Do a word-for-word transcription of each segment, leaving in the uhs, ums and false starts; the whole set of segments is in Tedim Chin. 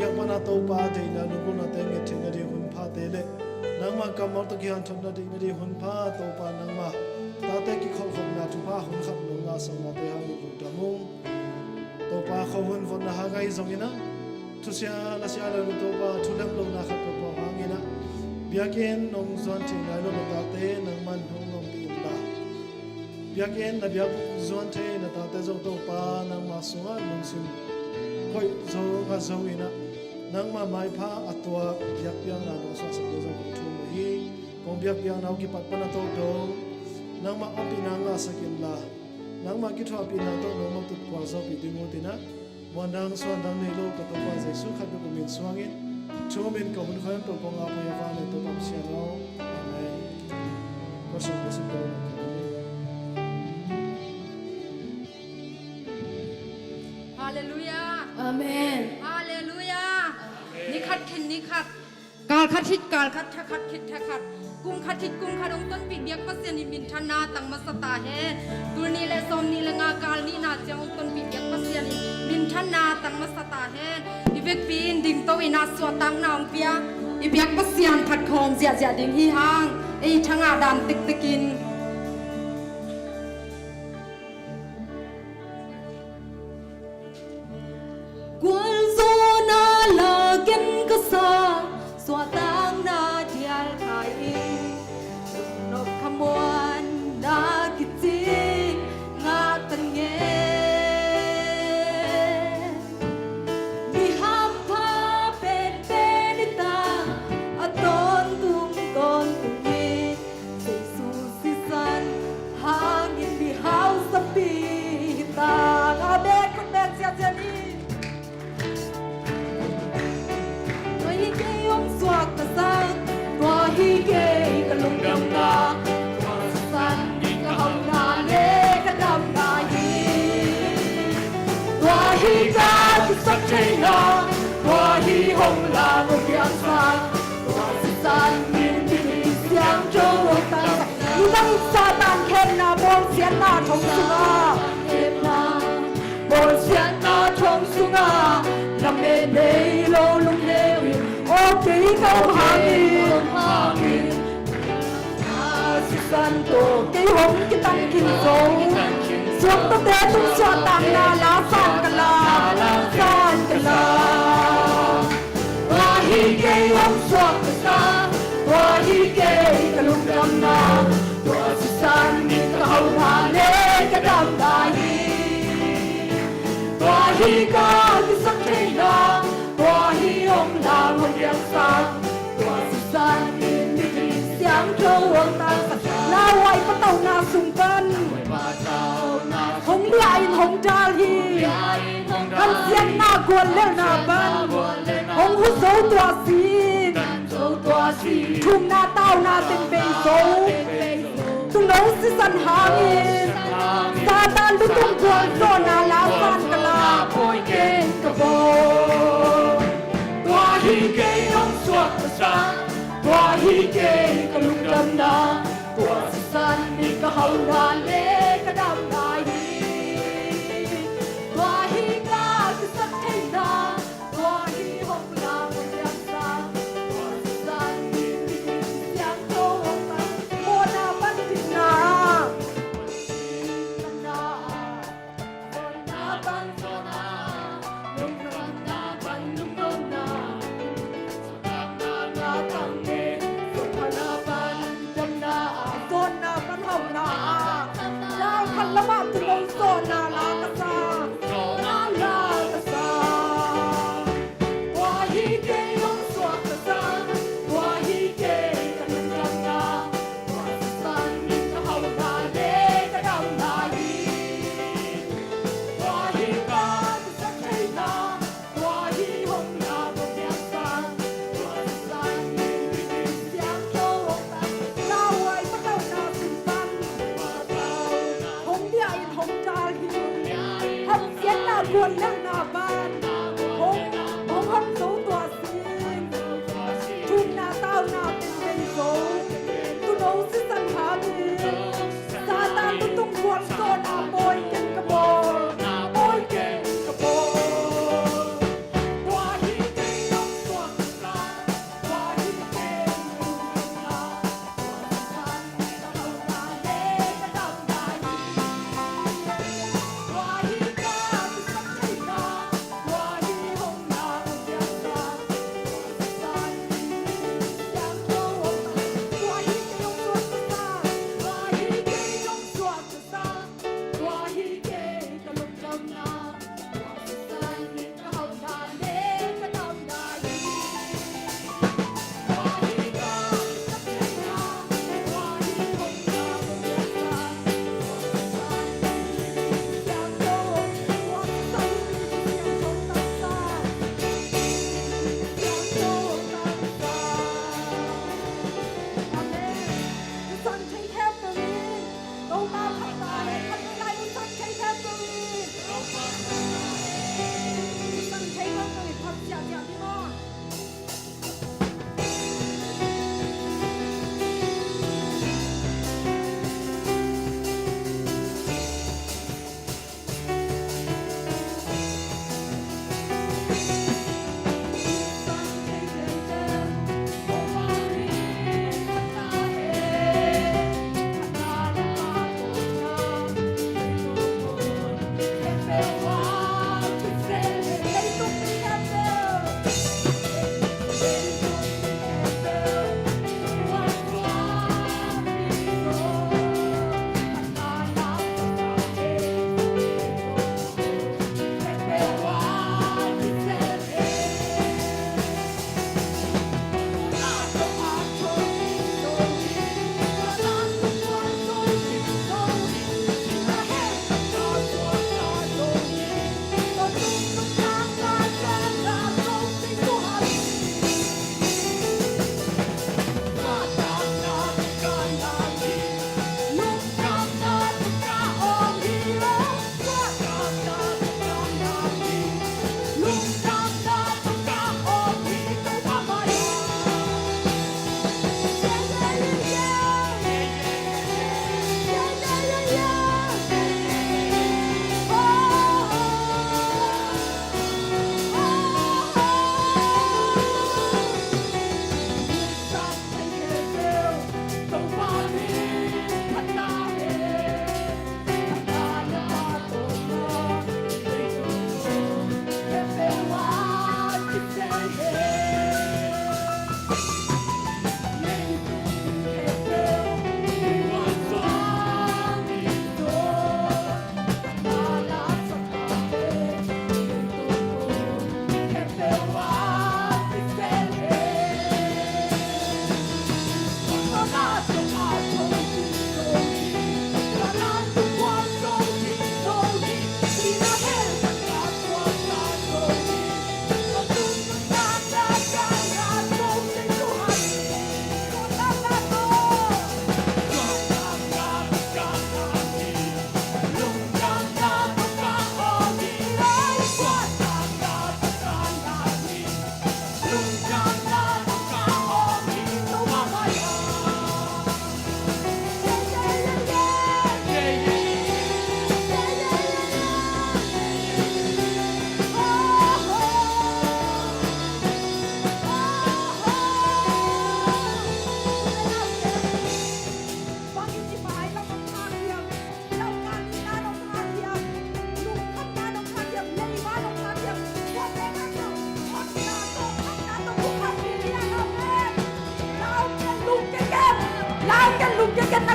Biakpiakna Topa deihna lunggulhnate nget theihna ding hun phate le nangma kammal tawh kihanthawnna deihna ding hun pha Topa nangma tate kikholhkhopna thupha hun khat nong ngahsaknate hangin lungdam ung. Topa khuahun votna hang ahi zongin ah thusia lasia lo Topa thu lemlohna khat peuhpeuh hangin ah biakinn nong zuan thei nai lo na tate nangman hong ompih inla biakinn na biakbuk zuan thei na tate zong Topa nangma sungah lungsim koih zo ngah zo in ah nangma maipha a tuak biakpiakna nong suahsak ding zong kong thum uh hi. Kong biakpiakna uh kipat pan a tawp dong nangma ompihna ngahsak inla nangma kithuahpihna tawh nong mawtut kual zawhpih ding uh tinah muandang suandang nei lo ka Topa Jesu khat bek uh min suangin thu min ka hun khawiam tawh kong ngah pui a vang le Topa Pasian aw. Amen. Ka sung ka sung ka un. Halleluiah. Amen. Halleluiah. Ni khat khit ni khat, kal khat khit kal khat, tha khat khit tha khat, kum khat khit kum khat hong tonpih biak Pasian in minthanna tang masa ta hen. Tul nih le sawm nih le nga kal nihna ciang hong tonpih biak Pasian in minthanna tang masa ta hen. I vekpi in dingto in ah suahtakna hong pia i biak Pasian phat khawm ziahziah ding hi hang. Ei thangah dan tektek in. Gualzawhna la ken ka sa, suahtakna dial khai in, nop khamuanna kici ngah ta ngen. Mi hampha penpen i ta, a tawntung tawntung hi. Jesu sisan hangin mi hausapi hi ta. Amen. Khut beng ziahziah ni. Tua hi kei hong suak ka sa, tua hi kei ka lungdamna, tua sisan hi ka hauhna le ka damna hi. Tua hi ka kisap theihna, tua hi hong lam hong piangsak, tua sisan in mihing siangtho hong tangsak. Nidang Satan khemna bawlsiatna thong sungah, khemna bawlsiatna thong sungah lamen nei lo lungneu in, aw kei ka om hangin, hangin sisan tawh kei hong kitangkin zo. Suangtawte tung suahtakna la san ka la, san ka la. Tua hi kei hong suak ka sa, tua hi kei ka lungdamna, tua sisan in ka hauhna le ka damna hi. Tua hi ka kisap theihna, tua hi hong lam hong piangsak, tua sisan in mihing siangtho hong tangsak. Lauhuai patauhna sung pan hong liah in hong dal hi. Hansiatna guallelhna pan hong hu zo tua si in. Thumna tauna teng bei zo. Tuuno sisan hangin Satan lutung gualzawhna la san ka la, kei ka bawl. Tua hi kei hong suak ka sa, tua hi kei ka lungdamna, tua sisan in ka hauhna le ka damna hi. Tua hi ka kisap theihna, tua hi hong lam hong piangsak, tua sisan in mihing siangtho hong tangsak. Mawhna pan dikna, mawhna pan mawhna, lungdamna pan lungdamna, suahtakna pan damna, suahtakna pan hauhna.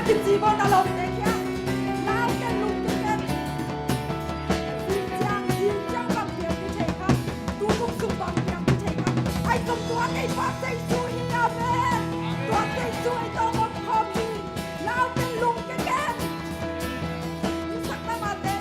Kici bawl na lawmte khia. Lau ken, lung ken ken. Zing ciang, zing ciang bang piang i thei kha. Tu kum sung bang piang i thei kha. Ai kum tua nei pa Jesu hi, amen. Tua Jesu ei tawh om khawm hi. Lau ken, lung ken ken. Sak na mate.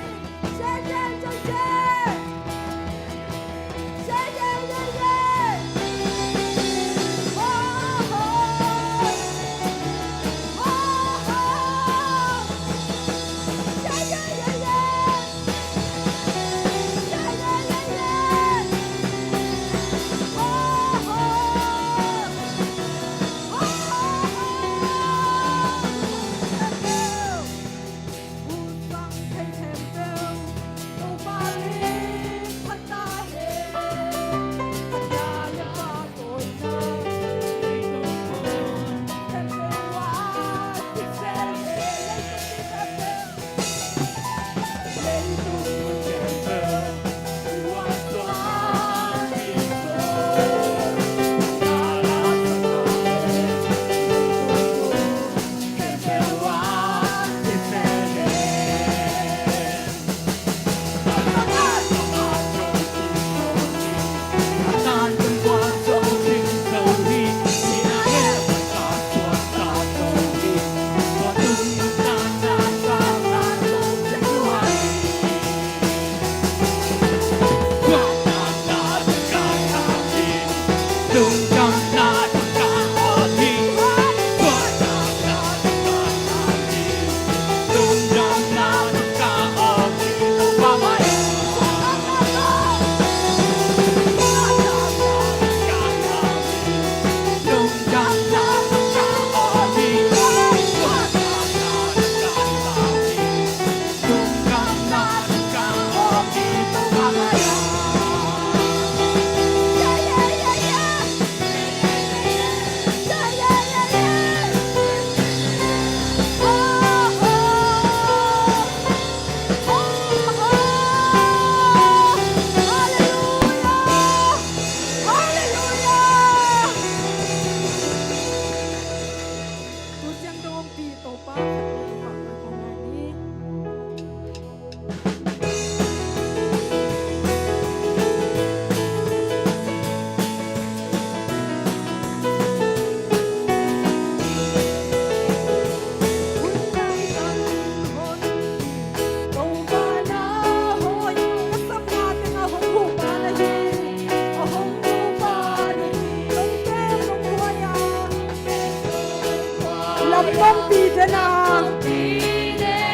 Lam nong pi dena.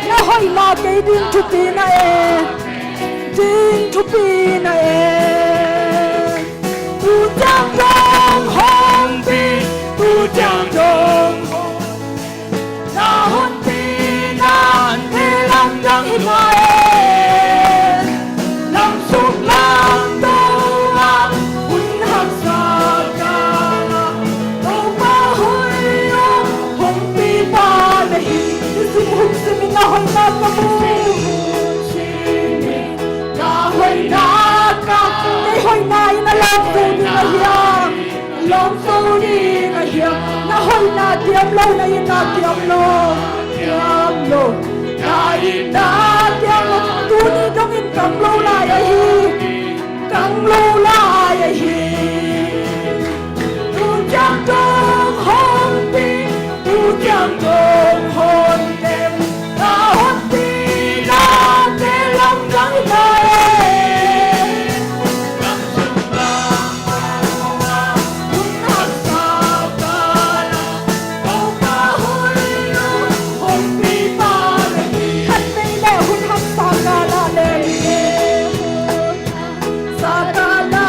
Na hoihna kei ding thupi na e. Ding thupi na e. Tu ciang dong hong pi. Tu ciang dong hong pi. Na hong pi na te lamdang hi mai e. Lamsuk lamdang a hun haksa kala Topa hoih a hong pipa na hi. Nisim hun simin na hoihna ka mu. Na hoihna ka, kei hoihna in a lawmto ding a hiam? Lawmto ding a hiam? Na hoihna diam lo, na itna diam lo? Diam lo. Na itna diam lo. Tuni dongin kam lo lai ahi. Kam lo lai ahi. Tu ciang dong hong pi. Tu ciang dong hong tem. Na hong pi na te lamdang hi ta e. Hun haksa kala Topa hoih a hong pipa na hi. Khat vei le hun haksa kala le Sakala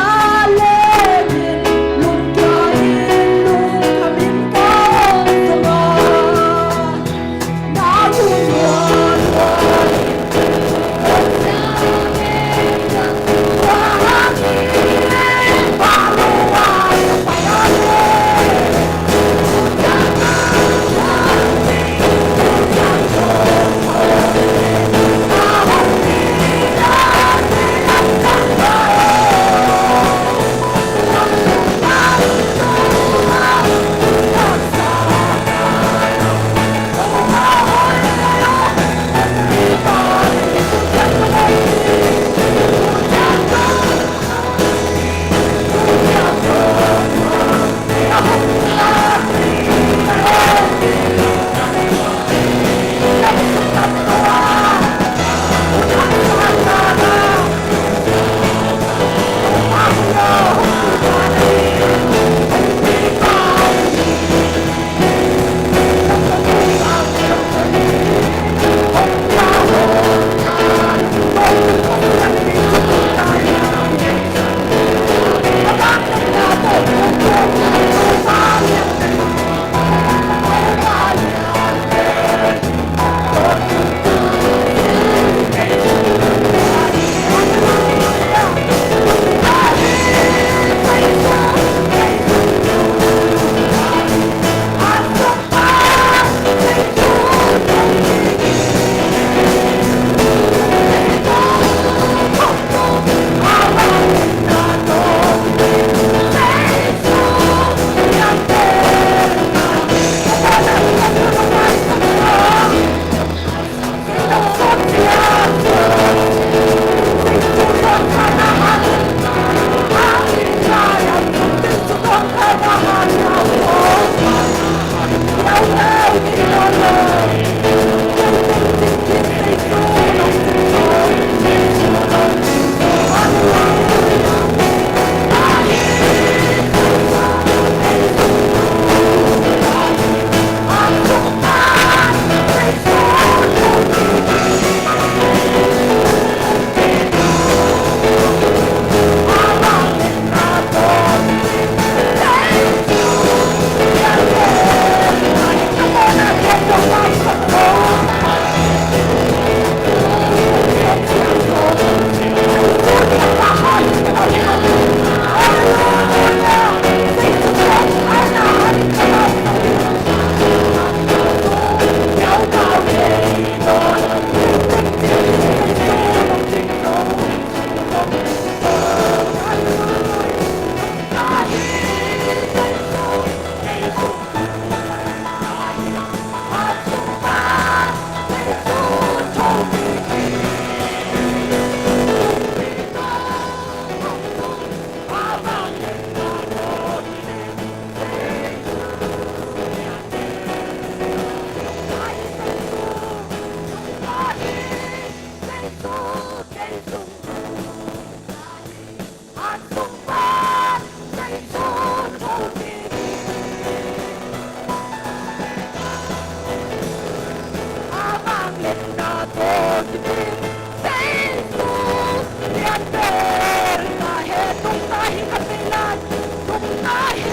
Tung na hi,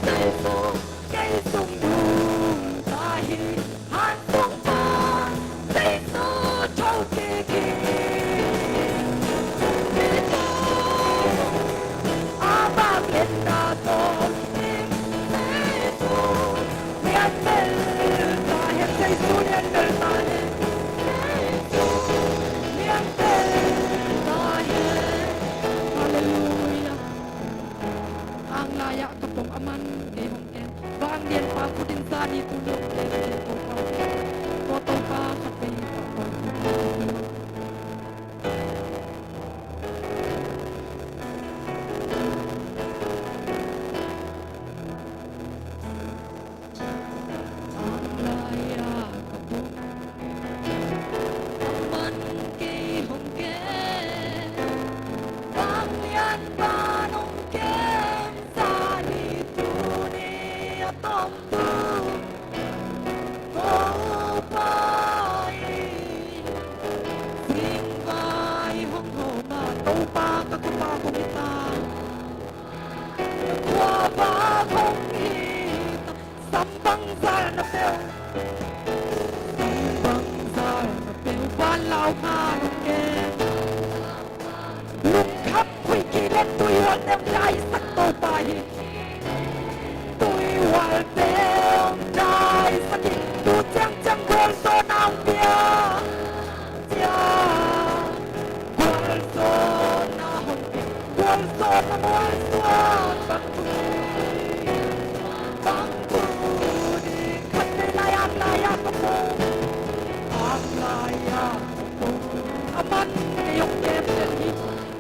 Jesu, kei sung dum ta hi, han sung pan, Jesu, tho kik hi. Jesu, a bang en na tawh, Jesu, lian bel ta hen, Jesu, lian bel ta hen, Jesu, lian bel ta hen. Halleluia. Ang lai-ah ka pom, a man kei hong kem. Vanglianpa khut in zani tu ni hong kem, Topa. Tua Topa khat vei ka pom. Ang lai-ah ka pom, a man kei hong kem. Vanglianpa hong kem, zani tu ni a tawmtu Topa in singvai hong hawm a, Topa ka khuavak hong hi ta, ka khuavak hong hi ta. Sam bangzah na peuh, sam bangzah na peuh, van lau kha nong kem. Lungkham huih kileh tui hualte hong daisak Topa hi. Tui hualte hong daisak hi. Tu ciangciang gualzawhna hong pia. Cia gualzawhna hong pia. Gualzawhna mualsuan bang tu ni, bang tu ni. Khatvei lai-ah, lai-ah ka pom, ang lai-ah ka pom. A man kei hong kem den hi.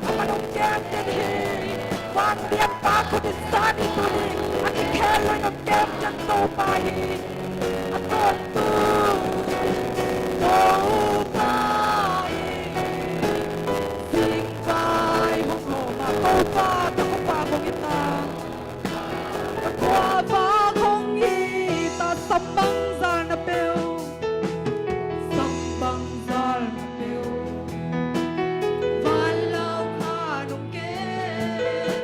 A man hong kem den hi. Vanglianpa khut in zani tu ni a kikhel loin hong kem den Topa hi. A tawmtu Topa hi. Singvai hong hawm a, Topa ka khuavak hong hi ta, ka khuavak hong hi ta. Sam bangzah na peuh, sam bangzah na peuh, van lau kha nong kem.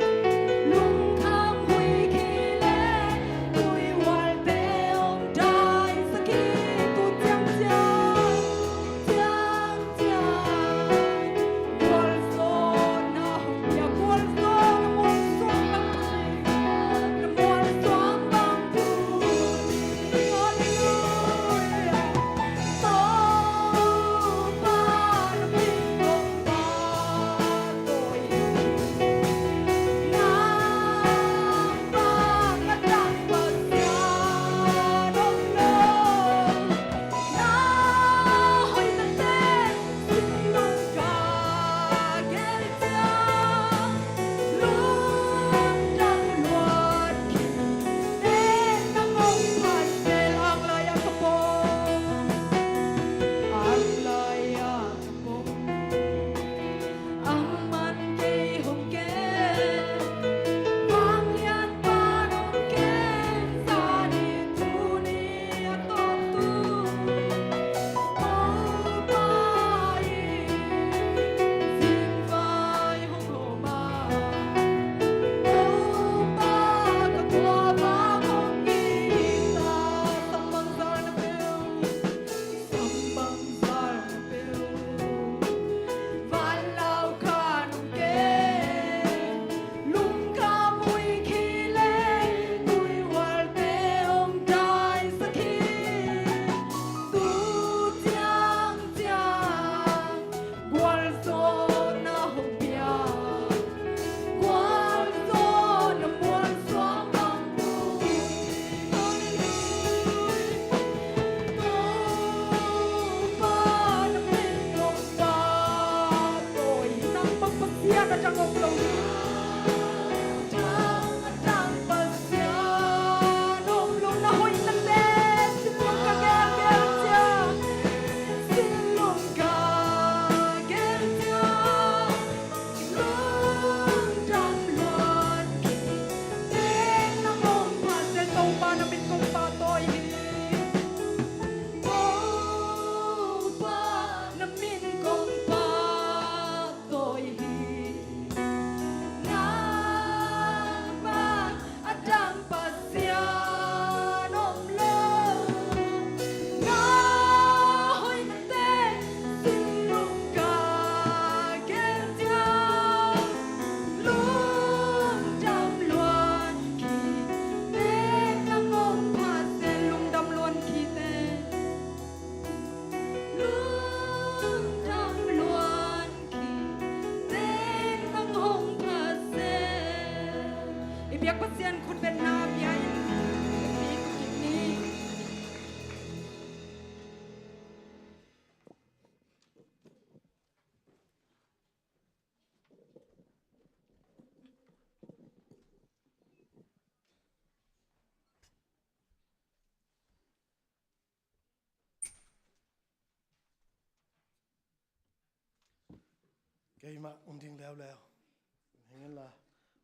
Lungkham huih kileh tui hualte hong daisak hi. Tu ciangciang, ciang Biak Pasian khutbetna bia in, biak ni. Keimah um ding leuleu. Hing inla,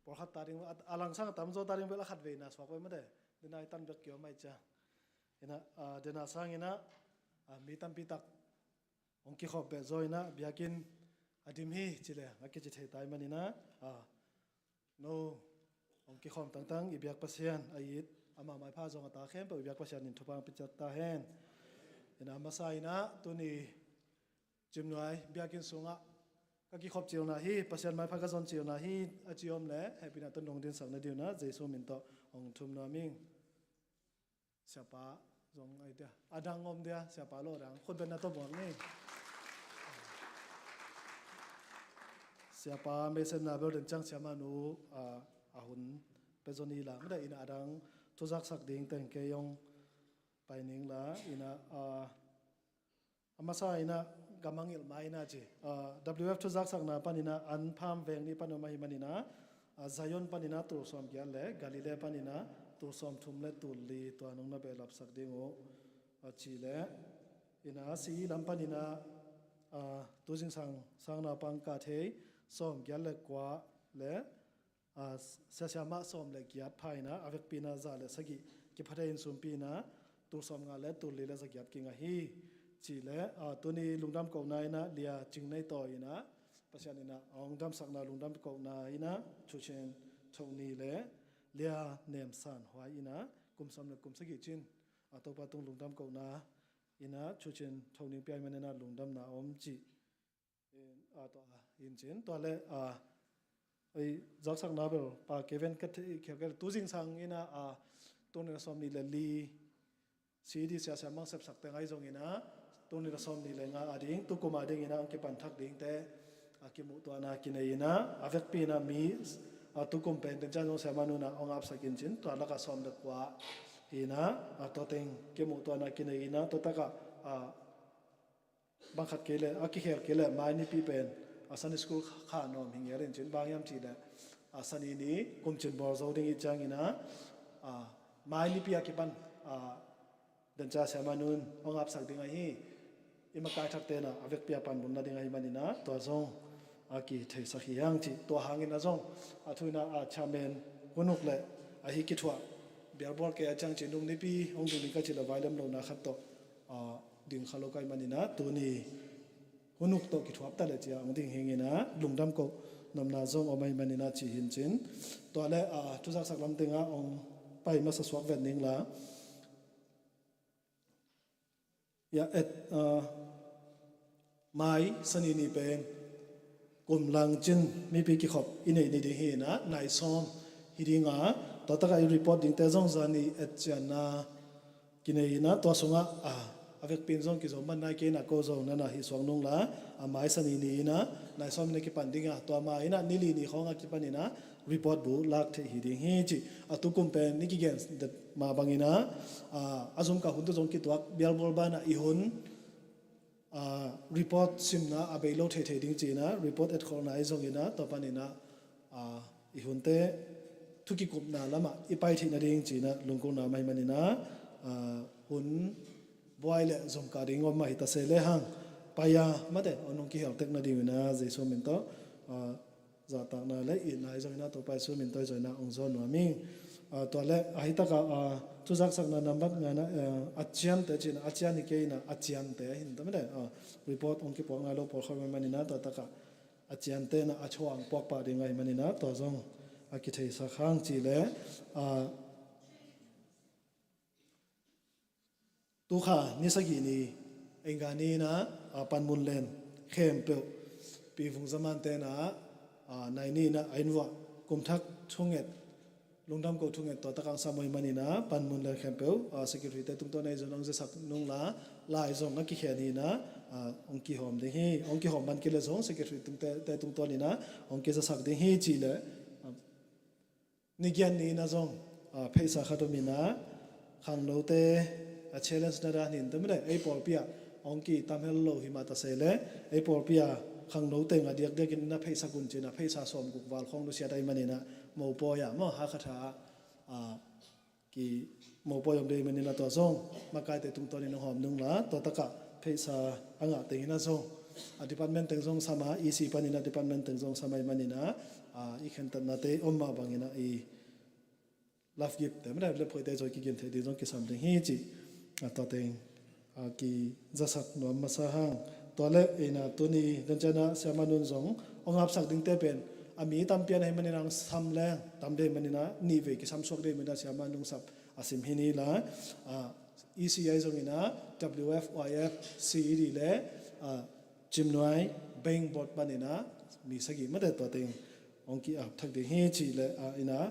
pawlkhat ta ding, a, a langsang a tamzaw ta ding bel a khat veina suak pai mate. Dena i tan bek kiom mai cia. Ina, a, dena sang ina, a, mi tampi tak hong kikhop beh zaw ina, biakinn a dim hi, ci le, a kici thei tai man ina, a, no, hong kikhawm tangtang, i biak Pasian, a it, ama maipha zong a ta khempeuh, i biak Pasian in thupha hong pia ciat ta hen. Ina masa ina, tuni, Cimnuai, biakinn sungah, ka kikhop cilna hi, Pasian maipha ka zon cilna hi, a ci om le, hehpihna tawh nong dinsak na ding ina, Jesu min tawh hong thum nuam ing. Siapa zong ai dia. A dang om dia, siapa lo dang. Khutbetna tawh buak ni. Siapa meisenna bel den ciang siamanu, a, a hun pia zaw ni la. Mada ina a dang thuzaksak ding teng kei hong pai ning la. Ina, a, a masa ina gamang ilh ma ina ci. A, W F thuzaksakna pan ina an pham veng ni pan om ahi man ina, a, Zion pan ina tul sawm giat le Galilee pan ina tul sawm thum le tul li tua nong na behlapsak ding uh, a, ci le ina si lam pan ina, a, tu zingsang sang naupang ka thei sawm giat le kua le, a, sia siamah sawm le giat pha ina, a vekpi ina za le sagih kipha thei in sumpi ina, tul sawm nga le tul li le za giat kinga hi. Ci le, a, tuni lungdam kohna ina Lia Cing Nei Tawi ina, Pasian ina hong damsakna lungdam kohna ina Thu Cin Tho Ni le Lia Nem San Huai ina, kum sawm le kum sagih cin, a, Topa tung lungdam kohna ina Thu Cin Tho Ni pia i man ina lungdamna om ci. In, a, tua, a, in cin, tua le, a, ei, zaksakna bel, pa Kevin ka thei, khe, khe, tu zingsang ina, a, tul nih le sawm nih le li, C D sia sia mang sepsak te ngai zong ina, tul nih le sawm nih le nga a ding, tukum a ding ina, ang kipan thak ding te, a, kimuh tuana kinei ina, a vekpi ina mi, a, tukum pen, den ciang zong siamanu ina, ong apsak in cin, tua laka sawm le kua ina, a, tua teng, kimuh tuana kinei ina, tua taka, a, bang khat kei le, a kikhel kei le, mai nipi pen, a, Sunday school kha nuam hi ngel in cin bang hiam cih le, a, Sani ni kum cin bawl zo ding i ciang ina, a, mai nipi a kipan, a, den ciang siamanu in hong apsak ding ahi, i makai thak te ina, a vekpi a panmun la ding ahi man ina, tua zong, a kitheisak hi hang cih, tua hang ina zong, a thu ina, a chairman, hunuk le, a hi kithuah, bialbawl kei a ciang cih nung nipi, hong ding ding ka cih le vai lem lona khat tawh, a, ding kha lo kai man ina, tuni hunuk tawh kithuap ta le cia, hong ding hing ina, lungdam koh nopna zong om ahi man ina ci hin cin. Tua le, a, thuzaksak lam tenga hong pai masa suak vet ning la. Ya, et, a, mai Sani ni pen, kum lang cin mipi kikhop i neih ni ding hi ina, nai sawm hi ding a, tua taka i report ding te zong zani et cianna, kinei ina, tua sungah, a, a vekpi in zong kizom man nai kei ina ko zong nana hi suak nung la, a mai Sani ni ina, nai sawm ina kipan ding a, tua ma ina, ni li ni khawng a kipan ina, report bu lak theih hi ding hi cih, a tukum pen, ni kigen det ma bang ina, a, a zum ka hun tu zong kituak, bialbawl bana i hun, a, report simna a bei lo thei thei ding ci ina, report etkholhna i zong ina, tua pan ina, a, i hunte thu kikupna lamah i pai theih nading ci ina lungkung na mah hi man ina, a, hun buai le zomka ding om mah hi ta se le hang, pai a mate, a nung kihel tek nading ina Jesu min tawh, a, zahtakna le itna i zong ina Topa Jesu min tawh i zong ina hong zawn nuam ing. A, tua le, a, hi taka, a, thuzaksakna nambat nga ina, a, a ciante ci ina, a cian hi kei ina, a ciante hi ta mate, a, report hong kipuak nai lo pawlkhat man ina, tua taka, a ciante na a chuang puak pah ding ahi man ina, tua zong a kitheisak hang ci le, a, tukha ni sagih ni, Enggah ni ina, a, panmun len khempeuh, Pi Vung Za Man te na, a, nai ni ina, a inn vuah, kum thak thunget, lungdam ko thunget tua tak ang sam ahi man ina, panmun len khempeuh, a, secretary te tungtawn a i zon ang zasak nung la, lai zong a kikhen hi ina, a, hong kihawm ding hi, hong kihawm man kei le zong secretary tung te, te tungtawn ina, hong kizasak ding hi ci le, a, Nigian ni-in ah zong, ah, pheisa khat om in ah, khangnote, ah, challenge na dan hi in teh mate, ei pawlpi ah hong kitam hel lo hi mah ta se leh, ei pawlpi ah khangno teng a diakdiak in na pheisa kun ci-in ah, pheisa sawmguk val khawng nusiat ahih manin ah, mopawi ah maw, Hakha tha ah, ah, ki mopawi om ding ahih manin ah tua zong makaite tungtawn in hong hawm nung la, tua tak ah pheisa a ngah teng in ah zong, ah, department teng zong sam a, E C panin ah department teng zong sam ahih manin ah, ah, i khentatnate om mah bangin ah i love gift te mate, lephuaite zong kigen thei ding zong kisam ding hi cih, ah, tua teng, ah, kizasak nuam masa hang. Tua leh in ah tuni dan ciang ah Sia Manu in zong hong apsak dingte pen, a mi tampi a na hih manin ah hong sam leng tam ding ahih manin ah, nih vei kisam suak ding ahih manin ah Sia Manu in hong sap a sim hi ni la, ah, E C I zong in ah W F Y F, C E D leh, ah, Cimnuai Bank Board panin ah mi sagih mate tua teng hong ki-ap thak ding hi cih leh, ah, in ah,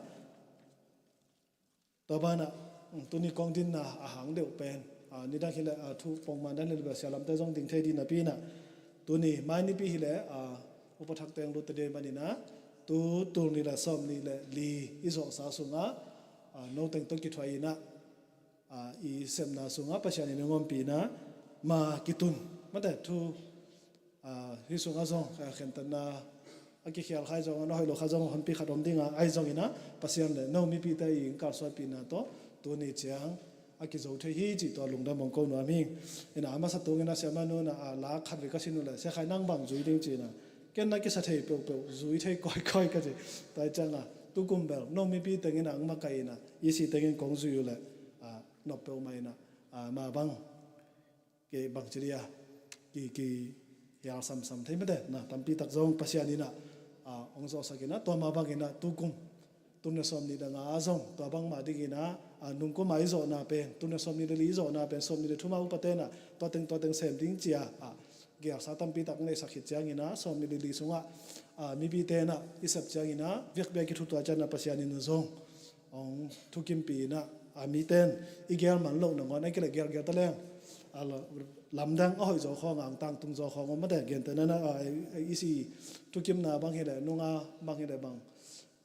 tua banah, mm, tuni kong dinna a hang deuh pen, ah, nidang hi leh, ah, thu pongman dan hi leh bel sia lamte zong ding thei ding napi in ah, tuni mai nipi hi leh, ah, upa thak teng lut ta ding ahih manin ah, tu tul nih leh sawmnih leh li i zawhsa sungah, ah, no teng tawh kithuah in ah, ah, i sepna sungah Pasian in hong ompih in ah, ma kitun mate thu, ah, hih sungah zong, ah, khentatna a kikhial kha hi zong, a na hoih lo kha zong, honpi khat om ding a, ahi zongin ah Pasian leh no mipite i hong kalsuanpihna tawh tuni ciang a kizo thei hi cih tua lungdam hong ko nuam hi. In ah a masa tungin ah Sia Manu in ah, ah, la khat vei ka sin uh leh, Sia Khai, nang bang zui ding ci-in ah, ken na kisa thei peuhpeuh, zui thei kawikawi ka ci. Tua hi ciang ah tukum bel no mipi teng in ah hong makaih in ah, E C teng in kong zui uh leh, ah, nop peuhmah in ah, ah, mah bang kei bangci dia ki, kihial samsam thei mate, na tampi tak zong Pasian in ah, ah, hong zawhsak in ah, tua mah bangin ah tukum tul nih leh sawmnih leh nga ah zong tua bangmah dingin ah, ah, nungkum a i zawhna pen, tul nih leh sawmnih leh li i zawhna pen, sawmnih leh thum a upate in ah tua teng tua teng sem ding ci-a, ah, gelsa tampi tak hong neihsak khit ciangin ah, sawmnih leh li sungah, ah, mipite in ah i sep ciangin ah, biakpiak i thu tua ciangin ah Pasian in ah zong hong thukimpih in ah, a mite in i gel man loh nangawn, ahih kei leh gelgel ta leng, a, la-, lamdang a hoih zaw khawng, a tangtung zaw khawng om mate, gentehna in ah, a, i, i, i si thukimna bang hi leh, nunga bang hi leh bang,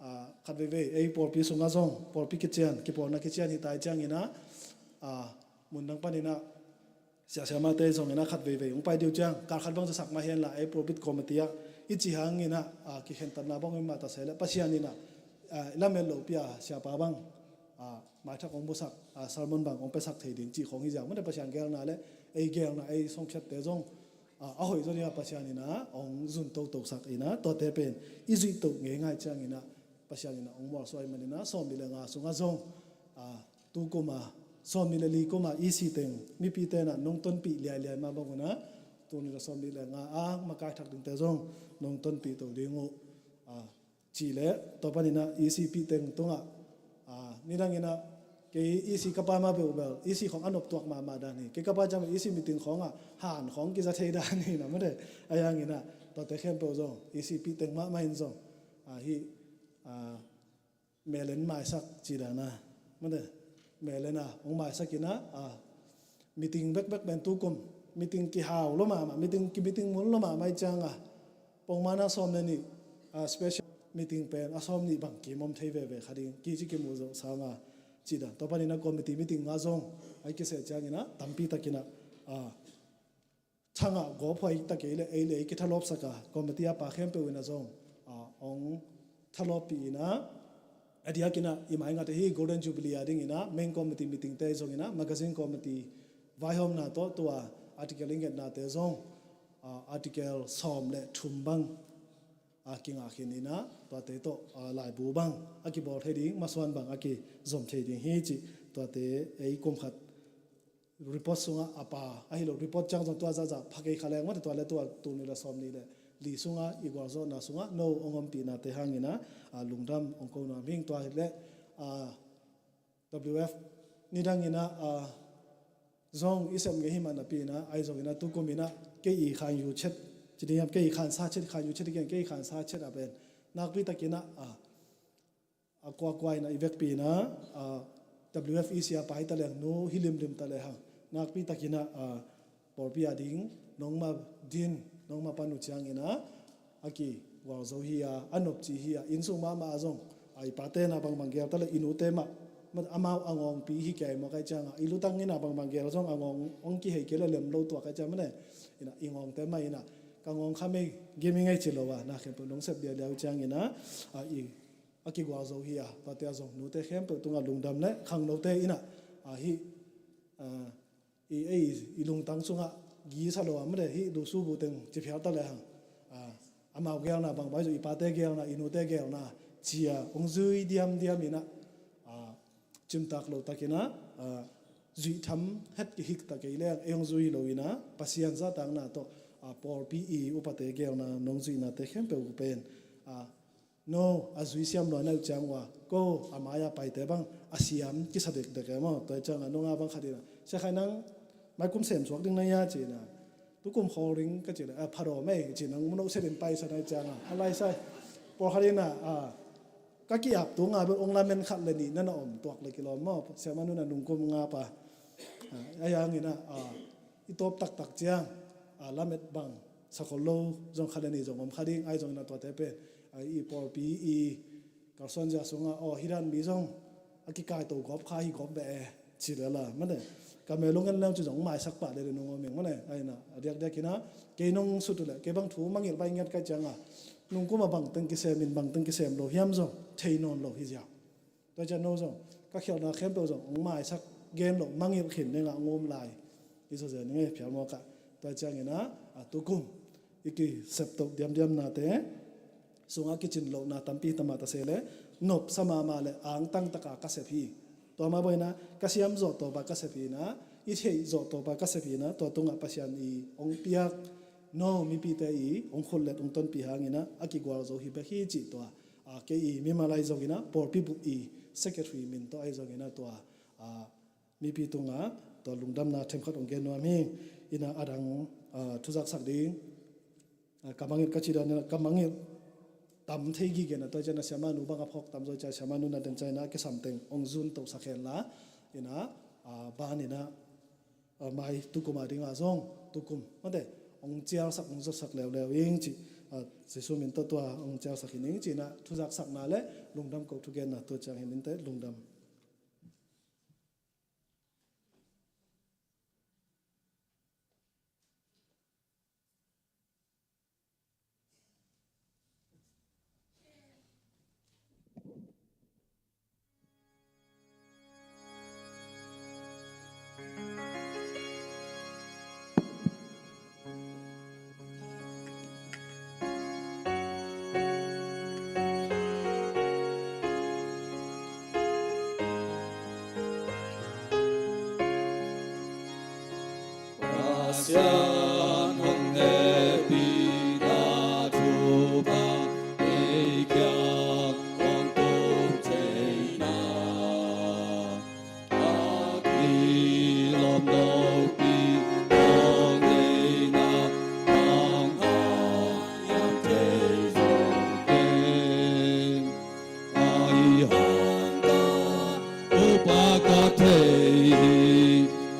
a, khat veivei ei pawlpi sungah zong, pawlpi kician, kipawlna kician hi ta i ciangin ah, a, mundang panin ah, siasia mate zongin ah khat veivei hong pai ding uh ciang, kal khat bang zasak mah hi hen la, ei pulpit committee ah i cih hangin ah, a, kikhentatna bang om mah ta se leh, Pasian in ah, a, i lamet lohpi a siapa bang, a, maithak hong busak, a, sermon bang hong piasak thei ding cih khawng hi ziau mate, Pasian gelna leh ei gelna, ei songkhiatte zong, a, a hoih zaw ding a Pasian in ah hong zun totosak in ah, tuate pen i zuih toh ngeingai ciangin ah, Pasian in ah hong mualsuah ahih manin ah, sawmnih leh nga sungah zong, a, tukum a, sawmnih leh li kum a E C teng mipite in ah nong tonpih liailiai mah bang un ah, tul nih leh sawmnih leh nga a makai thak dingte zong nong tonpih to ding uh, a, ci leh, tua panin ah E C pih teng tungah, a, nidangin ah kei E C ka pai mah peuh bel, E C khawng a noptuak mahmah dan hi. Kei ka pai ciang bel E C meeting khawngah han khawng kiza thei dan hi na mate. Ahi hangin ah tuate khempeuh zong E C pih teng mahmah in zong, a, hih, a, melen maisak ci dan a mate, melen a hong maisak in ah, a, meeting bekbek pen tukum meeting kihau lua mahmah, meeting ki, meeting mun lua mahmah i ciang a, pongman a sawm leh nih, a, special meeting pen a sawmnih bang kim om thei veve kha ding, kici kimu zawh sang a, ci dan. Tua panin ah committee meeting ah zong a kiseh ciangin ah tampi takin ah, a, thangah gawp huai ta kei leh ei leh ei kithalawpsak a, committee a pa khempeuh in ah zong, a, hong thalawppih in ah, a diakin ah i mai ngate hi Golden Jubilee a dingin ah main committee meetingte zongin ah, magazine committee vaihawmna tawh tua article i ngetnate zong, a, article sawm leh thum bang, a, kingah khin in ah, tuate tawh, a, laibu bang a kibawl thei ding, masuan bang a kizom thei ding hi cih, tuate ei kum khat report sungah a pa, ahi lo report ciang zong tua zahzah pha kei kha leng mate, tua leh tua tul nih leh sawmnih leh li sungah i gualzawhna sungah no hong ompihnate hangin ah, a, lungdam hong ko nuam hing. Tua hi leh, a, W F nidangin ah, a, zong i sem ngei hi mah napi in ah, ahi zongin ah tukum in ah kei i khan yu chet, ci ding hiam, kei i khansa chet, khan yu chet i gen, kei i khansa chet a pen nakpi takin ah, a, a kuakua in ah i vekpi in ah, a, W F E C a pai ta leng, nu hi limlim ta lehang, nakpi takin ah, a, pawlpi a ding nong ma din, nong ma pan uh ciangin ah a kigualzo hi a, a nopci hi a, inn sung mahmah ah zong, a i pate na bangbang gel ta le i nute mah, amau a ngawngpi hi kei maw kai cianga, i lutang ina bangbang gel zong a ngawng ong kihei kei le lem lo tuak kai ciang mane, ina i ngawngte mah ina ka ngawng kha mei gim i ngei ci lo a, na khempeuh nong sep lialiau ciang ina, a i a kigual zo hi a, tuate a zong nute khempeuh tunga lungdam le khangnote ina, a hi, a, i, ei, i lungtang sungah gisa lo a made hi lusu bu teng ci phial ta le hang. A, amau gelna bangbai zo i pate gelna, i nute gelna cia ong zui diamdiam ina, a, cimtak lo takina, a, zuih tham het kihik ta kei leng ei ong zui lo ina Pasian zahtakna tawh, a, pawlpi i upate gelna nong zuihnate khempeuh uh pen, a, no, a zui siam luai na uh ciang ua ko a mai-a paite bang a siam kisa dekdek e maw. Tua i cianga nunga bang khat ina, sia khai nang mai kum sem suak ding na ia cina, tukum khawl ring ka ci le, a, phadaw mei ci nang muno setin paisa na i cianga a laisai pawlkhat ina, a, ka ki-ap tunga bel ong lamen khat le nih na na om tuak le kilawm maw. Siamah nuna nungkum nga pa, a, a yang ina, a, i tawp taktak ciang, a, lamet bang sakhol lo zong khat le nih zong om kha ding ai zong ina tuate pen, a, i pawlpi i kalsuan zia sunga aw hi dan mi zong a kikaito gawp kha hi gawp beh e ci le la mane, ka melung en leng ci zong maisak pah le le nung om ing mane, a ina a diakdiak ina kei nong sut uh le kei bang thu mangilh bai ngiat kai cianga nungkuma bangteng kisem in bangteng kisem lo hiam zong thei nawn lo hi ziau. Tua ciang no zong ka khialhna khempeuh zong ong maisak gen loh mangilh khin dingah ong um lai i zawzen ing e phial mawkah. Tua ciangina, a, tukum i kiseptoh diamdiamnate sungah kicin lohna tampi tamah tase le nopsa mahmah le angtang taka ka sep hi. Tua mah bawina ka siam zawh tawpa ka sep hina, i theih zawh tawpa ka sep hina, tua tungah Pasian i ong piak no mipite i ong khutlet ong tonpih hangina a kigual zo hi bek hi cih tua, a, kei i mimal ai zongina pawlpi bup i secretary min tawh ai zongina tua, a, mipi tunga tua lungdamna themkhat ong gen nuam hi. Ina adang, a, thuzaksak ding, a, ka mangilh ka ci dan ina ka mangilh tam thei gigena tua ciana siamanu banga phawk tam zo cia siamanu na den ciana kisam teng ong zun tohsak hen la ina, a, banina, a, mai tukuma dinga zong tukum mate ong cialsak ong zotsak leuleu ing ci, a, Jesu min tawh tua ong cialsak hi ning cina thuzaksakna le lungdam ko thugenna tua ciang hi ninte lungdam. Pasian hong hehpihna thupha ei kiang hong tung theihna a kilawm lopi hong neihna hong haiam thei zo kei. Ahi hangin upa ka thei hi,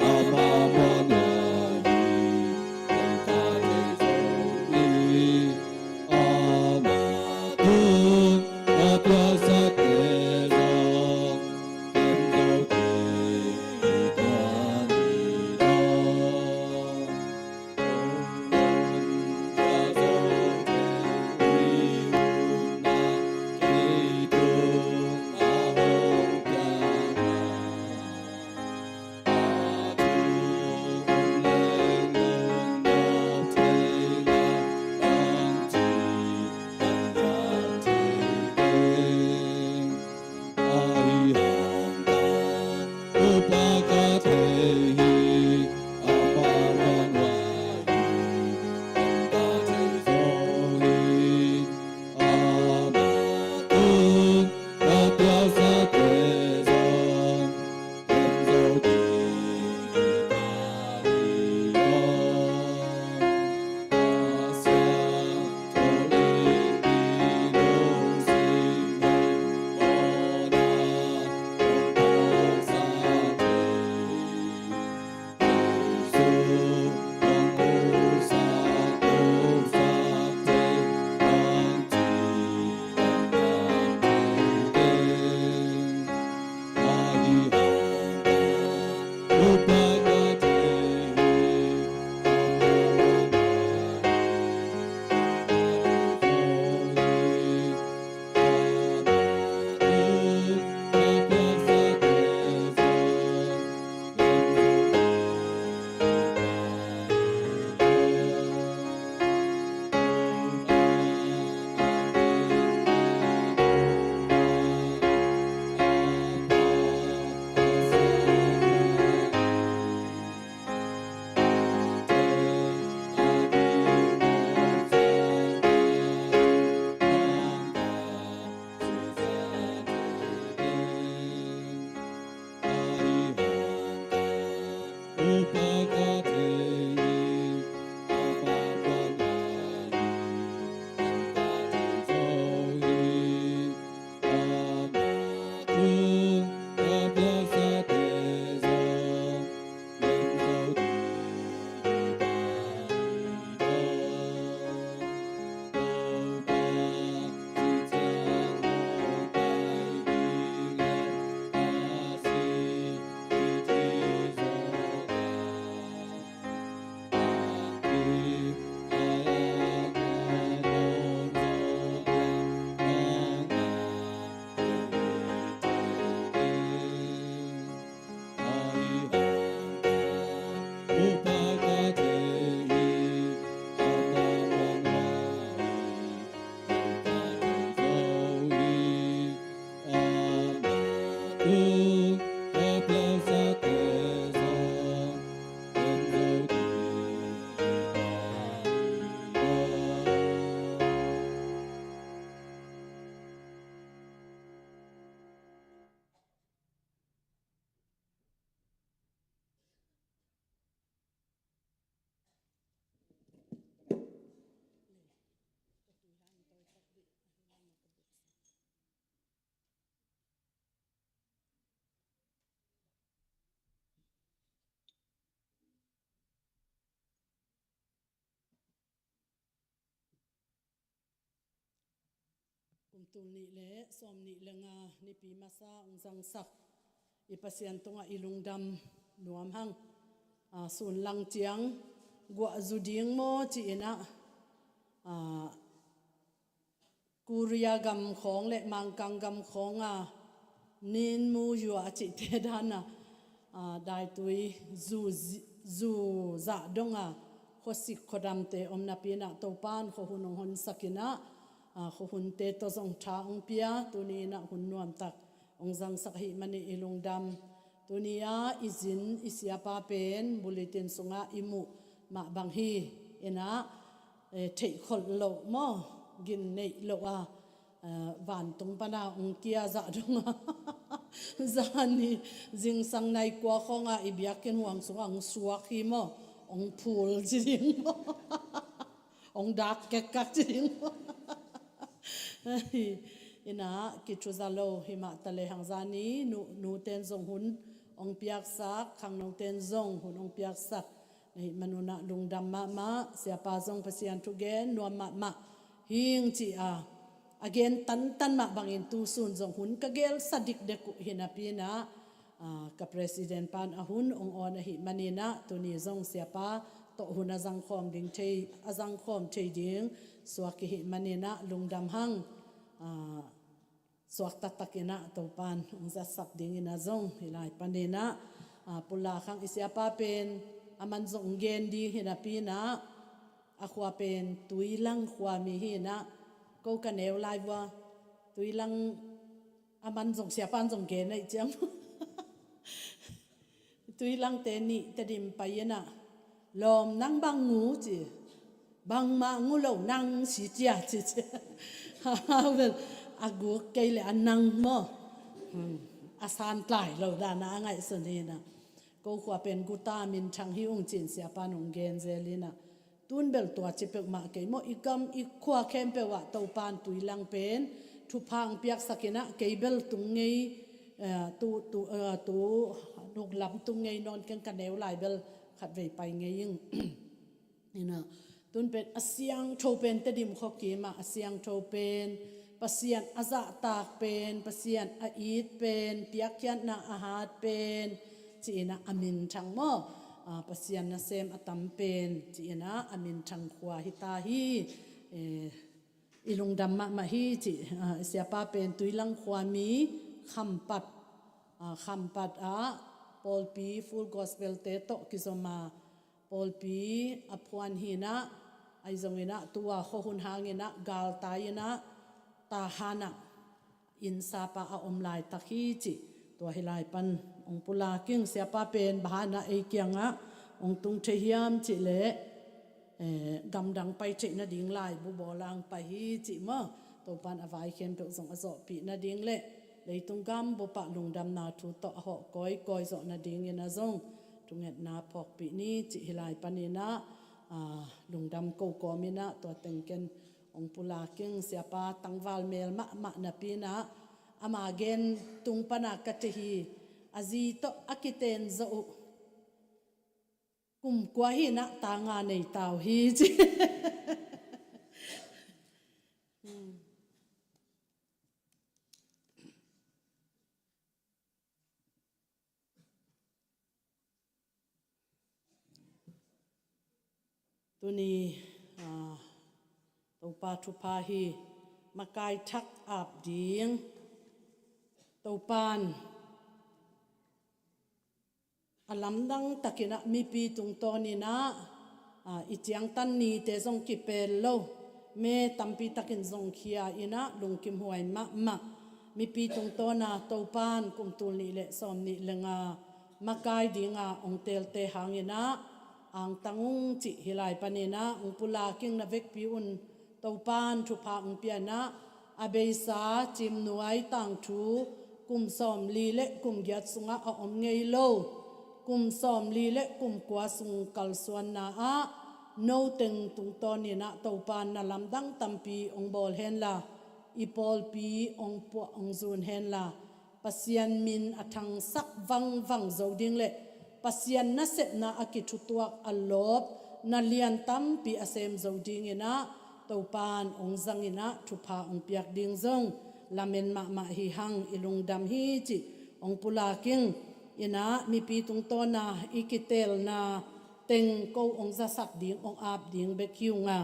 ama muanna hi. Kum tul nih le sawm nih le nga nipi masa hong zangsak i Pasian tungah i lungdam nuam hang. A, sunlang ciang guah zu ding maw ci-in ah, a, Korea gam khawng le Mangkang gam khawng a nin mu yua a cihte dan a, a, daitui zu, zu zah dong a khuasik khuadamte om napi-in ah Topa'n khuahun hong honsak in ah, a, khuahunte tawh zong tha hong pia, tuni in ah hun nuamtak hong zangsak ahih manin i lungdam. Tuni a i zin i siapa pen bulletin sungah i muh mah bang hi in ah, eh, theihkholh loh maw, gin neih loh a, eh, vantung pana hong kia zah dong a zani zingsang nai kua khawng a i biakinn huang sungah hong suak hi maw, hong phul ci ding maw, hong dak kekkak ci ding maw. In ah kithuza lo hi mah ta lehang zani nu, nute'n zong hun hong piaksak, khangnote'n zong hun hong piaksak na hih manun ah lungdam mahmah. Siapa zong Pasian thu gen nuam mahmah hing ci a, a gen tantan mah bangin tusun zong hun ka gelsa dikdek uh hi napi-in ah, a, ka president pa'n a hun hong awn ahih manin ah tuni zong siapa tawh hun a zangkhawm ding thei, a zangkhawm thei ding suak i hih manin ah lungdam hang. A, suak taktak in ah Topa'n hong zatsak dingin ah zong hih lai panin ah, a, pulak hang. I siapa pen aman zong gen ding hi napi-in ah, a khua pen Tuilang khuami hi in ah, ko ka neu lai vua Tuilang aman zong siapa'n zong gen ahih ciang Tuilangte nih Tedim pai in ah, lawm nang bang ngu ci, bangmah ngu lo nang si cia ci ci. Well, a guk kei le a nang maw, hmm, a santlai lo dan a ngaihsun hi in ah, ko khua pen guta minthang hi ung ci-in siapa'n hong gen zel in ah, tun bel tua ci peuhmah kei maw, i gam i khua khempeuh ah Topa'n Tuilang pen thupha hong piaksak in ah, kei bel tung ngei, eh, tu, tu, eh, tu nuklam tung ngei nawn keng, ka neu lai bel khatvei pai ngei ing. In ah, tun pen a siangtho pen Tedim khuakim ah a siangtho pen, Pasian a zahtak pen, Pasian a it pen, piakkhiatna a hat pen ci-in ah a minthang maw, a, Pasian nasem a tam pen ci-in ah a minthang khua hi ta hi. Eh, i lungdam mahmah hi ci, a, siapa pen Tuilang khuami Khampat, a, Khampat ah pawlpi Full Gospel-te tawh kizom a, pawlpi a phuan hi in ah, ahi zongin ah tua khuahun hangin ah galtai in ah, Tahan ah inn sap a a om laitak hi cih tua hih lai pan hong pulak ing. Siapa pen bang hang a ei kiangah hong tung thei hiam cih leh, eh, gamdang pai theih nading laibu bawl a hong pai hi cih maw. Topa'n a vai khempeuh zong a zawhpih nading le leitung gambup ah lungdamna thu tawh a hawh kawikawi zawh nadingin ah zong thungetna phawkpih ni cih hih lai panin ah, ah, lungdam ko kawmin ah tua teng ken hong pulak ing. Siapa tangval mel mahmah napi-in ah ama gen tung pan a ka thei hi. A zi tawh a kiten zawh uh kum kua hi in ah ta nga nei ta uh hi ci. Tuni, ah, Topa thupha hi. Makai thak ap ding. Topa'n a lamdang takin ah mipi tungtawnin ah, ah, i ciangtan nite zong kipel lo, me tampi takin zong khia in ah lungkimhuai mahmah. mipi tungtawna Topan kum tul nih le sawm nih le nga makai dinga ong teelte hanginah angtang ung cih hih lai paninah ong pulak ing. Na vekpi un Topan thupha ong pianah a beisa Cimnuai tangthu kum sawmli le kum giat sungah a om ngei lo kum sawmli le kum kua sung kalsuanna ah noteng tungtawninah Topan na lamdang tampi ong bawl henla i pawlpi ong puah ong zun henla Pasian min a thangsak vangvang zo ding le Pasian nasepna a kithutuak a lawp na lian tampi a sem zo dinginah Topan ong zanginah thupha ong piak ding zong lamen mahmah hi hang. I lungdam hi cih ong pulak ing. Inah mipi tungtawna i kiteelna teng ko ong zasak ding ong ap ding bek hi ung a,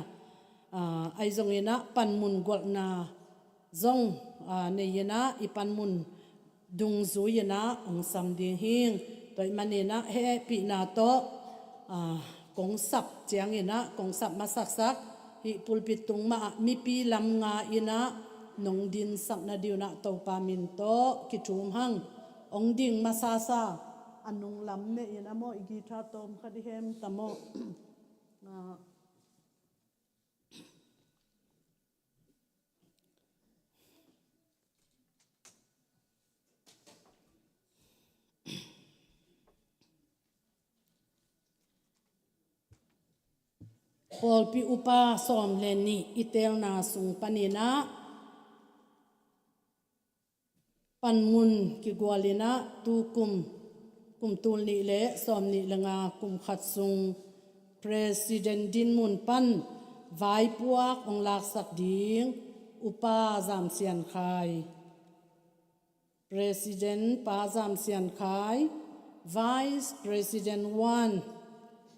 ahi zonginah panmun gualhna zong nei inah i panmun dungzui inah ong sam ding hing. Tua ih maninah hehpihna tawh kong sap cianginah kong sap masaksak hih pulpit tung mah ah mipi lam nga inah nong dinsak na diunah Topa min tawh kithum hang. Ong ding masasa a nunglam ne inah maw i guitar tawm khat i hem ta maw? Pawlpi upa sawm le nih i teelna sung paninah panmun kigualinah tukum kum tul nih le sawm nih le nga kum khat sung President dinmun pan vaipuak ong laksak ding Upa Zam Sian Khai. President Pa Zam Sian Khai, Vice President one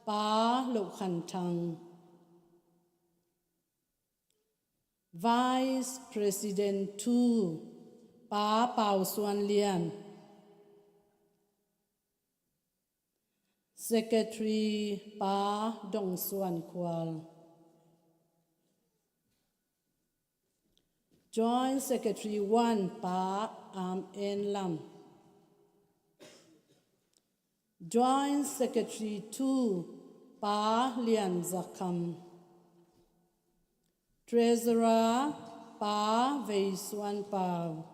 Pa Loh Khan Thang, Vice President two Pa Pau Suan Lian, Secretary Pa Dong Suan Khual, Joint Secretary one Pa Am En Lam, Joint Secretary two Pa Lian Za Kham, Treasurer Pa Vei Suan Pau,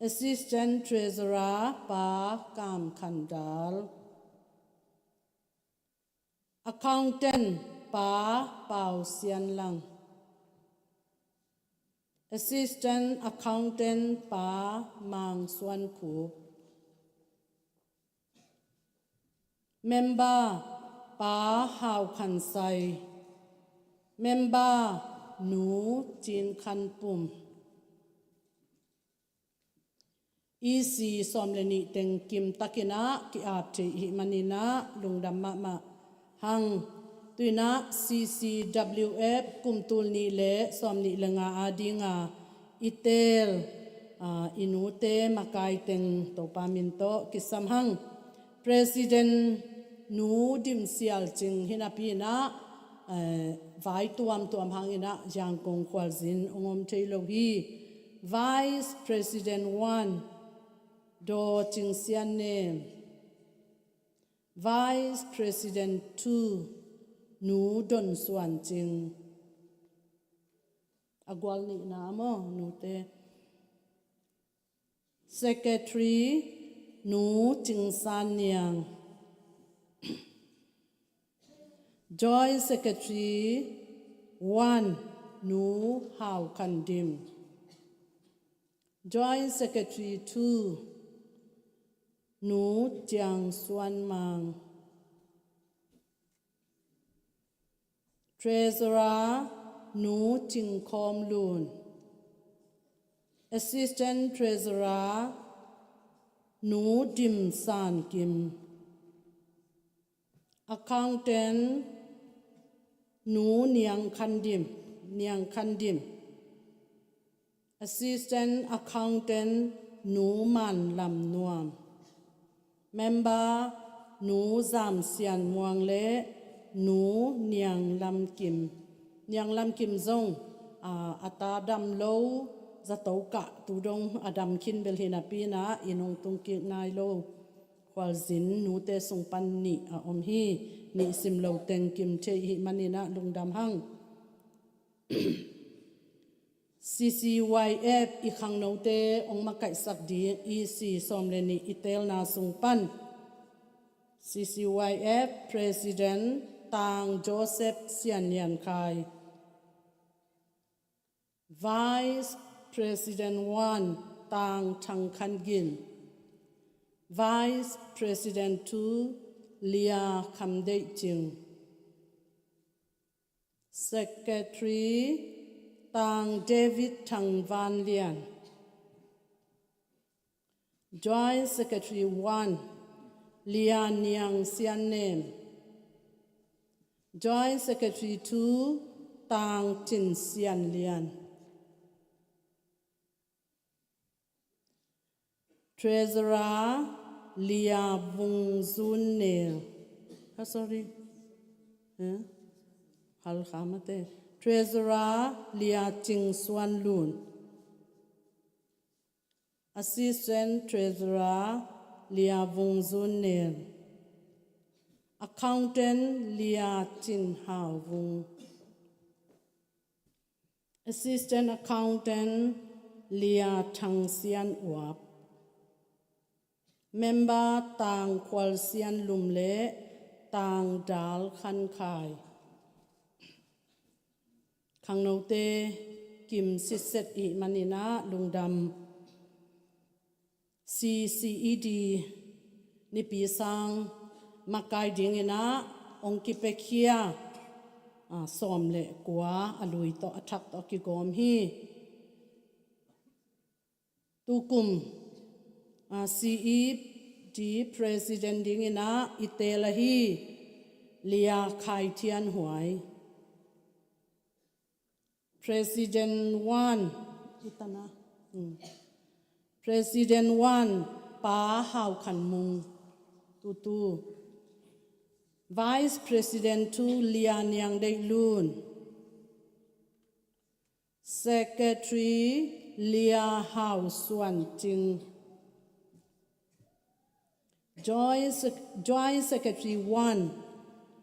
Assistant Treasurer Pa Kam Khan Dal, Accountant Pa Pau Sian Lang, Assistant Accountant Pa Mang Suan Khup, Member Pa Hau Khan Sai, Member Nu Cin Khan Pum. E C sawm le nih teng kim takinah ki-ap thei ihih maninah lungdam mahmah hang. Tuinah C C W F kum tul nih le sawm nih le nga a dinga i teel, aa, i nute makai teng Topa min tawh kisam hang. President Nu Dim Sial Cing hi napi inah, eh, vai tuamtuam hanginah Yangon khualzin ong om thei lo hi. Vice President one Daw Cing Sian Nem, Vice President two Nu Don Suan Cing, a gual nihna maw nute, Secretary Nu Cing San Niang, Joint Secretary one Nu Hau Khan Dim, Joint Secretary two Nu Tiang Suan Mang, Treasurer Nu Cing Khawm Lun, Assistant Treasurer Nu Dim San Kim, Accountant Nu Niang Khan Dim, Niang Khan Dim, Assistant Accountant Nu Man Lam Nuam, Member Nu Zam Sian Muang le Nu Niang Lam Kim. Niang Lam Kim zong, aa, a ta dam lo, zato kah tu dong a dam khin bel hi napi-in ah inn hong tung kik nai lo khualzin nute sung pan nih a om hi. Nih sim lo teng kim thei ahih manin ah lungdam hang. C C Y F i khangnote hong makaihsak ding E C sawm le nih i teelna sung pan C C Y F President Tang Joseph Sian Lian Khai, Vice President One Tang Thang Khan Gin, Vice President Two Lia Kham Deih Cing, Secretary Tang David Thang Van Lian, Joint Secretary One Lia Niang Sian Nem, Joint Secretary Two Tang Cin Sian Lian, Treasurer Lia Vung Zun Nel. Ah, sorry. Eh? Hal kha mate. Treasurer Lia Cing Suan Lun. Assistant Treasurer Lia Vung Zun Nel. Accountant Lia Cin Hau Vung. Assistant Accountant Lia Thang Sian Uap. Member Tang Khual Sian Lum le Tang Dal Khan Khai. Khangnote kim sitset ahih manin ah lungdam. C C E D nipi sang makai dingin ah hong kipiakhia, ah, sawm le kua a lui tawh a thak tawh a kigawm hi. Tukum, ah, C E D President dingin ah i teel ahi Lia Khai Thian Huai. President One, i tan a. Hmm. President One, Pa Hau Khan Mung, tutu. Vice President Two, Lia Niang Deih Lun. Secretary, Lia Hau Suan Cing. Joint Sec-, Joint Secretary One,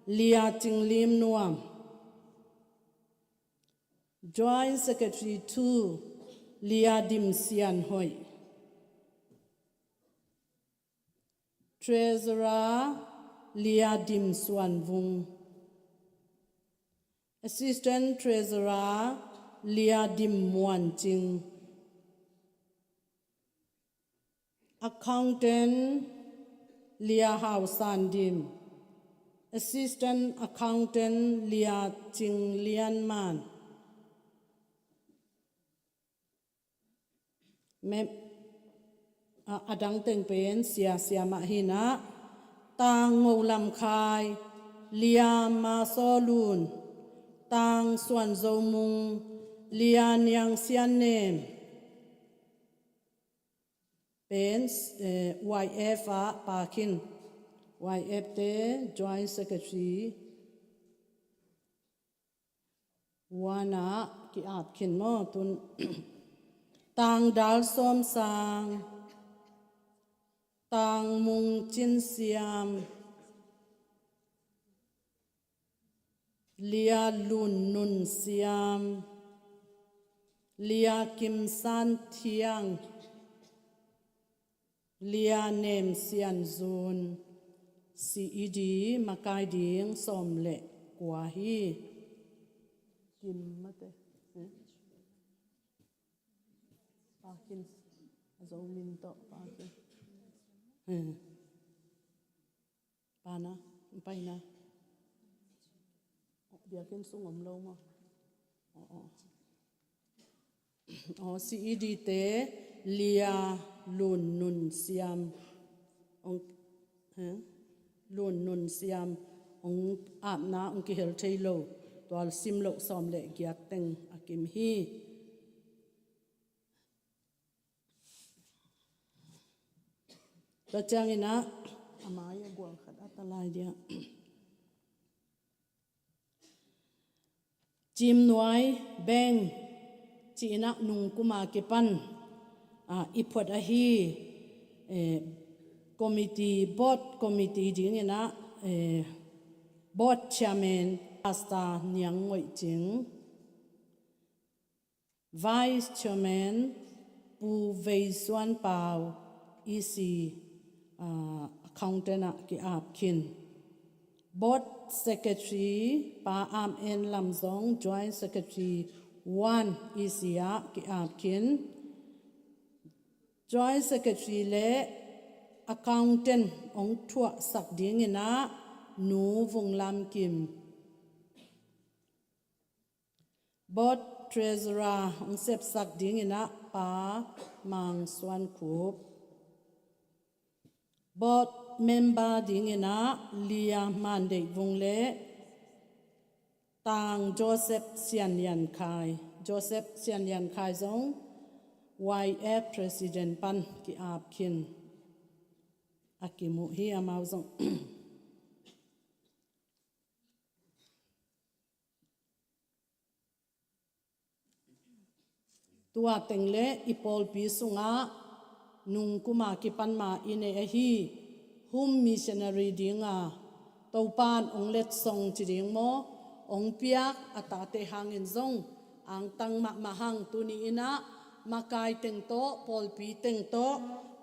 Lia Cing Lim Nuam. Joint Secretary Two, Lia Dim Sian Hoih. Treasurer, Lia Dim Suan Vung. Assistant Treasurer, Lia Dim Muan Cing. Accountant, Lia Hau San Dim. Assistant Accountant, Lia Cing Lian Man. Mem-, a, a dang teng pen sia, sia mah hi-in ah, Tang Ngo Lam Khai, Lia Ma Saw Lun, Tang Suan Zo Mung, Lia Niang Sian Nem. Pen, eh, Y F ah pah khin. Y F te Joint Secretary One ah ki-ap khin maw, tun. Tang Dal Sawm Sang, Tang Mung Cin Siam, Lia Lun Nun Siam, Lia Kim San Thiang, Lia Nem Sian Zun, C E D makai ding sawm le kua hi. Kim mate. Eh? Pakin. A Zo min tawh Pakin. Eh. Pana, paina. Biakinn sung om lo maw? Aw, aw. Aw, C E D te Lia Lun Nun Siam. Ong, he? Lun Nun Siam. Ong apna ong kihel thei lo. Tual sim lo sawm le giat teng a kim hi. Tua ciangin ah, a mai a gual khat a ta lai dia. Cimnuai Beng, ci-in ah nungkuma kipan, ah, i phuat ahi, eh, committee, board committee dingin ah, eh, board chairman Pastor Niang Ngoih Cing, vice chairman Pu Vei Suan Pau, E C, ah, accountant ah ki-ap khin. Board Secretary Pa Am En Lam zong Joint Secretary one E C ah ki-ap khin. Joint Secretary le Accountant hong thuahsak dingin ah Nu Vung Lam Kim. Board Treasurer hong sepsak dingin ah Pa Mang Suan Khup. Board member dingin ah Lia Man Deih Vung le Tang Joseph Sian Lian Khai. Joseph Sian Lian Khai zong Y F president pan ki-ap khin. A kimu hi amau zong. Tua teng le i pawlpi sungah nungkuma kipan ma i nei ahi home missionary dinga Topan hong letsong ci ding maw, hong piak a tate hangin zong angtang mahmah hang tuni in ah makai teng tawh, pawlpi teng tawh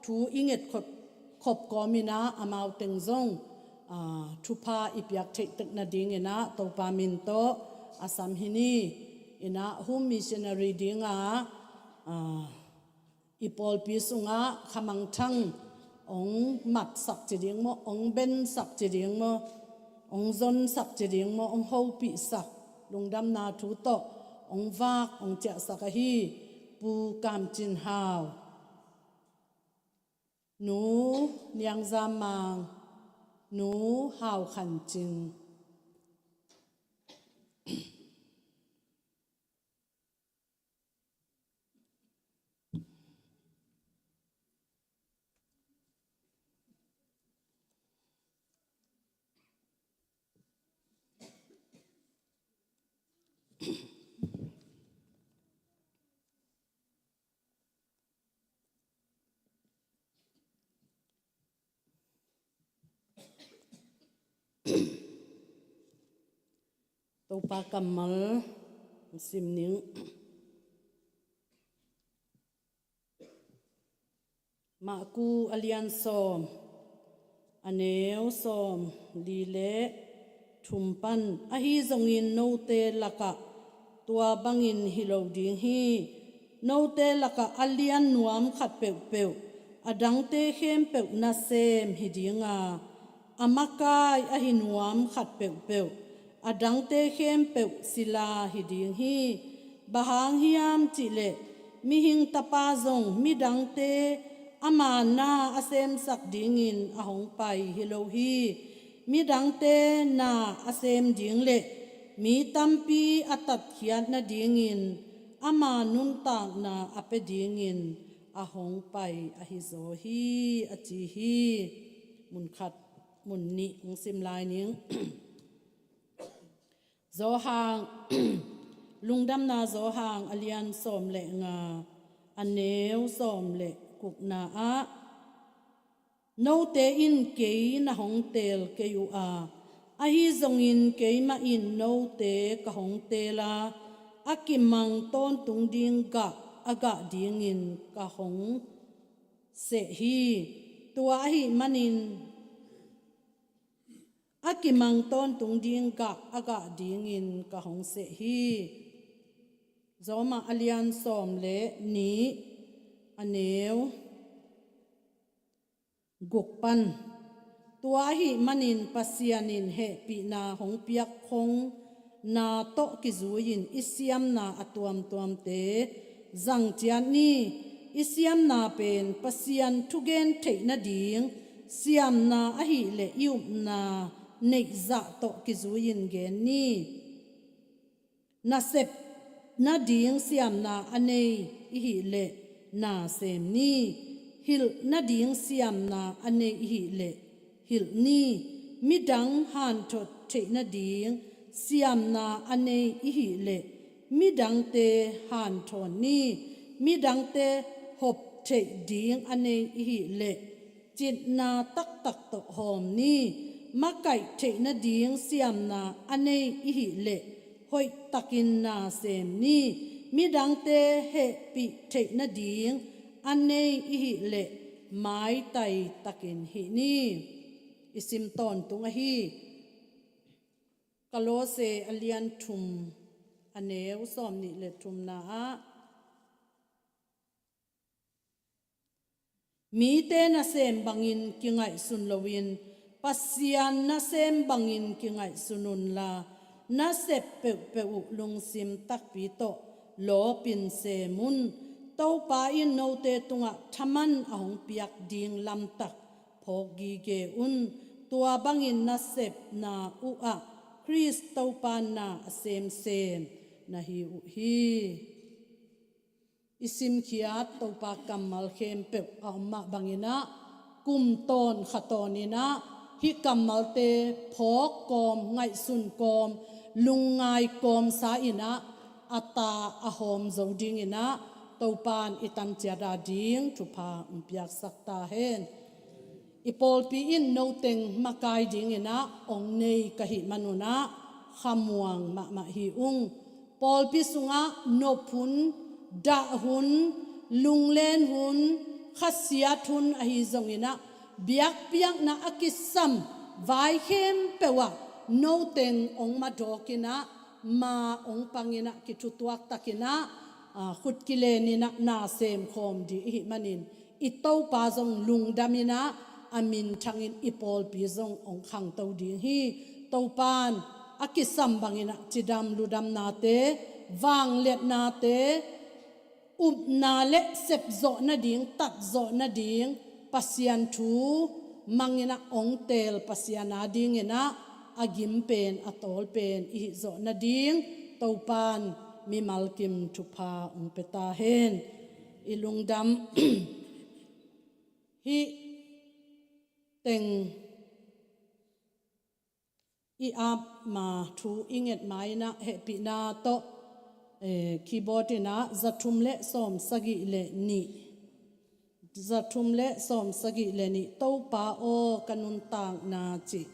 thu i nget khop, khop kawmin ah amau teng zong, aa, thupha i piak theih tek nadingin ah Topa min tawh a sam hi ni. In ah home missionary dinga, aa, i pawlpi sungah khamangthang hong matsak ci ding maw, hong bensak ci ding maw, hong zonsak ci ding maw, hong hopihsak, lungdamna thu tawh hong vak hong ciahsak ahi Pu Kam Cin Hau, Nu Niang Zam Mang, Nu Hau Khan Cing. Topa kammal sim ning. Marku a lian sawm, a neu sawm li le thum pan, ahi zongin note lakah tua bangin hi lo ding hi. Note lakah a lian nuam khat peuhpeuh a dangte khempeuh nasem hi dinga, a makai ahi nuam khat peuhpeuh a dangte khempeuh sila hi ding hi. Bang hang hiam cihleh, mihing tapa zong midangte ama na a semsak dingin a hong pai hi lo hi. Midangte na a sem ding le mi tampi a tatkhiat nadingin ama nuntakna a pia dingin a hong pai ahi zaw hi, a ci hi. Mun khat, mun nih hong sim lai ning. Johan, Lungdamna Johan a lian sawm le nga, a neu sawm le gukna ah, note in kei na hong teel kei uh a, ahi zongin keimah in note ka hong teel a, a kimang tawntung ding gah a gah dingin ka hong seh hi. Tua ahih manin a kimang tawntung ding gah a gah dingin ka hong seh hi. Rom a lian sawm le nih, a neu guk pan. Tua ahih manin Pasian in hehpihna hong piak khong na tawh kizui-in i siamna a tuamtuamte zang ciat ni. I siamna pen Pasian thugen theih nading siamna ahih leh i upna neih zah tawh kizui-in gen ni. Nasep nading siamna a nei i hih leh na sem ni. Hilh nading siamna a nei i hih leh hilh ni. Midang hanthot theih nading siamna a nei i hih leh Midangte hanthawn ni. Midangte hop theih ding a nei ihileh, citna taktak tawh hawm ni. Makaih theih nading siamna a nei ihileh, hoihtakin na sem ni. Midangte hehpih theih nading a nei ihileh, maitai takin hih ni. I sim tawntung ahi Kolose a lian thum, a neu sawmnih le thumna ah, mite nasem bangin kingaihsun loin, Pasian nasem bangin kingaihsun unla, nasep peuhpeuh uh lungsim takpi tawh lawpin sem un. Topa in note tungah thaman a hong piak ding lamtak phawk gige un. Tua bangin nasepna uh ah Khrist Topa na a semsem na hi uh hi. I simkhiat Topa kammal khempeuh a om mah bangin ah, kum tawn kha tawn in ah, hih kammalte phawk kawm, ngaihsun kawm, lungngai kawm sa in ah, a ta a hawm zo dingin ah, Topa in i tanciat a ding thupha hong piaksak ta hen. I pawlpi in noteng makai dingin ah hong nei ka hih manun ah, khamuang mahmah hi ung. Pawlpi sungah nop hun, dah hun, lunglen hun, khasiat hun ahi zongin ah, biakpiakna a kisam vai khempeuh ah noteng hong madawk in ah, ma hong pang in ah, kithutuak takin ah, aa, khut kilen in ah na sem khawm ding i hih manin, i Topa zong lungdam in ah, a minthangin i pawlpi zong hong khangto ding hi. Topa in a kisam bangin ah cidam ludamnate, vangliatnate, upna le sepzawh nading, tatzawh nading, Pasian thu mang in ah hong teel Pasian a dingin ah, a gim pen, a tawl pen i hih zawh nading, Topa in mimal kim thupha hong pia ta hen. I lungdam hih teng i ap ma, thu i nget ma in ah, hehpihna tawh, eh, keyboard in ah, za thum le sawm sagih le nih, za thum le sawm sagih le nih, Topa aw ka nuntakna cih.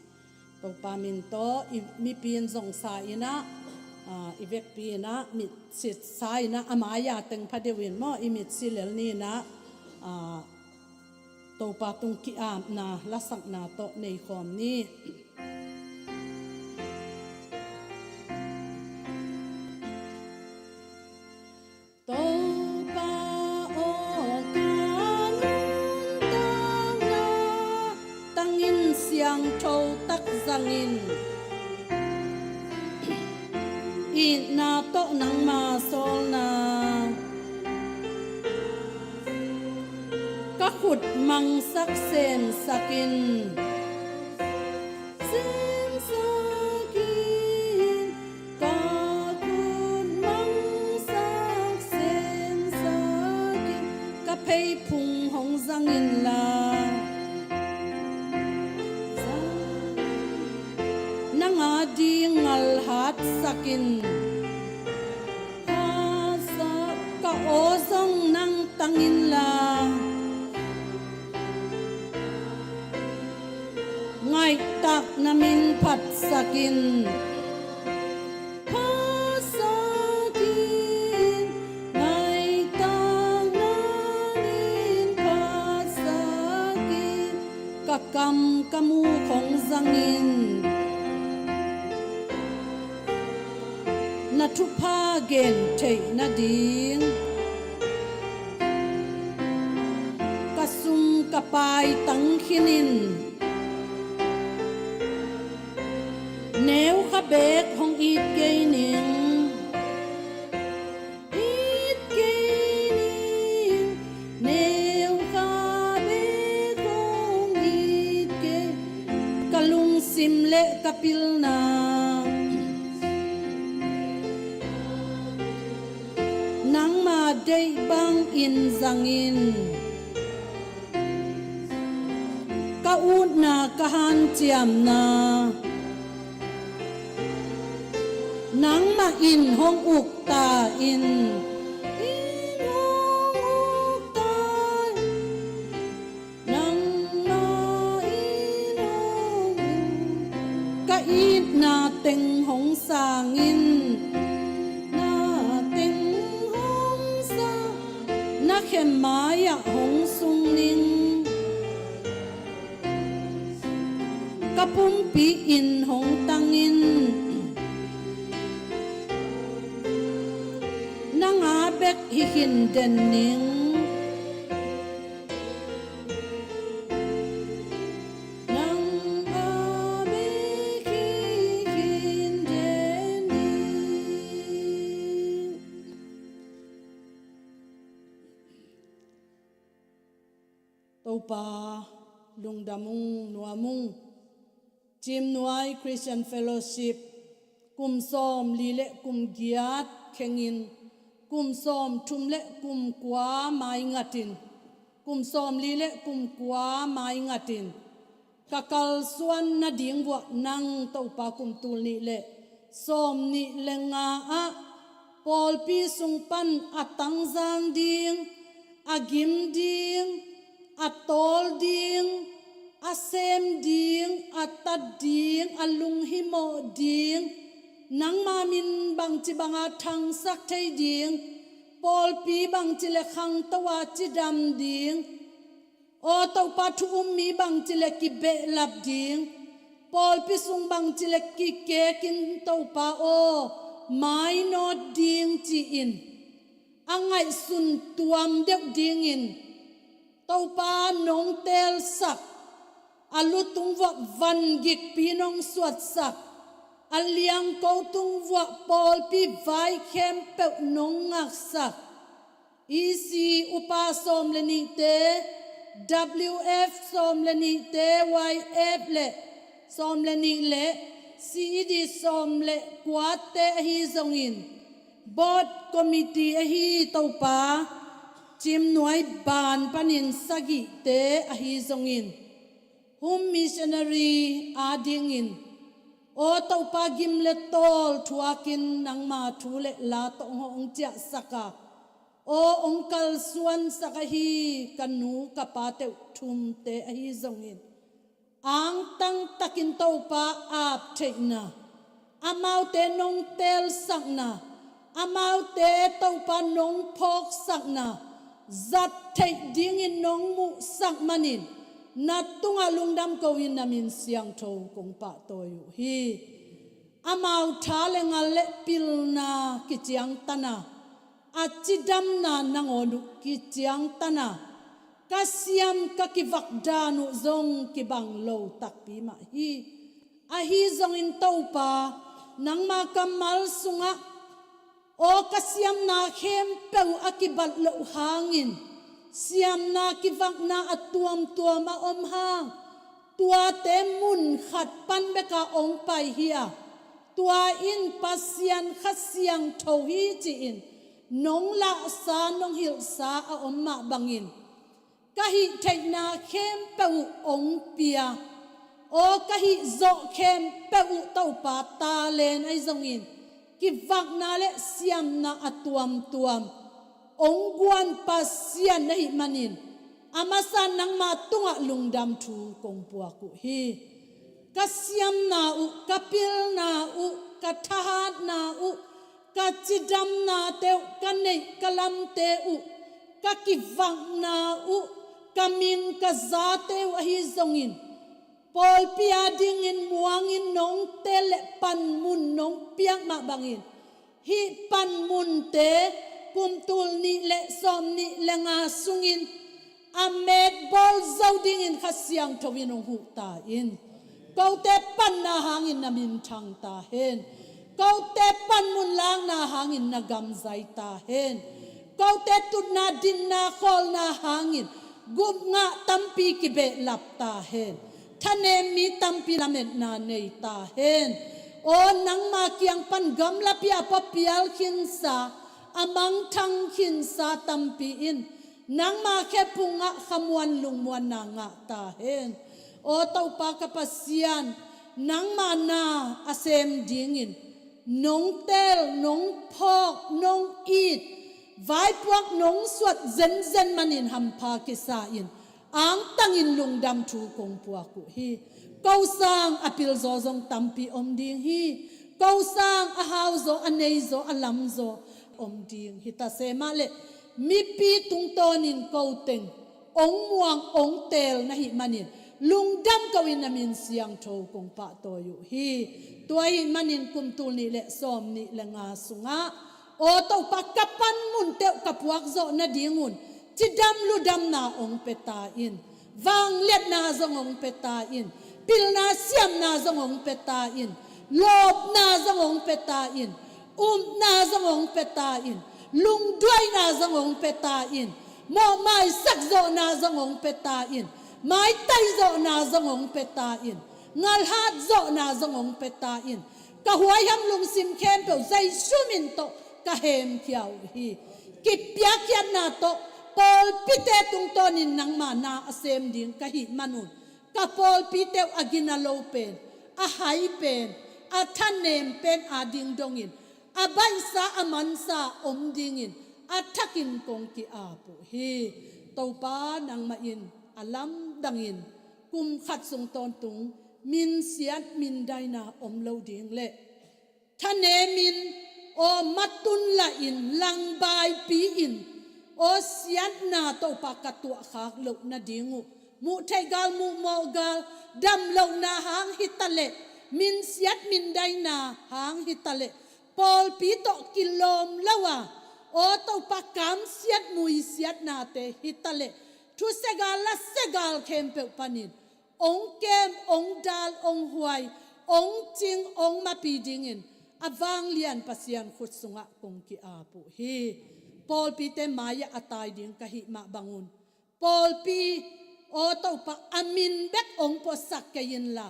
Topa min tawh i mipi in zong sa in ah, aa, i vekpi in ah, mitsit sa in ah, a mai-a teng pha deuh in maw, i mitsi lel ni in ah, aa, Topa tung ki-apna, lasakna tawh nei khawm ni. Topa aw ka nuntakna, tangin siangtho tak zangin, itna tawh nangma sawlna, ka khut mangsak semsak in. Semsak in, ka khut mangsak semsak in, ka pheiphung hong zang inla, nang a ding ngalhatsak in. Ka aw zong nang tang inla, ngaihtakna min phatsak in. Phatsak in, ngaihtakna min phatsak in. Ka kam ka muk hong zang in, na thupha gen theih nading, ka sum ka pai tang khin in, neu kha beek hong it kei ning. It kei ning, neu kha beek hong it kei. Ka lungsim le ka pilna, nangma deih bangin zang in. Ka utna ka hanciamna, nangma in hong uk ta in. In hong uk ta in. Nangmah in hong uk. Ka itna teng hong sang in. Na teng hong sang. Na khem mai-ah hong sung ning. Ka pumpi in hong tang in. Nang a bek hi khin den ning. Nang a bek hi khin den ning. Topa, lungdam ung, nuam ung. Cimnuai Christian Fellowship kum sawmli le kum giat khengin, kum sawmthum le kum kua maingatin, kum sawmli le kum kua maingatin, ka kalsuan nading vuah nang Topa kum tul nih le sawmnih le nga ah pawlpi sung pan a tangzang ding, a gim ding, a tawl ding, a sem ding, a tat ding, a lunghimawh ding, nangma min bangci banga thangsak thei ding, pawlpi bangci le khangto a cidam ding, aw Topa thu um mi bangci le kibehlap ding, pawlpi sung bangci le kikekin Topa aw mainawt ding ci-in a ngaihsun tuam deuh dingin Topa nong teelsak, a lutung vuah van gikpi nong suatsak, a liangko tung vuah pawlpi vai khempeuh nong ngaksak, E C upa sawm le nihte, W F sawm le nihte, Y F le sawm le nih le C E D sawm le kuate ahi zongin, Board Committee ahi Topa, Cimnuai ban panin sagihte ahi zongin, Home Missionary adingin, aw Topa gim le tawl thuakin nangma thu le la tawh hong ciahsak a, aw hong kalsuansak ahi ka nu ka pa teuh thumte ahi zongin, angtang takin Topa ap theihna, amaute nong teelsakna, amaute Topa nong phawksakna zat theih dingin nong muhsak manin, na tungah lungdam ko-in na min siangtho kong pahtawi uh hi. Amau tha le ngal le pilna kiciangtana, a cidamna nangawn uh kiciangtana, ka siam ka kivak dan uh zong kibang lo takpi mah hi. Ahi zongin Topa, nangma kammal sungah aw ka siamna khempeuh a kibat loh hangin, siamna kivakna a tuamtuam a om hang, tuate mun khat pan beka ong pai hi a, tua in Pasian Kha Siangtho hi ci-in nong lahsa nong hilhsa a om mah bangin, ka hih theihna khempeuh uh ong pia, aw ka hih zawh khempeuh uh Topa talen ahi zongin, kivakna le siamna a tuamtuam ong guan Pasian na hih manin, a masa nangma tungah lungdam thu kong puak uh hi. Ka siamna uh, ka pilna uh, ka thahatna uh, ka cidamnate uh, ka neih ka lamte uh, ka kivakna uh, ka ming ka zate uh ahi zongin, pawlpi adingin muangin nong teel le panmun nong piak mah bangin, hih panmunte kum tul nih le sawm nih le nga sungin a metbawl zo dingin Kha Siangtho in hong huh ta in. Kote panna hangin na minthang ta hen. Kote panmun lakna hangin na gamzai ta hen. Kote tutna dinna khawlna hangin gupngah tampi kibehlap ta hen. Thanem mi tampi lametna nei ta hen. Aw nangma kiang pan gamlapi a papial khinsa, a mangthang khinsa tampi in nangma khephungah khamuan lungmuanna ngah ta hen. Aw Topa ka Pasian, nangma na a sem dingin nong tel, nong phawk, nong it, vaipuak nong suat zenzen manin hampha kisa in, angtangin lungdam thu kong puak uh hi. Ko sang a pilzaw zong tampi om ding hi. Ko sang a hauzaw, a neizaw, a lamzaw om ding hi ta se mah leh, mipi tungtawnin ko teng ong muang, ong teel na hih manin lungdam ko in, na min siangtho kong pahtawi uh hi. Tua ahih manin kum tul nih le sawm nih le nga sungah, aw Topa, ka panmun teuh ka puak zawh nadingun cidam ludamna ong pia ta in. Vangliatna zong ong pia ta in. Pilna siamna zong ong pia ta in. Lawpna zong ong pia ta in. Upna zong ong pia ta in. Lungduaina zong ong pia ta in. Mawhmaisak zawhna zong ong pia ta in. Maitai zawhna zong ong pia ta in. Ngalhat zawhna zong ong pia ta in. Ka huaiham lungsim khempeuh Jesu min tawh ka hemkhia uh hi. Kipiakkhiatna tawh pawlpite tungtawnin nangma na a sem ding ka hih manun, ka pawlpite uh a gina lo pen, a hai pen, a thanem pen ading dongin, a baihsa a mansa om dingin a thakin kong ki-ap uh hi. Topa, nangmah in a lamdangin kum khat sung tawntung minsiat mindaina om lo ding le thanemin, aw matun lahin, langbaipi-in, aw siatna Topa ka tuahkhak loh nading uh, muh theih gal, muh mawh gal, dam lohna hang hi ta leh, minsiat mindaina hang hi ta leh, pawlpi tawh kilawm lo a, aw Topa, kamsiat muisiatnate hi ta leh, thusia gal lasia gal khempeuh panin ong kem, ong dal, ong huai, ong cing, ong mapi dingin a vanglian Pasian khut sungah kong ki-ap uh hi. Pawlpite mai-ah a tai ding ka hih mah bangun, pawlpi, aw Topa, a min bek ong puaksak kei inla,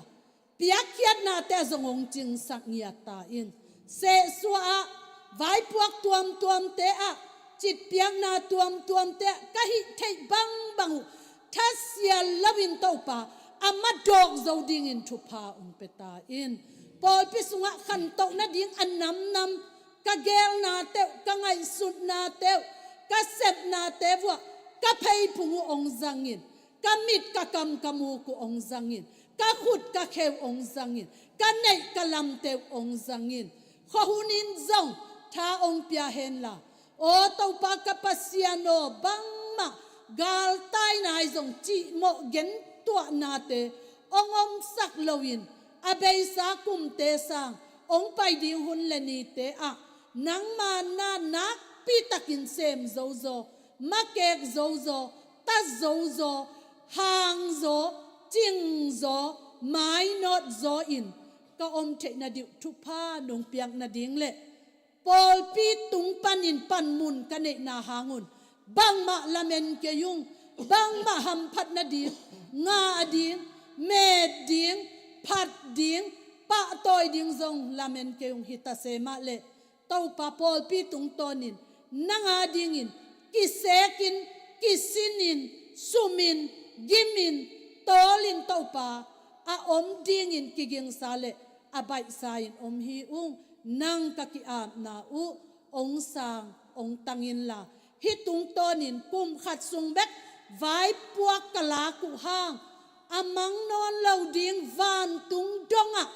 piakkhiatnate ah zong ong cingsak ngiat ta in. Sehsuah ah, vaipuak tuamtuamte ah, citpiakna tuamtuamte ah ka hih theih bangbang uh thasia loin Topa, a madawk zo dingin thupha ong pia ta in. Pawlpi sungah khantoh nading a namnam, ka geelnate uh, ka ngaihsutnate uh, ka sepnate vuah ka pheiphung uh ong zangin, ka mit ka kam ka muk uh ong zangin, ka khut ka khe uh ong zangin, ka neih ka lamte uh ong zangin, khuahun in zong tha ong pia henla, aw Topa ka Pasian aw, bangmah galtai nai zong cihmawh gentuahnate ong omsak loin, a beisa kumte sang ong pai ding hun le nite ah nangma na nakpitakin sem zozaw, makek zozaw, ta zozaw, hang zaw, cing zaw, mainawt zaw in ka om theih nading uh thupha nong piak nading le pawlpi tung panin panmun ka neihna hangun bangmah lamen kei ung. Bangmah hamphat nading, ngah ding, met ding, phat ding, pahtawi ding zong lamen kei ung. Hi ta se mah leh Topa, pawlpi tungtawnin nang adingin kisekin, kisinin, sumin, gimin, tawlin Topa, a om dingin kigingsa le a baihsa in om hi ung. Nang ka ki-apna uh ong sang, ong tang inla, hih tungtawnin kum khat sung bek vaipuak ka lak uh hang, a mang nawn lo ding vantung dongah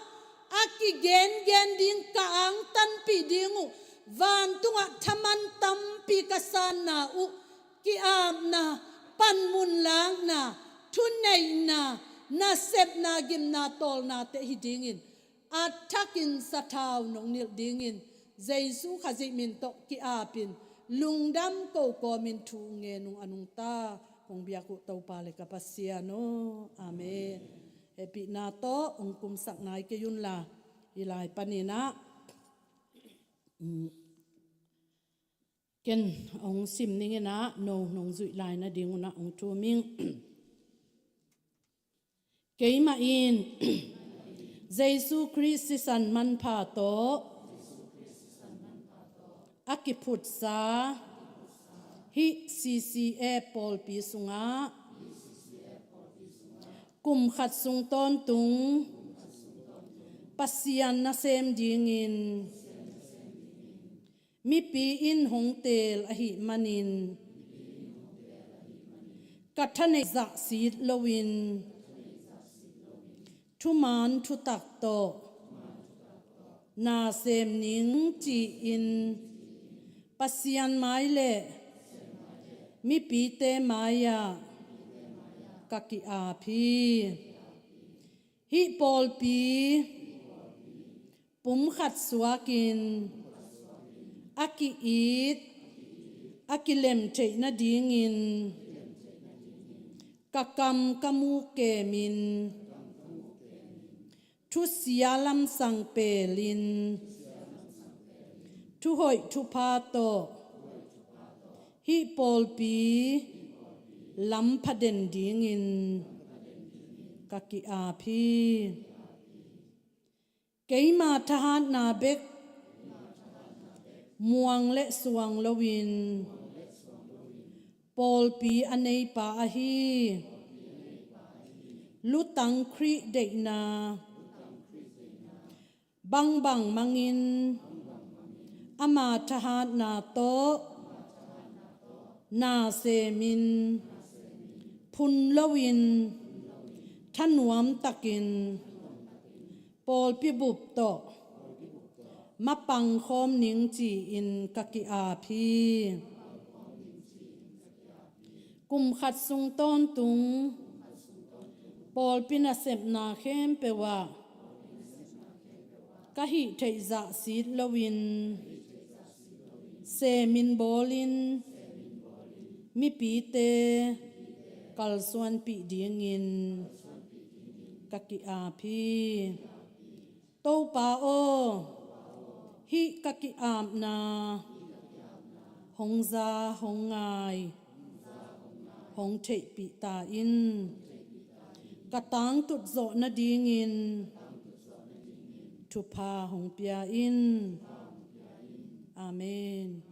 a kigengen ding ka angtanpih ding uh, vantungah thaman tampi ka sanna uh, ki-apna, panmun lakna, thuneihna, nasepna, gimna, tawlnate hi dingin a thakin sathau nong nilh dingin Jesu Khazih min tawh ki-apin lungdam ko kawmin thu ngen ung a nungta kong biak uh Topa le ka Pasian aw. Amen. Hehpihna tawh ong kumsak nai kei unla, i lai paninah, mm, ken ong sim ninginah, no nong zuih lai nadingunah ong thum ing. Keimah in Jesu Khrist sisan manpha tawh a kiphutsa hih C C F pawlpi sungah kum khat sung tawntung Pasian nasem dingin Mipi in hong teel ahih manin ka thaneih zahsit loin thuman thutak tawh na sem ning ci-in Pasian mai le mipite mai-ah ka ki-ap hi. Hih pawlpi pumkhat suakin a ki-it a kilem theih nadingin ka kam ka muk kemin thusia lamsang pelin thuhoih thupha tawh hih pawlpi lam phaden dingin ka ki-ap hi. Keima thahatna bek muang le suang loin pawlpi a neipa ahi lutang Khrih deihna bangbang mangin ama thahatna tawh na semin phun loin thanuam takin pawlpi bup tawh mapang khawm ning ci-in ka ki-ap hi. Kum khat sung tawntung pawlpi nasepna khempeuh ah ka hih theih zahsit loin semin bawlin mipite kalsuanpih dingin ka ki-ap hi. Topa aw, hih ka ki-apna hong za, hong ngai, hong theihpih ta in. Ka tangtut zawh nadingin thupha hong pia in. Amen.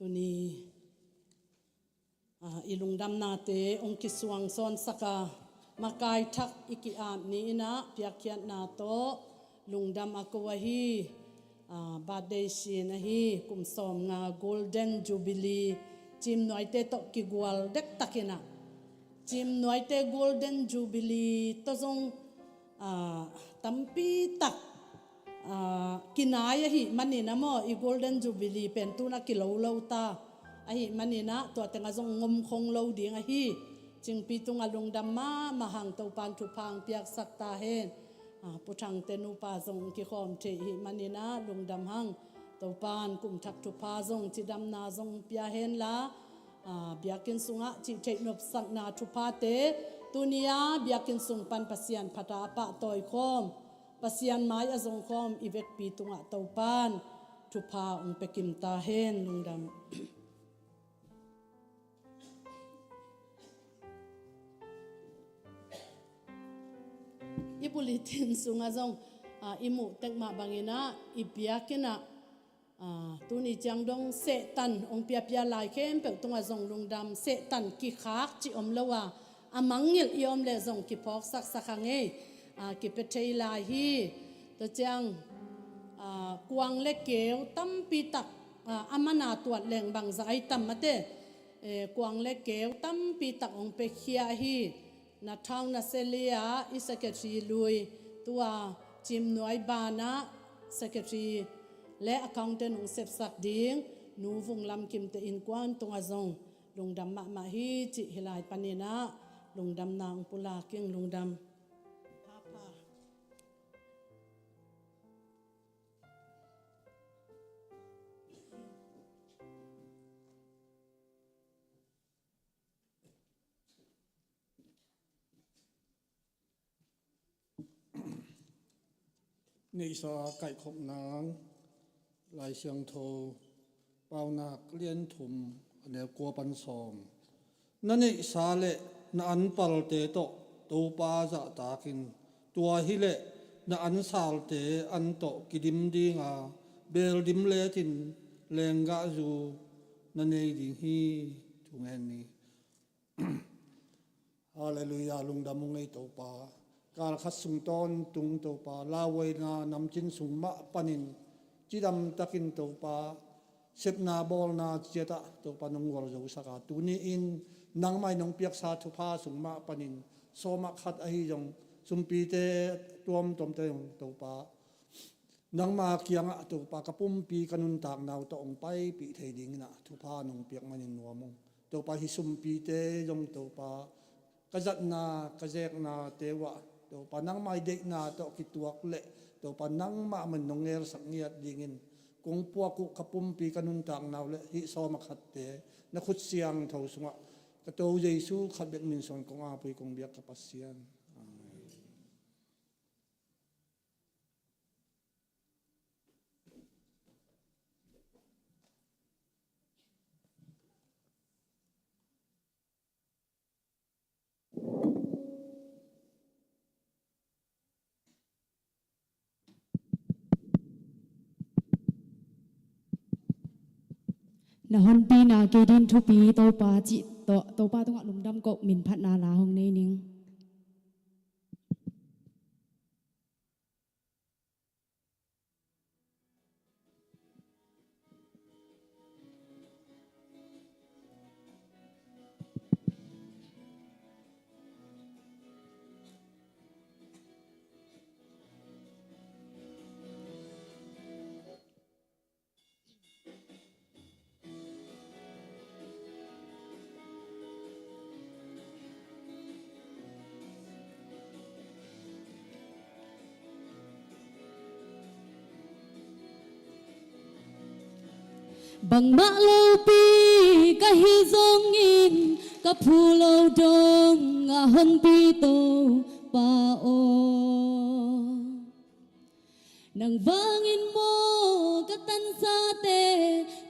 Tuni, ah, i lungdamnate hong kisuang sawnsak a, makai thak i ki-ap ni in ah piakkhiatna tawh lungdam a ko ahi, ah, birthday sin ahi, kum sawmnga Golden Jubilee, Cimnuaite tawh kigual dektak in ah, Cimnuaite Golden Jubilee tawh zong, ah, tampi tak, ah, kinai ahih manin ah maw, i Golden Jubilee pen tu-in ah kilo lo ta ahih manin ah tua teng ah zong ngomkhong lo ding ahi. Cingpi tungah lungdam mahmah hang, Topa'n thupha hong piaksak ta hen. Ah, Pu Thangte nupa zong kikhawm thei ahih manin ah lungdam hang. Topa'n kum thak thupha zong, cidamna zong pia hen la, ah, biakinn sungah cih theih nopsakna thuphate tuni-a biakinn sung pan Pasian phat a pahtawi khawm, Pasian mai a zong khawm i vekpi tungah Topa'n thupha hong pia kim ta hen. Lungdam. Bulletin sungah zong, ah, i muh tek mah bangin ah, i biakinn ah, ah, tuni ciang dong Satan hong piapia lai khempeuh tungah zong lungdam, Satan kikhak cih om lo a, a mangngilh i om leh zong kiphawksaksak a ngei, ah, kipia thei lai hi. Tua ciang, ah, kuang le keu tampi tak, ah, a man a tuat leng bangzah ai tam mate, eh, kuang le keu tampi tak hong piakhia hi. Na thau na sia leh i secretary lui, tua Cimnuai banah secretary le accountant hong sepsak ding Nu Vung Lam Kim te innkuan tungah zong lungdam mahmah hi cih hih lai panin ah lungdamna hong pulak ing. Lungdam. Papa. Neihsa kaihkhopna, Lai Siangtho Paunak lian thum, a neu kua pan sawm. Na neihsa le na anpalte tawh Topa zahtak in, tua hileh na ansalte an tawh kidim ding a, beldim letin lenggahzu na nei ding hi. Thungen ni. Halleluiah, lungdam ung ei Topa. Kal khat sung tawntung Topa, lauhuaina namcin sung mah panin cidam takin Topa, sepna bawlna ciatah Topa nong gualzosak a, tuni-in nangmah in nong piaksa thupha sung mah panin sawm ah khat ahi zong, sumpite tuamtuamte zong Topa, nangma kiangah Topa, ka pumpi ka nuntakna uh tawh hong paipih thei dingin ah thupha nong piak manin nuam ung. Topa, hih sumpite zong Topa, ka zatna ka zeknate uh ah Topa, nangmah i deihna tawh kituak leh Topa, nangmah man nong ngelsak ngiat dingin kong puak uh ka pumpi ka nuntakna uh le hih sawm ah khatte na khut siangtho sungah ka To Jesu khat bek min suangin kong apui kong biak ka Pasian. Amen. Na honpina kei din thupi Topa cih tawh Topa tungah lungdam koh minphatna la hong nei ning. Bangmah lopi ka hi zongin ka phu lo dong a honpi Topa aw. Nang vangin maw ka tansate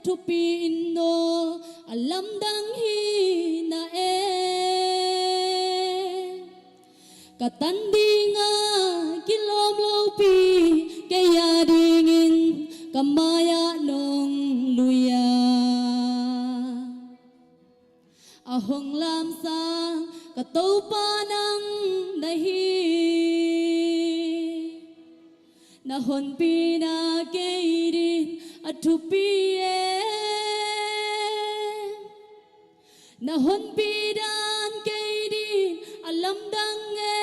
thupi in aw, a lamdang hi na e. Ka tan dinga kilawm lopi kei a dingin ka mai-ah nong lui a, a hong lamsang ka Topa nang na hi. Na honpina kei din a thupi e. Na honpi dan kei din a lamdang e.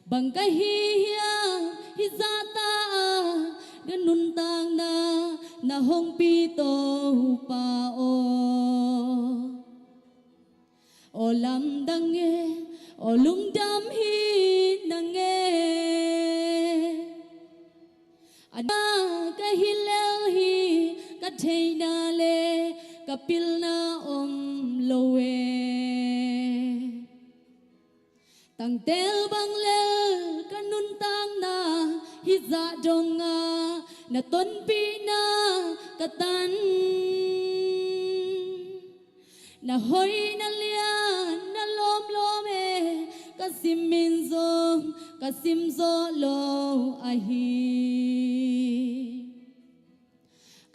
Bang ka hi hiam hih zahta a, ka nuntakna na hong pi Topa aw. Aw lamdang e, aw lungdam hi nang e. A na ka hi lel hi ka theihna le ka pilna om lo e. Tangtel bang lel ka nuntakna hih zah dongah na tonpihna ka tan. Na hoih na lian na lawmlawm e, Ka sim in zong ka sim zawh lo ahi.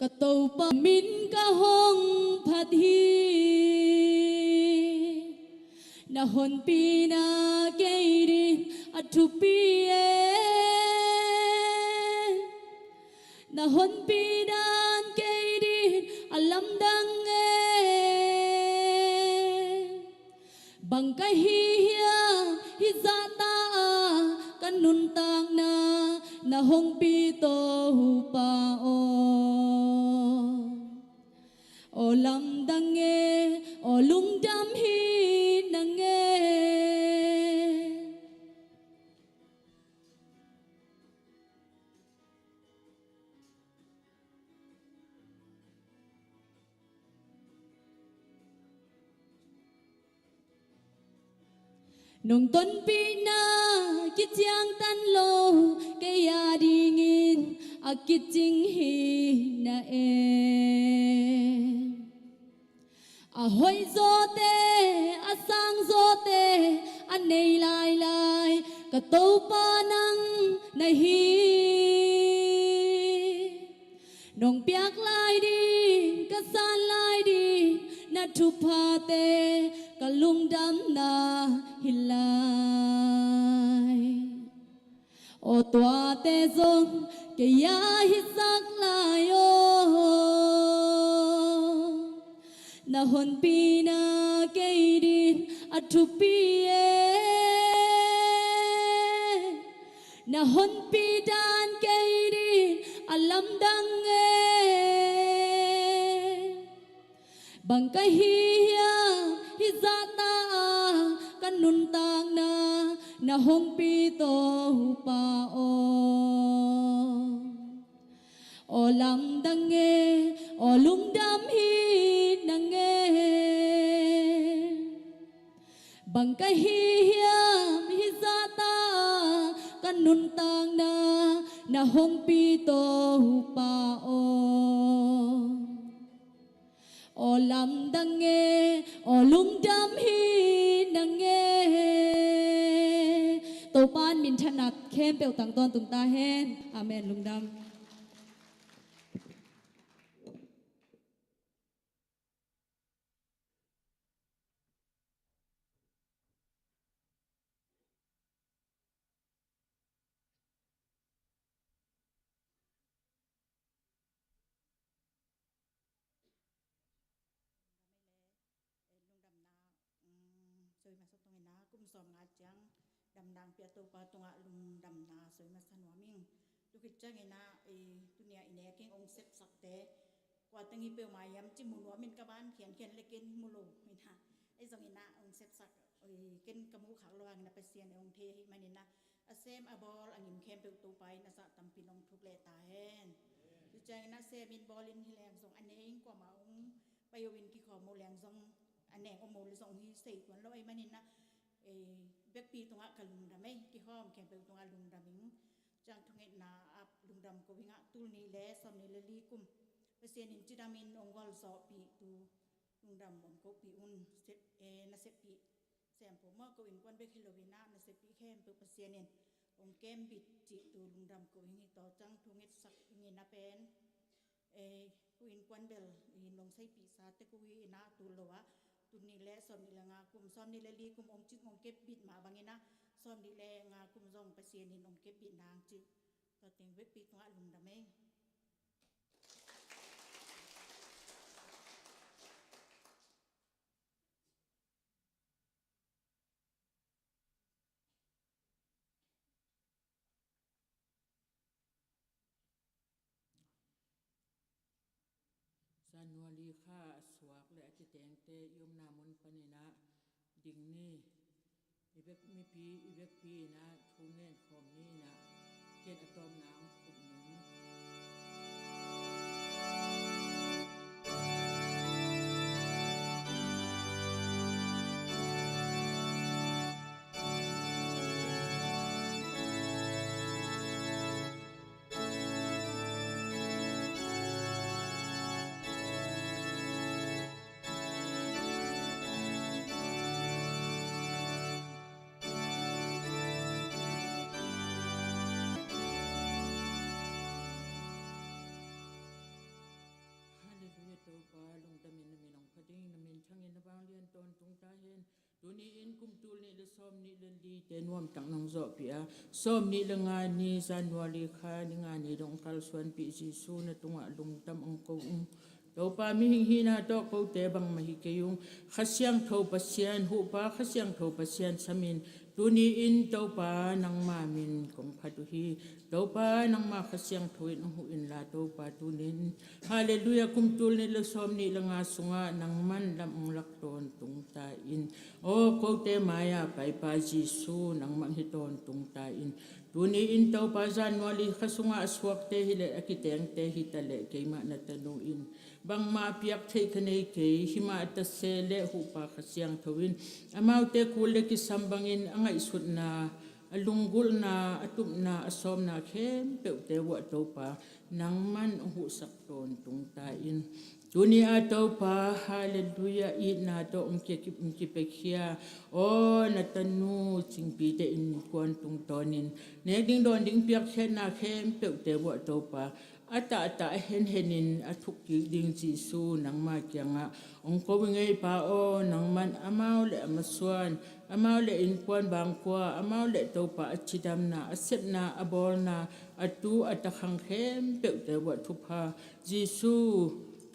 Ka Topa min ka hong phat hi. Na honpina kei ding a thupi e. Na honpi dan kei ding a lamdang e. Bang ka hi hiam hih zahta-a ka nuntakna na hong pi, Topa aw. Aw lamdang e, aw lungdam hi nang e. Nong tonpihna kiciangtan lo, kei a dingin a kicing hi na e. A hoih zawte, a sang zawte a nei lailai ka Topa nang na hi. Nong piak lai ding, ka san lai ding na thuphate ka lungdamna hi lai. Aw tuate zong kei a hisak lai aw. Na honpina kei ding a thupi e. Na honpi dan kei ding a lamdang e. Bang ka hi hiam hih zahta-a ka nuntakna na hong pi, Topa aw. Aw lamdang e, aw lungdam hi nang e. Bang ka hi hiam hih zahta-a ka nuntakna na hong pi, Topa aw. Aw lamdang e, aw lungdam hi nang e. Topa'n minthanna khempeuh tang tawntung ta hen. Amen. Lungdam. Lungdamna, um, soi masa tungin ah kum sawm nga ciang damna hong pia Topa tungah lungdamna soi masa nuam ing. Tua khit ciangin ah, eh, tuni-a i nek ing hong sepsakte kua teng hi peuhmah hiam ci mu nuam in ka van khiankhian le ken mu lo in ah. Ahi zongin ah hong sepsak, eh, ken ka muh khak lo hangin ah Pasian in hong thei ahih manin ah a sem a bawl a ngim khempeuh Topa in a zah tampi in hong thuk leh ta hen. Tua ciangin ah sem in bawl in hi leng zong a ne ing kuamah hong pai uh in kikhawm uh leng zong a neng om uh le zong hi sei tuan lo ahih manin ah, eh, vekpi tungah ka lungdam ei, kikhawm khempeuh tungah lungdam ing. Ciang thungetna ah lungdam ko ing ah, tul nih le sawm nih le li kum Pasian in cidam in hong gualzawhpih tu lungdam hong kohpih un. Sep, eh, na seppih sem peuh maw, ko innkuan bek hi lo in ah na seppih khempeuh Pasian in hong kembit cih tu lungdam ko ing. Hi tawh ciang thungetsak ing in ah pen, eh, ko innkuan bel in hong seipihsa tek uh hi in ah, tul lo ah tul nih le sawm nih le nga kum, sawm nih le li kum hong cing hong kembit mah bangin ah sawm nih le nga kum zong Pasian in hong kembit nang cih tua teng vekpi tungah lungdam ei. January kha a suak le a kitengte i omna mun panin ah ding ni. I vek mipi, i vekpi in ah thu ngen khawm ni in ah, ken a tawpna hong khut ning. Topa, lungdamin na min hong pha ding, na min thangin na vanglian tawntung ta hen. Tuni in kum tul nih le sawm nih le lite nuamtak nong zawhpih a, sawm nih le nga ni January kha ni nga ni dong kalsuanpih Jesu na tungah lungdam hong ko ung. Topa, mihing hihna tawh kote bangmah hi kei ung. Kha Siangtho Pasian, Huhpa Kha Siangtho Pasian samin tuni in Topa nangma min kong phat uh hi. Topa, nangma Kha Siangtho in hong huh inla Topa, tuni in Halleluiah, kum tul nih le sawm nih le nga sungah nangman lam hong lak tawntung ta in. Aw, kote mai-a paipa Jesu, nangmah hi tawntung ta in. Tuni in Topa, January kha sungah a suakte hileh a kitengte hitaleh keimah na tanu in bangmah a piak theih ka nei kei, himah ta se leh Huhpa Kha Siangtho in amaute kul le kisam bangin a ngaihsutna, a lunggulhna, a tupna, a sawmna khempeuhte uah Topa nangman hong huhsak tawntung ta in. Tuni a Topa, Halleluiah, itna tawh hong ki-, hong kipiakhia aw na tanu Cingpite innkuan tungtawnin nek ding dawn ding piakkhiatna khempeuhte uah Topa a tahtah a henhenin a thukkik ding Jesu nangma kiangah hong ko ing ei Pa aw. Nangman amau le a masuan, amau le innkuan bangkua, amau le Topa a cidamna, a sepna, a bawlna, a tu a takhang khempeuhte uah thupha, Jesu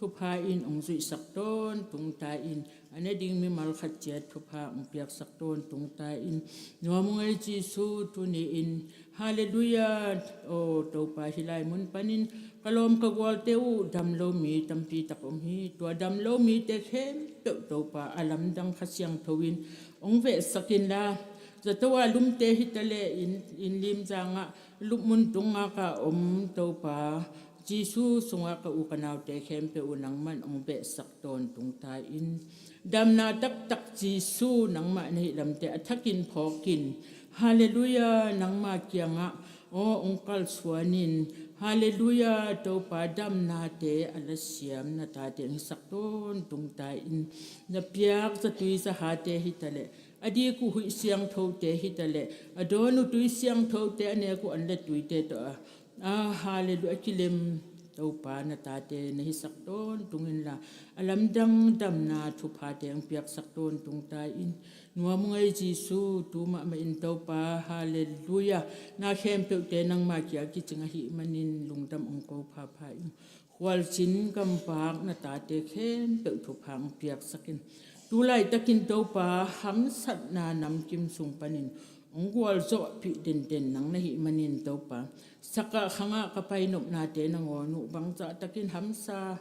thupha in hong zuihsak tawntung ta in. A ne ding mimal khat ciat thupha hong piaksak tawntung ta in. Nuam ung ei Jesu, tuni in Halleluiah. Aw Topa, hih lai mun panin ka lawm ka gualte uh dam lo mi tampi tak om hi. Tua dam lo mite khempeuh Topa a lamdang Kha Siangtho in hong vehsak inla, zato ah lumte hitaleh inn, inn limzang ah lupmun tung ngak ah om Topa, Jesu sungah ka u ka naute khempeuh uh nangman hong behsak tawntung ta in. Damna taktak Jesu nangmah na hih lamte a thakin phawkin, Halleluiah, nangma kiangah aw hong kalsuanin, Halleluiah, Topa, damnate a lasiam na tate hong hisak tawntung ta in. Na piak zatui zahate hitaleh, a dik uh huih siangthote hitaleh, a dawn uh tui siangthote, a nek uh an le tuite tawh a, a, Halleluiah, a kilem Topa na tate na hisak tawntung inla, a lamdang damna thuphate hong piaksak tawntung ta in. Nuam ung ei Jesu, tu mahmah in Topa, Halleluiah, na khempeuhte nangma kiang kicing ahih manin lungdam hong ko phapha ing. Khualzin gambak na tate khempeuh thupha hong piaksak in. Tu laitakin Topa, hamsatna namkim sung panin hong gualzawhpih denden nang na hih manin Topa, sakah khangah ka painopnate nangawn uh bangzahtakin hamsa,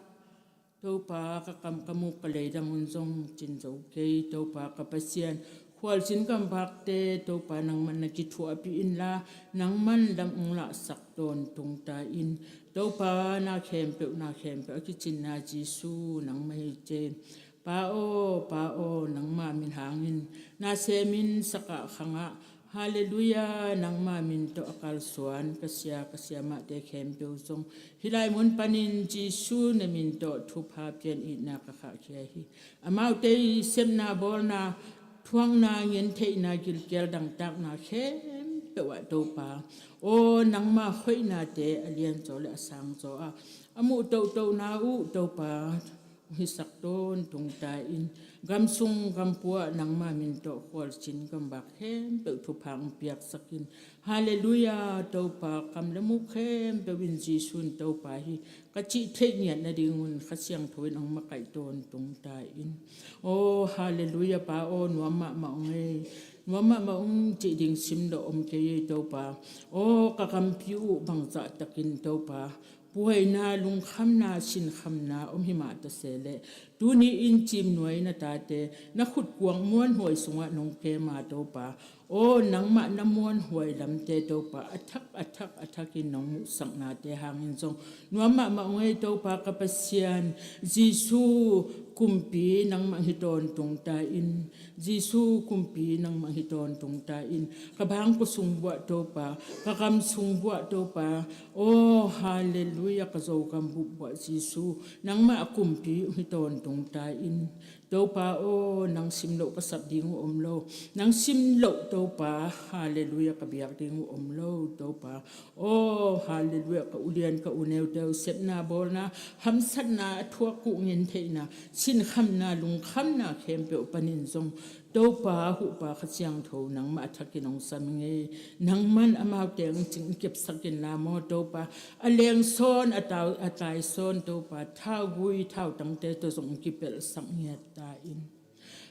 Topa, ka kam ka muk ka leidang un zong cin zo kei. Topa ka Pasian, khualzin gambakte Topa nangman na kithuahpih inla, nangman lam hong lahsak tawntung ta in. Topa, na khempeuh, na khempeuh a kicinna Jesu nangmah hi cin. Pa aw, Pa aw, nangma min hangin na semin sakah khangah, Halleluiah, nangma min tawh a kalsuan ka sia, ka siamahte khempeuh zong hih lai mun panin Jesu na min tawh thupha pian itna ka khahkhia hi. Amaute i sepna, bawlna, thuakna, ngentheihna, gilkial dangtakna khempeuh ah Topa aw, nangma hoihnate a lianzaw le a sangzaw ah a muh tohtohna uh Topa hong hisak tawntung ta in. Gamsung gampu ah nangma min tawh khualzin gambak khempeuh thupha hong piaksak in. Halleluiah, Topa, kam le muk khempeuh in Jesu in Topa hi ka cih theih ngiat nadingun Kha Siangtho in hong makaih tawntung ta in. Aw, Halleluiah, Pa aw, nuam mahmah ung ei. Nuam mahmah ung cih ding simloh om kei ei Topa. Aw, ka kampi uh bangzahtakin Topa puaina, lungkhamna, sinkhamna om himah ta se leh, tuni in Cimnuai na tate na khutkuang muanhuai sungah nong kem a Topa aw, nangmah na muanhuai lamte Topa a thak, a thak, a thakin nong muhsaknate hangin zong nuam mahmah ung ei Topa ka Pasian. Jesu kumpi nangmah hi tawntung ta in. Jesu kumpi nangmah hi tawntung ta in. Ka bangkua sung buah Topa, ka kam sung buah Topa, aw, Halleluiah, ka Zogam bup buah Jesu, nangmah a kumpi hi tawntung ta in. Topa aw, nang simloh ka sap ding uh om lo. Nang simloh Topa, halleluiah, ka biak ding uh om lo Topa. Aw halleluiah, ka ulian ka uneute uh sepna bawlna, hamsatna, a thuak uh ngen theihna, sinkhamna, lungkhamna khempeuh panin zong Topa huhpa Kha Siangtho nangmah a thakin hong sam ing ei. Nangman amaute hong cing kepsak inla maw Topa, a lengsawn a tau a taisawn Topa, thaugui thautangte tawh zong kipelhsak ngiat ta in.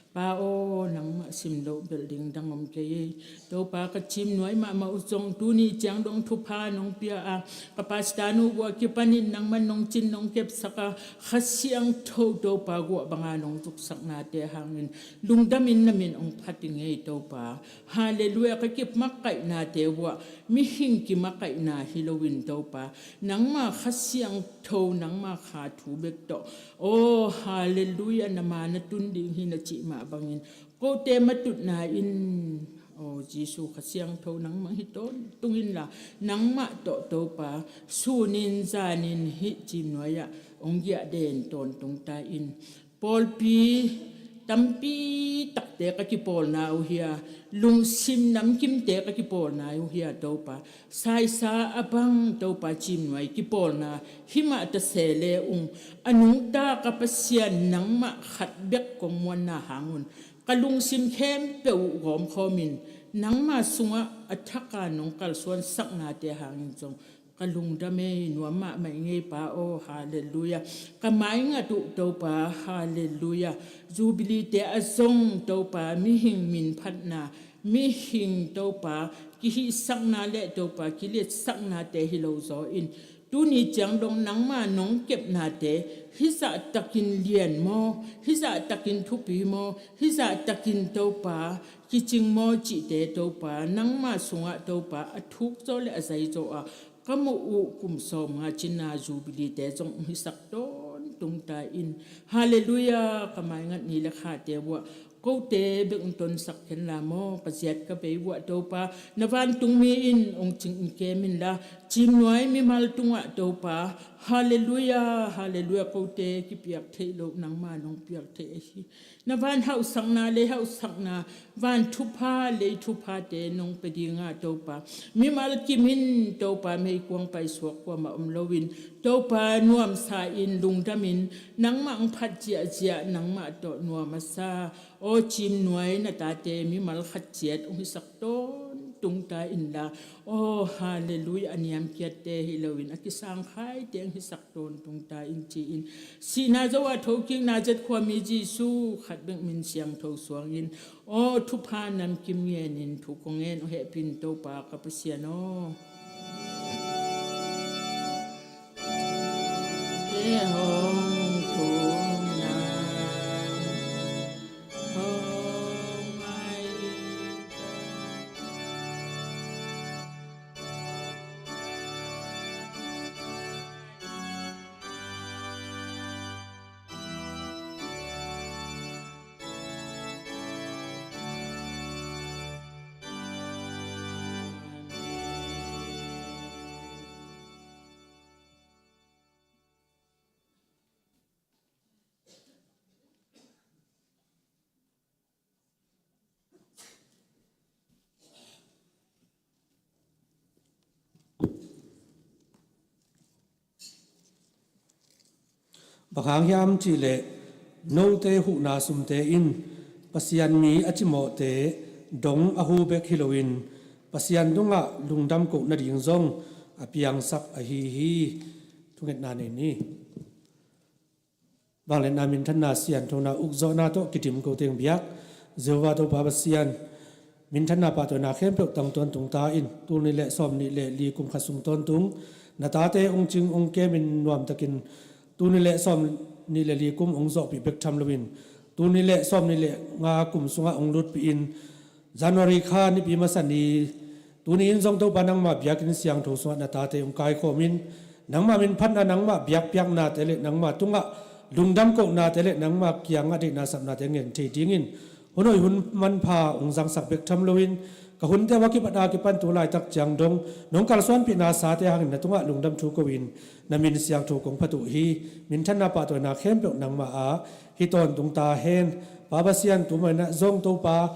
Pa aw, nangmah simloh belh ding dang om kei ei. Topa ka cimnuai mahmah uh zong tuni ciang dong thupha nong pia a, ka pastor nu uh a kipanin nangman nong cin nong kepsak a, Kha Siangtho Topa guah banga nong zuksaknate hangin lungdamin na min hong phat ing ei Topa. Halleluiah, ka kimakkaihnate uh ah mihing kimakaihna hi loin Topa, nangma Kha Siangtho nangma kha thu bek tawh, aw halleluiah, na ma na tun ding hi na cih mah bangin kote matutna in, aw Jesu Kha Siangtho nangmah hi tawntung inla, nangmah tawh Topa sunin zanin hih cimnuai ah hong giahden tawntung ta in. Pawlpi tampi takte ka kipawlna uh hi a, lungsim namkimte ka kipawlna uh hi a Topa, saisa a bang Topa cimnuai kipawlna himah ta se le ung, a nungta ka Pasian nangmah khat bek kong muanna hangun ka lungsim khempeuh uh gawmkhawmin nangma sungah a thaka nong kalsuansaknate hangin zong ka lungdam ei, nuam mahmah ing ei Pa aw, halleluiah. Ka maingat uh Topa, halleluiah, Jubilee te ah zong Topa mihing minphatna, mihing Topa kihihsakna le Topa kiliatsaknate hi lo zaw in, tuni ciang dong nangma nong kepnate hizahtakin lian maw, hizahtakin thupi maw, hizahtakin Topa kicing maw cihte Topa, nangma sungah Topa a thukzaw le a zaizaw a ka muh uh kum sawmnga cina Jubilee te zong hong hisak tawntung ta in. Halleluiah, ka maingat ni le khate uh ah kote bek hong tonsak khen la maw, ka ziat ka bei uh ah Topa, na vantungmi in hong cing hong kem inla, cimnuai mimal tungah Topa, halleluiah, halleluiah, kote kipiak theih loh nangma nong piak theih ahi. Na van hauhsakna, lei hauhsakna, van thupha, lei thuphate nong pia dinga Topa, mimal kimin Topa meikuang paisuak kuamah om loin Topa nuamsa in lungdamin nangmah hong phat ziahziah nangmah tawh nuam a sa, aw cimnuai na tate mimal khat ciat hong hisak tawntung ta inla, aw halleluiah, a niamkiatte hi loin a kisangkhaite hong hisak tawntung ta in ci-in, sihna zo ah thokikna zet khuami Jesu khat bek min siangtho suangin, aw thupha namkim ngenin thu kong ngen aw hehpih in Topa ka Pasian aw. Bang hang hiam cihleh note huhna sumte in Pasian mi a cimawhte dong a hu bek hi loin Pasian tungah lungdam koh nading zong a piangsak ahi hi. Thungetna nei ni. Vangliatna minthanna sianthona ukzawhna tawh kidim ko teng biak Jehovah Topa Pasian, minthanna pahtawina khempeuh tang tawntung ta in, tul nih le sawm nih le li kum khat sung tawntung na tate ung cing ung kemin nuamtakin tul nih le sawm nih le li kum ung zawhpih bek tham loin tul nih le sawm nih le nga kum sungah ung lutpih in January kha nipi masa ni tuni in zong Topa nangmah biakinn siangtho sungah na tate ung kaikhawmin nangmah min phatna, nangmah biakpiaknate le nangmah tungah lungdam kohnate le nangmah kiangah deihna sapnate ngen thei dingin hun hoih hun manpha ung zangsak bek tham loin Ka hunte uh a kipat a kipan tu laitak ciang dong nong kalsuanpihna sate hangin na tungah lungdam thu ko-in na min siangtho kong phat uh hi. Minthanna pahtawina khempeuh nangmah ah hi tawntung ta hen. Pa Pasian, tu mah inah zong Topa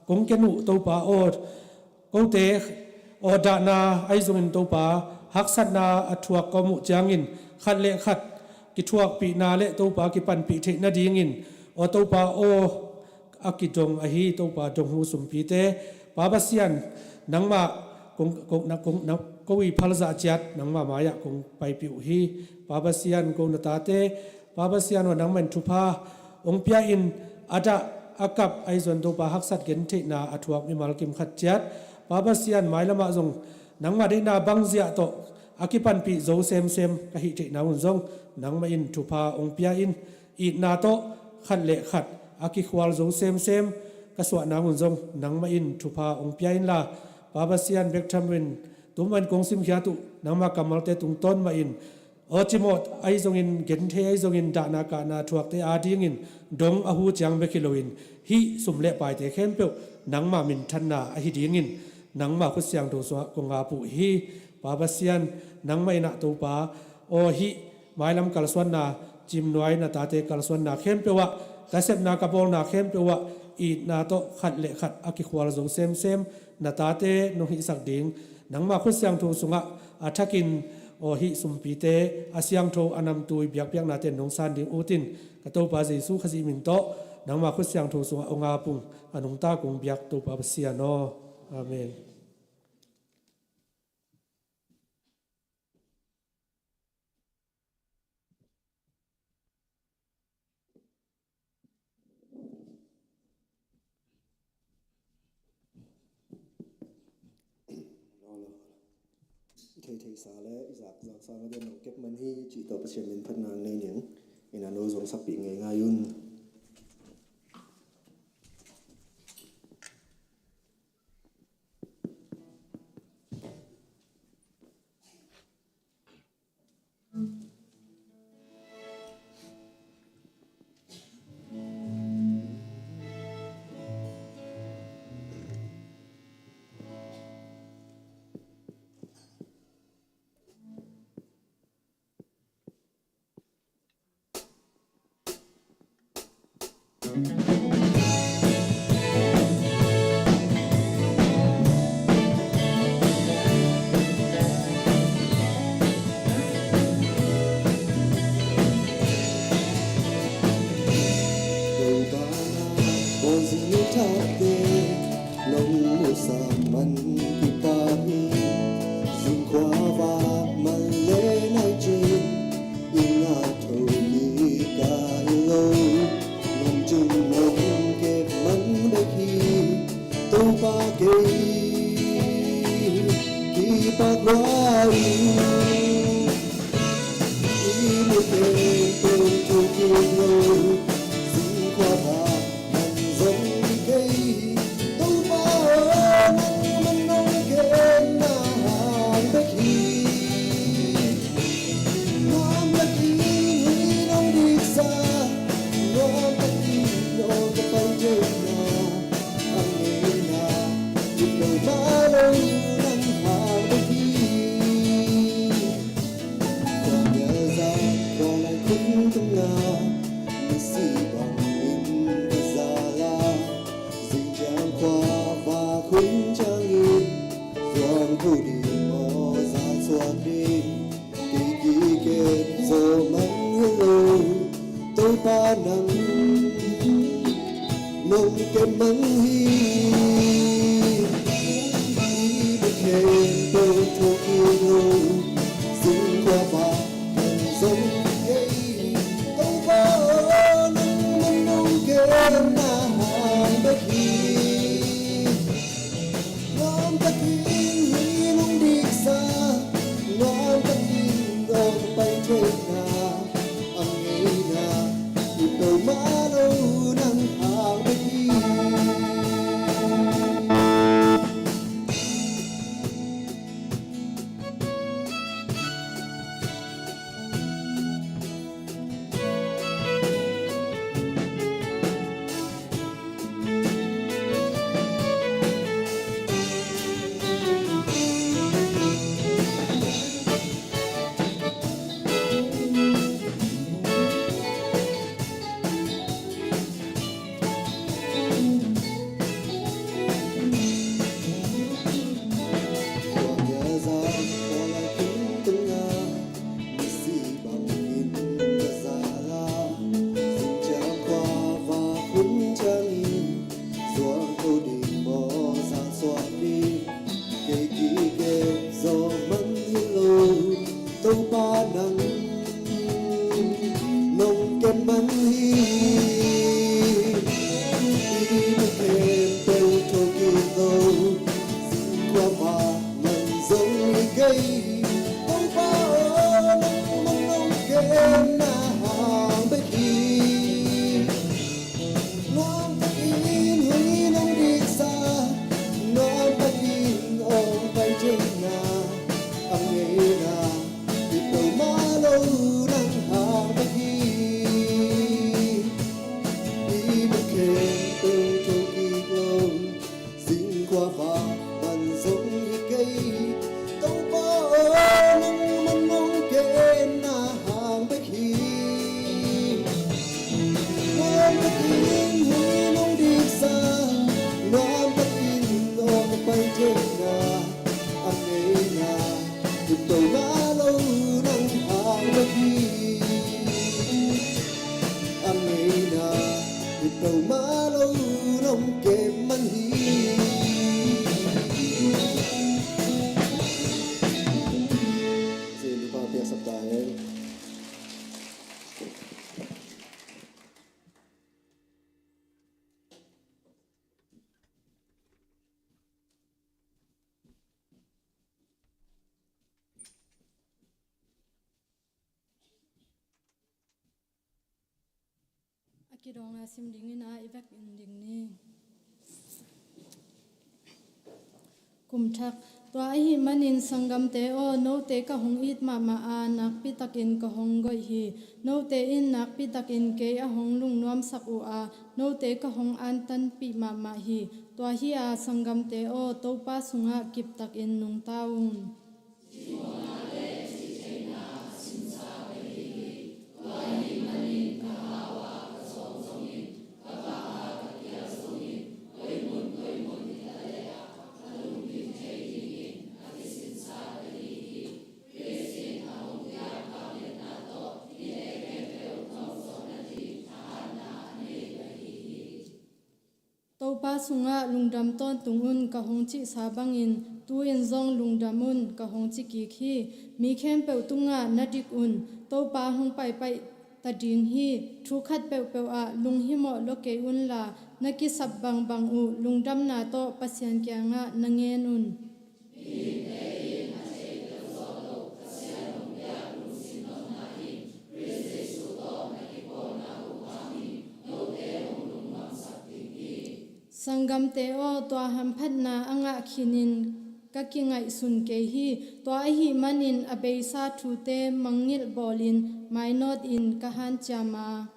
kong ken uh Topa aw, kote aw dahna ahi zongin Topa haksatna a thuak ka om uh ciangin khat le khat kithuakpihna le Topa kipanpih theih nadingin aw Topa aw a kidong ahi Topa dong uh sumpite, Pa Pasian, nangmah kong, kong, na, kong, na, ko i phalzah ciat nangmah mai-ah kong paipih uh hi. Pa Pasian, ko na tate, Pa Pasian aw, nangmah in thupha hong pia in, a dah a kap ahi zong Topa haksat gentheihna a thuak mimal kim khat ciat, Pa Pasian, mailamah zong nangmah deihna bangzia tawh a kipanpih zo semsem ka hih theihna hun zong nangmah in thupha hong pia in, itna tawh khat le khat a kikhual zo semsem ka suahna hun zong nangmah in thupha hong pia inla, Pa Pasian, bek tham in tu mah in kong simkhiat uh nangmah kammalte tungtawn mah in aw cimawh ahi zongin, genthei ahi zongin, dahna kahna thuakte adingin dong a hu ciang bek hi loin hih sum le paite khempeuh nangmah minthanna ahi dingin nangmah khut siangtho sungah kong ap uh hi. Pa Pasian, nangmah inah Topa aw, hih mailam kalsuanna, cimnuai na tate kalsuanna khempeuh ah, ka sepna ka bawlna khempeuh ah itna tawh khat le khat a kikhual zo semsem na tate nong hihsak ding nangmah khut siangtho sungah a thakin aw, hih sumpite a siangtho a namtui biakpiaknate nong san ding utin ka Topa Jesu Khazih min tawh nangmah khut siangtho sungah hong ap ung, a nungta kong biak Topa Pasian aw. Amen. Thei thei sa le i zak zak sa mah den lo kep man hi cih tawh Pasian min phatna nei ning. Ina no zong sakpih ngei ngai un. Nong musa man kipa hi, zingkhua va man le nai cin, i ngah tho hi ka hi lo. Nong cin nong kep man bek hi, Topa kei kipak lua hi. I mu kei tong thu kik lo, zingkhua va man zong kei, Topa aw, nangmah nong kenna hang bek hi. Nuam takin hih nong diksa, nuam takin aw ka pai theihna, a ngeina, i peuhmah lo nang hang bek hi. Khua mial zat khua lai khun tung a, misi bangin ka zal a, zing ciang khua va khun ciangin, zuang thu ding maw zal suak ding, kei kikep zo man hi lo, Topa nang nong kep man hi. I bukhen tawh thawh kik lo, zingkhua va man zong kei, Topa aw, nangmah nong kenna hang bek hi. Nuam takin hih nong diksa, nuam takin nong pai theihna, a ngeina, i peuhmah lo nang hang bek hi. Topa aw, nangman hong kem na hang bek hi. Nuam takin hong it hong diksa, nuam takin hong pai ciangin a ngeina, i peuhmah lo nang hang bek hi. I bek khempeuh thokik lo, singkhuava man zong hi kei. Topa aw, nangman hong kem na hang bek hi. Nuam takin hong it hong diksa, nuam takin hong pai ciangin a ngeina, i peuhmah lo nang hang bek hi. A ngeina, i peuhmah lo nong kem man hi. Cin Topa piaksak ta hen. A kidawng a sim dingin a i vek in ding ni. Kum thak. Tua ahih manin sanggamte aw, note ka hong it mahmah a, nakpi takin ka hong goih hi. Note in nakpi takin kei a hong lungnuamsak uh a, note ka hong antanpih mahmah hi. Tua hi a, sanggamte aw, Topa sungah kip takin nungta un. Topa sungah lungdam tawntung un, ka hong cihsa bangin tu-in zong lungdam un, ka hong ci kik hi. Mi khempeuh tungah na dik un. Topa hong paipaih ta ding hi. Thu khat peuhpeuh ah lunghimawh lua kei unla, na kisap bangbang uh lungdamna tawh Pasian kiangah na ngen un. Sanggamte aw, tua hamphatna a ngah khinin ka kingaihsun kei hi. Tua ahih manin a beisa thute mangngilh bawlin mainawtin ka hanciam a,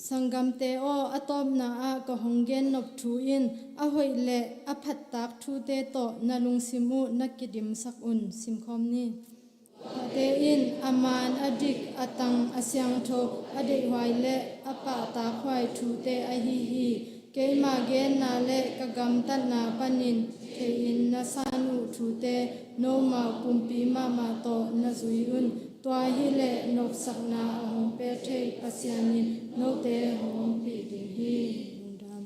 sanggamte aw, a tawpna ah ka hong gennop thu in a hoih le a phattak thute tawh na lungsim uh na kidimsak un. Simkhawm ni. Tuate in a man, a dik, a tang, a siangtho, a deihhuai le a pahtakhuai thute ahi hi. Keima genna le ka gamtatna panin thei-in na san uh thute nomau pumpi mahmah tawh na zui un. Tua hileh nopsakna a hong pia thei Pasian in note hong ompih ding hi. Lungdam.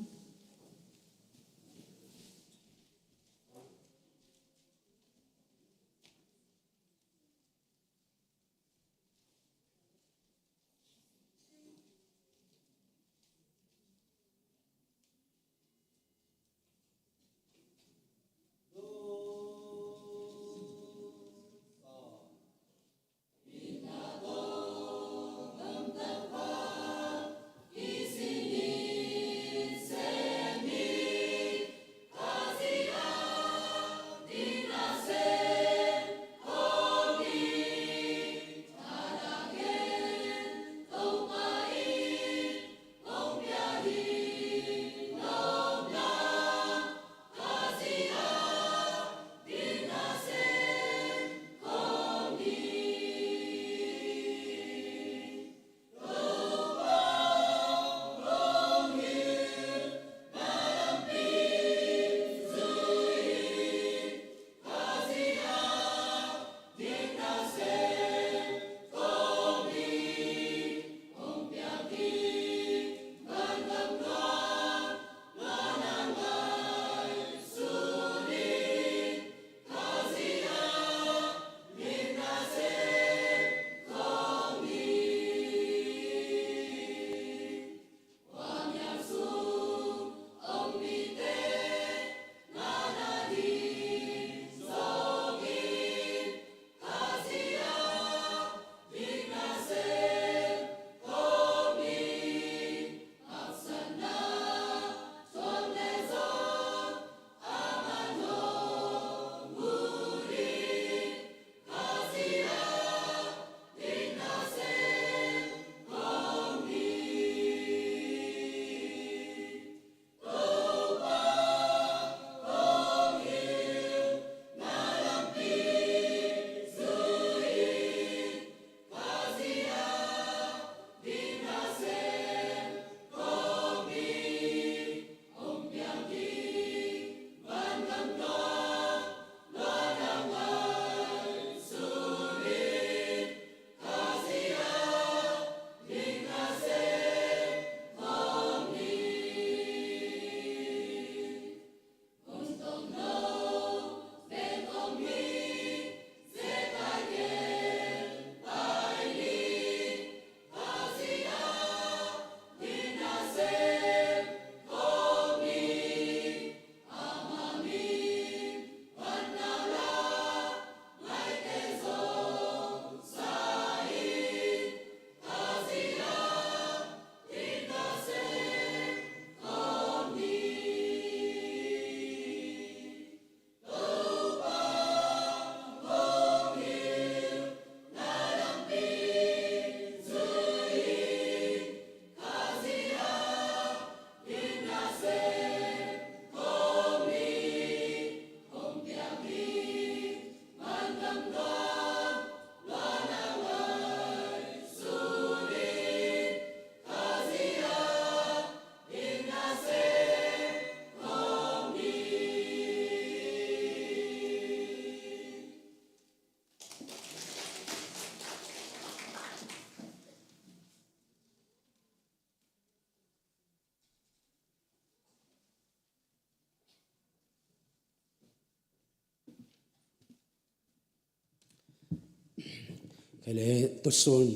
Kei le tusun,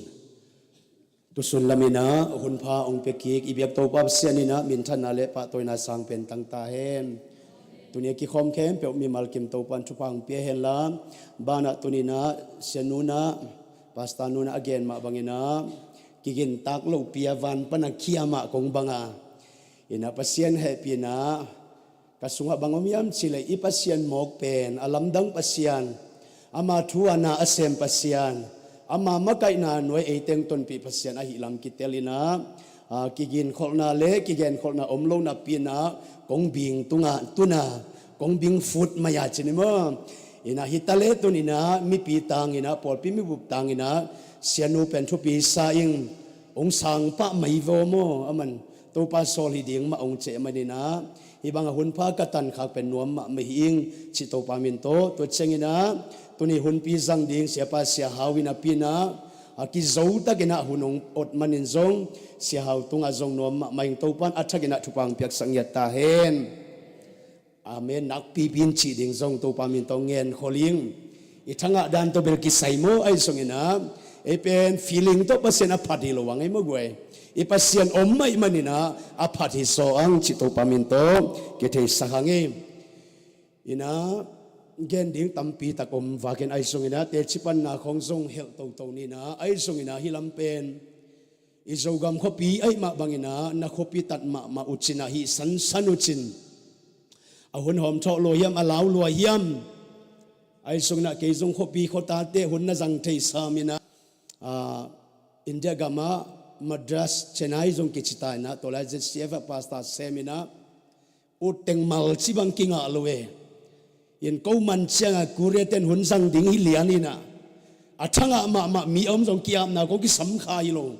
tusun lamin ah hunpha hong pia kik i biak Topa Pasian in ah minthanna le pahtawina sang pen tang ta hen. Tuni a kikhawm khempeuh mimal kim Topa in thupha hong pia hen la, banah tuni in ah Sia Nu in ah, Pastor Nu in ah a gen mah bangin ah, kigintak lopi a van pan a kiamah kong bang a, in ah Pasian hehpihna ka sungah bang om hiam cih leh i Pasian mawk pen a lamdang Pasian, ama thu a na a sem Pasian, ama makaihna nuai ei teng tonpih Pasian ahih lam kitel in ah, a, kiginkholhna le kigenkholhna om lo napi in ah kong bing tungah tun a, kong bing fut mai a ci ni maw. In ah hi ta le tuni in ah mipi tang in ah, pawlpi mibup tang in ah Sia Nu pen thupi sa ing, hong sang pah mai vaw maw, aman Topa sawl hi ding mah hong cih manin ah, hih bang a hunpha ka tankhak pen nuam mahmah hi ing, cih Topa min tawh. Tua ciangin ah tuni hunpi zang ding Siapa Sia Hau in ah pi in ah, a kizo takin ah hun hong ot manin zong Sia Hau tungah zong nuam mahmah ing. Topa in a thakin ah thupha hong piaksak ngiat ta hen. Amen. Nakpipi in cih ding zong Topa min tawh ngen khol ing. I thangah dan tawh bel kisai maw, ahi zongin ah ei pen feeling tawh Pasian a phat hi lo a ngei maw guai. I Pasian om mah ahih manin ah a phat hi zaw ang cih Topa min tawh kitheisak hang ei. In ah gen ding tampi tak om vakin ahi zongin ah teci panna khawng zong helh toto ni in ah, ahi zongin ah hih lam pen i Zogam khuapi ahih mah bangin ah na khuapi tat mahmah uh cin ah hih sansan uh cin. A hun hawm thawh lo hiam, a lau lua hiam? Ahi zongin ah kei zong khuapi khuatate hun na zang thei sam in ah, ah, India gam ah Madras, Chennai zong kici ta in ah, tua lai Z C F ah pastor sem in ah, ut teng mal ci bang kingah lo e. In ko man ciangah Korea ten hun zang ding hi lian in ah, a thangah mahmah mi a om zong ki-apna kong kisam kha hi lo.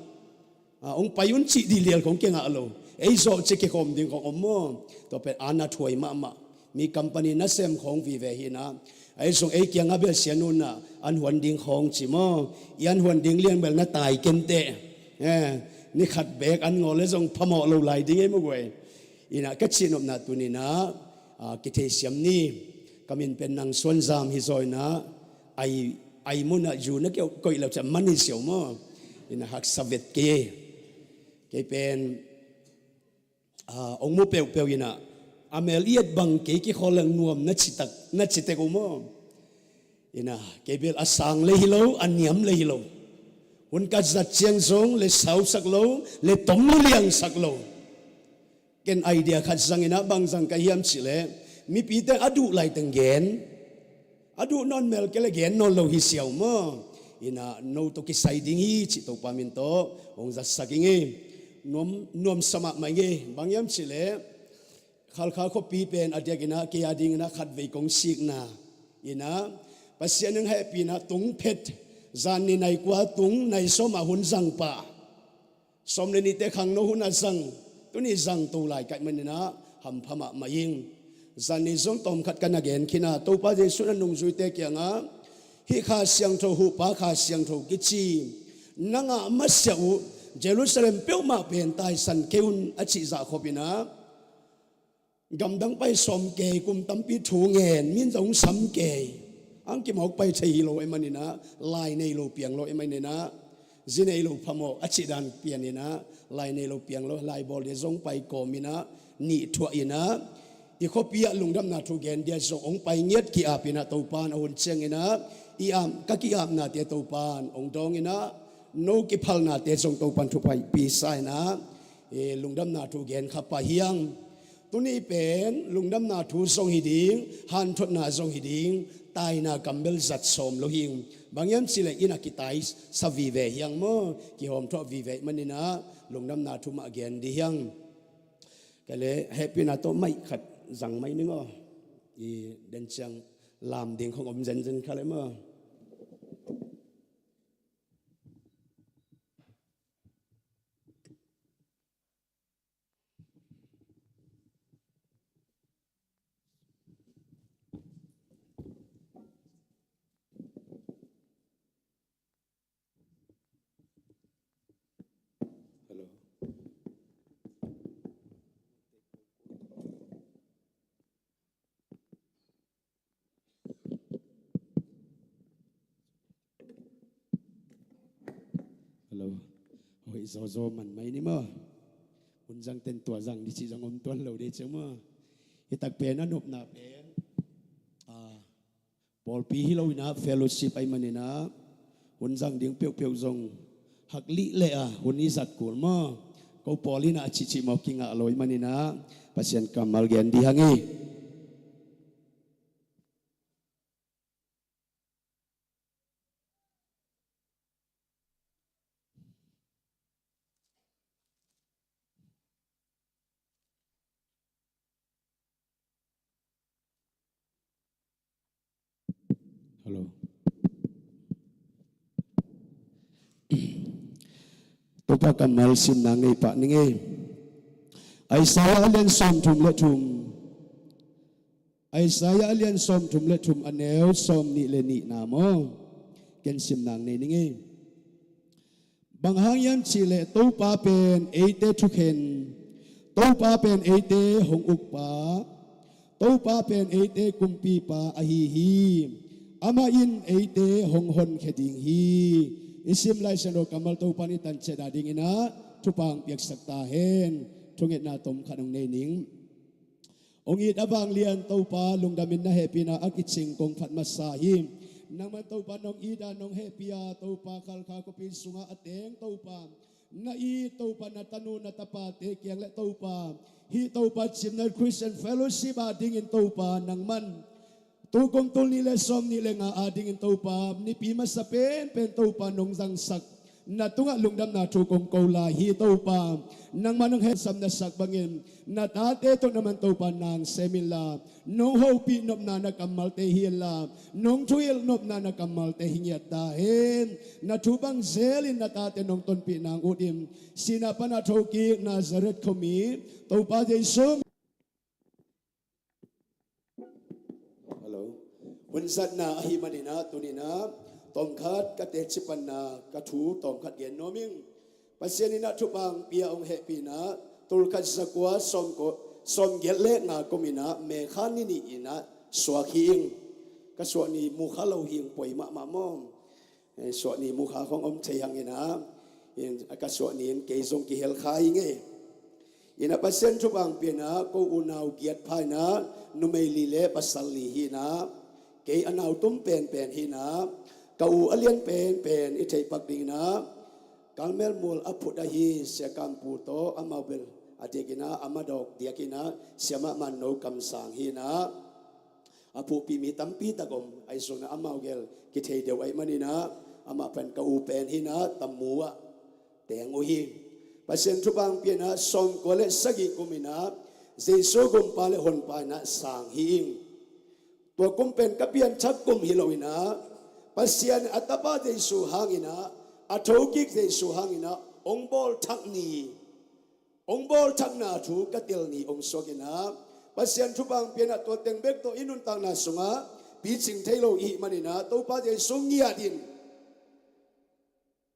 A, hong pai un cih dih lial kong kingah lo. Ei zawh ci kikhawm ding kong om maw. Tua pen a na thuai mahmah. Mi company nasem khawng vive hi in ah, ahi zong ei kiangah bel Sia Nu in ah an huan ding khawng ci maw. I an huan ding liang bel na tai kenteh. Eh, ni khat beek an ngawl le zong phamawh lo lai ding ei maw guai. In ah ka cihnopna tuni in ah, a, kitheisiam ni. Ka min pen Nang Suan Zam hi zaw in ah, ai, ai mun ah zu na keu koih lo ciah man hi siau maw. In ah haksa vet kei. Kei pen, a, hong mu peuhpeuh in ah, a mel i et bang kei kikhawl leng nuam na ci tak, na ci tek uh maw. In ah kei bel a sang le hi lo, a niam le hi lo. Hun ka zat ciang zong le sausak lo, le tom le liangsak lo. Ken idea khat zang in ah, bang zang ka hiam cih leh, mipite a duh lai teng gen, a duh nawn mel kei le gen nawn lo hi siau maw. In ah no tawh kisai ding hi cih Topa min tawh hong zatsak ing ei. Nuam, nuamsa mahmah ing ei. Bang hiam cih leh, Khalkha khuapi pen a diakin ah kei a dingin ah khatvei kong sikna in ah, Pasian in hehpihna tung phet, zan nih nai kua tung nai sawm ah hun zang pah. Sawm le nihte khangno hun a zang, tuni zang to lai ka hih manin ah hampha mahmah ing. Zan nih zong tawmkhat ka na gen khin a, Topa Jesuh in a nungzuite kiangah, hih Kha Siangtho, huhpa Kha Siangtho kici na ngah masiah uh Jerusalem peuhmah pen taisan kei un a cih zah khop in ah, gamdang pai sawm kei, kum tampi thu ngen, mi in zong sam kei. Ang kimawk pai thei hi lo ahih manin ah, lai nei lo piang lo ahih manin ah, zi nei lo phamawh a cih dan pian in ah, lai nei lo piang lo, lai bawl dia zong pai kawm in ah, nih thuah in ah, i khuapi ah lungdamna thu gen dia zong hong pai ngiat ki-ap in ah, Topa in a hun ciangin ah, i ap, ka ki-apnate Topa in hong dawng in ah, no kiphalnate zong Topa in thupha hong pia sa in ah, i lungdamna thu gen kha pah hi ing. Tuni pen lungdamna thu zong hi ding, hanthotna zong hi ding, taina kam bel zat sawm lo hi ing. Bang hiam cih leh inn ah kitaisa vive hi ing maw, kihawmthawh vive ahih manin ah lungdamna thu mah gen dih hi ing. Kei le hehpihna tawh mic khat zang mai ning aw. I den ciang lam ding khong om zenzen kha le maw. Hello. Lo. Hoih zawzaw man mai ni maw. Hun zang ten tua zang ni cih zong om tuan lo dei ciang maw. Hi tak pen a nopna pen, a, pawlpi hi lo inah fellowship ahih maninah hun zang ding peuhpeuh zong haklih leh a hun i zat kul maw. Ko pawl inah a cihcih maw kingah lo ahih maninah Pasian kammal gen dih hang hi. Hello. Topa kammal simna ngei pah ni ngei. Isaiah a lian sawmthum le thum. Isaiah a lian sawmthum le thum a neu sawmnih le nihna maw. Ken simna ngei ni ngei. Bang hang hiam cihleh Topa pen eite thukhen, Topa pen eite hong ukpa, Topa pen eite kumpipa ahi hi. Amah in eite hong honkhia ding hi. I sim Lai Siangtho kammal Topa in i tanciat a dinginah thupha hong piaksak ta hen. Thungetna tom khat hong nei ning. Hong it a vanglian Topa, lungdamin na hehpihna a kicing kong phat masa hi. Nangman Topa nong it a nong hehpih a, Topa Khalkha khuapi sungah a teng Topa, na it Topa, na tanu na tapate kiang le Topa, hih Topa Cimna Christian Fellowship a dingin Topa nangman tu kum tul nih le sawmnih le nga a dingin Topa, nipi masa penpen Topa nong zangsak na tungah lungdamna thu kong ko lai hi Topa. Nangmah nong hehsamna sak bangin na tate tawh nangman Topa nang sem inla, nong hopih nopna na kammalte hi inla, nong thuhilh nopna na kammalte hi ngiat ta hen. Na thu bang zelin na tate nong tonpih nang ut in, sihna pana thokik Nazareth khuami Topa Jesu. Hello. Hun zatna ahih maninah tuninah tawmkhat ka teci panna ka thu tawmkhat gen nuam ing. Pasian inah thupha hong pia hong hehpihna tulkhat zakua sawmko-, sawmgiat le nga kum inah May kha ni nih inah suak hi ing. Ka suah ni mu kha lo hi ing, poi mahmah maw. Eh, suah ni mu kha khong om thei hang inah, in, ka suah ni in kei zong kihel kha hi ngei. Inah Pasian thupha hong pia inah ko unau giat pha inah numei li le pasal li hi inah kei a nau tum penpen hi inah ka u a lian penpen i theih pak ding inah Carmel mual a phut ahi Sia Kam Pu tawh amau bel a diak inah a madawk diak inah Sia Mah Man No Kam Sang hi inah a phuhpih mi tampi tak om, ahi zongin amau gel kithei deuh ahih maninah amah pen ka u pen hi inah Tamu ah teng uh hi. Pasian thupha hong pia inah sawmkua le sagih kum inah Jesu gumpa le honpa inah sang hi ing. Tua kum pen ka pianthak kum hi lo inah Pasian a tapa Jesu hang inah a thokik Jesu hang inah hong bawlthak ni hong bawlthakna thu ka tel ni hong suak inah Pasian thupha hong pia inah tua teng bek tawh i nuntakna sungah picing thei lo i hih maninah Topa Jesu ngiat in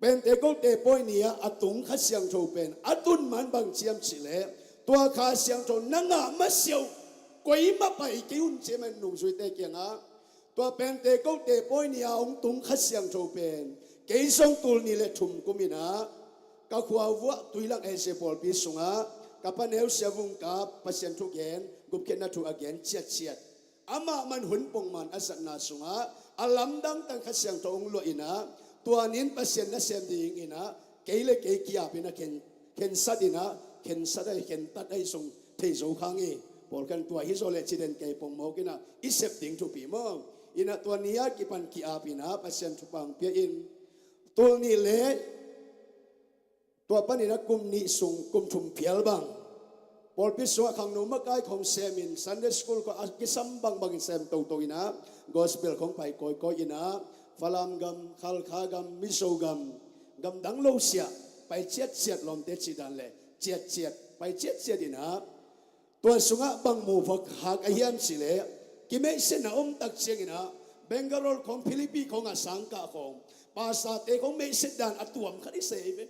Pentecost pawi ni-ah a tung Kha Siangtho pen a tun man bang ci hiam cihleh tua Kha Siangtho na ngah masiah uh koi mah pai kei un ci man nungzuite kiangah tua Pentecost pawi ni-a hong tung Kha Siangtho pen kei zong tul nih le thum kum inah ka khua vuah Tuilang Asia pawlpi sungah ka paneu Sia Vung Kap Pasian thugen gupkhiatna thu a gen ciatciat. Amah man hun pongman a zatna sungah a lamdang tang Kha Siangtho hong luah inah tua ni-in Pasian nasem ding inah kei le kei ki-ap inah khen, khensat inah khensat ahi khentat ahi zong thei zo kha ngei. Pawlkhat in tua hi zaw leh ci den kei pongmawk inah i sep ding thupi maw. Inah tua ni-a kipan ki-ap inah Pasian thupha hong pia in tul nih le tua panin a kum nih sung kum thum phial bang pawlpi sungah khangno makai khong semin Sunday school khong a kisam bangbangin sem toto inah gospel khong pai kawikawi inah Falam gam, Khalkha gam, Mizo gam, gam dang lo siah pai ciatciat, lawmte cih dan le ciatciat pai ciatciat inah tua sungah bang mu vak hak a hiam cihleh kimeihsetna om tak cianginah Bangalore khong, Philippi khongah sangkah khong pastorte khong meihset dan a tuam khat i sei ve.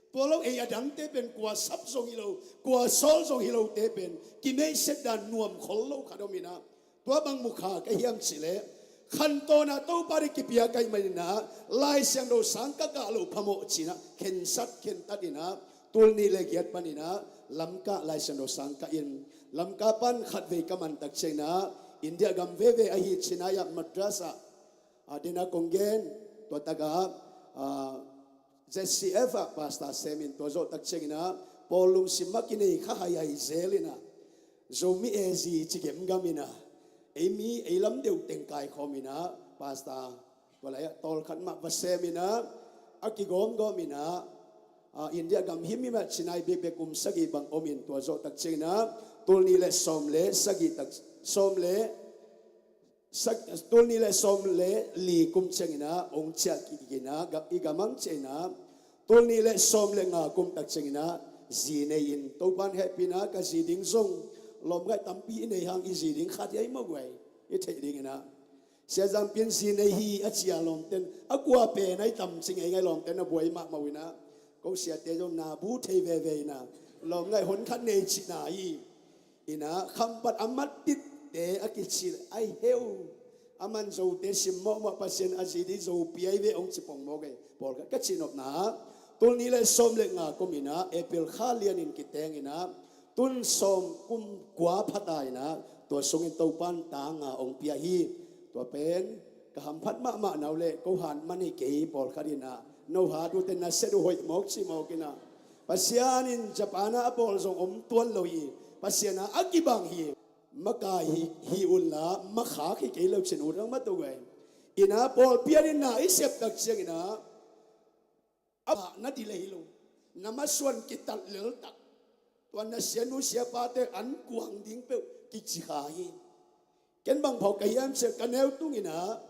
Tua lo ei a dangte pen kua sap zong hi lo, kua sawl zong hi lote pen kimeihset dan nuam khol lo khat om inah tua bang mu khak a hiam cihleh Khantawn ah Topa ding kipia ka hih manin ah, Lai Siangtho sang ka kah loh phamawh ci-in ah, khensat khentat in ah, tul nih le giat panin ah Lamka Lai Siangtho sang kah in, Lamka pan khatvei ka man tak ciangin ah, India gam veve ahi Chennai ah Madras ah, a, dena kong gen, tua tak ah, a, Z C F ah pastor sem in, tua zawh tak ciangin ah, Paul lungsim ah kinei kha haihai zel in ah, Zomi A Z ci gemgam in ah, ei mi ei lam deuh teng kaikhawm in ah, pastor tua lai ah tawlkhat mah va sem in ah, a kigawmgawm in ah, a, India gam himhim ah Chennai bekbek kum sagih bang om in, tua zawh tak ciangin ah, tul nih le sawm le sagih tak, sawm le sak-, tul nih le sawm le li kum ciangin ah hong ciah kik in ah, ga-, i gam ah hong ciah in ah, tul nih le sawm le nga kum tak ciangin ah zi nei in, Topa'n hehpihna ka zi ding zong, lawmngaih tampi i nei hang i zi ding khat hi ai maw guai, i theih dingin ah. Sia Zam Pian zi nei hi a ci a, lawmte'n a kua pen ai tam ci ngeingai, lawmte'n a buai mahmah uh in ah, ko siate zong na bu thei veve in ah, lawmngaih hon khat nei cihna hi. In ah, Khampat a mat ditte a kici leh ai heu, aman Zote sim mawhmawh, Pasian a zi ding Zopi ai ve hong ci pongmawk ei. Pawlkhat ka cihnopna ah, tul nih le sawm le nga kum in ah, April kha lian in kiteng in ah, tun sawm kum kua pha ta in ah, tua sungin Topa'n ta nga hong pia hi. Tua pen ka hamphat mahmah na uh leh, ko hat man hi kei, pawlkhat in ah, no hat uh teh na set uh hoih mawk ci mawk in ah. Pasian in Japan ah a bawl zong om tuan lo hi. Pasian ah a kibang hi. Makai hi, hi un la, makhak hi kei lo cin uh dang mah tuk ei. In ah pawlpi ading na i sep tak ciangin ah, a pahna ding le hi lo, na masuan kitat lel tak, tua na sianu siapate an kuang ding peuh kici kha hi. Ken bang phawk ka hiam cih leh, ka neu tung in ah,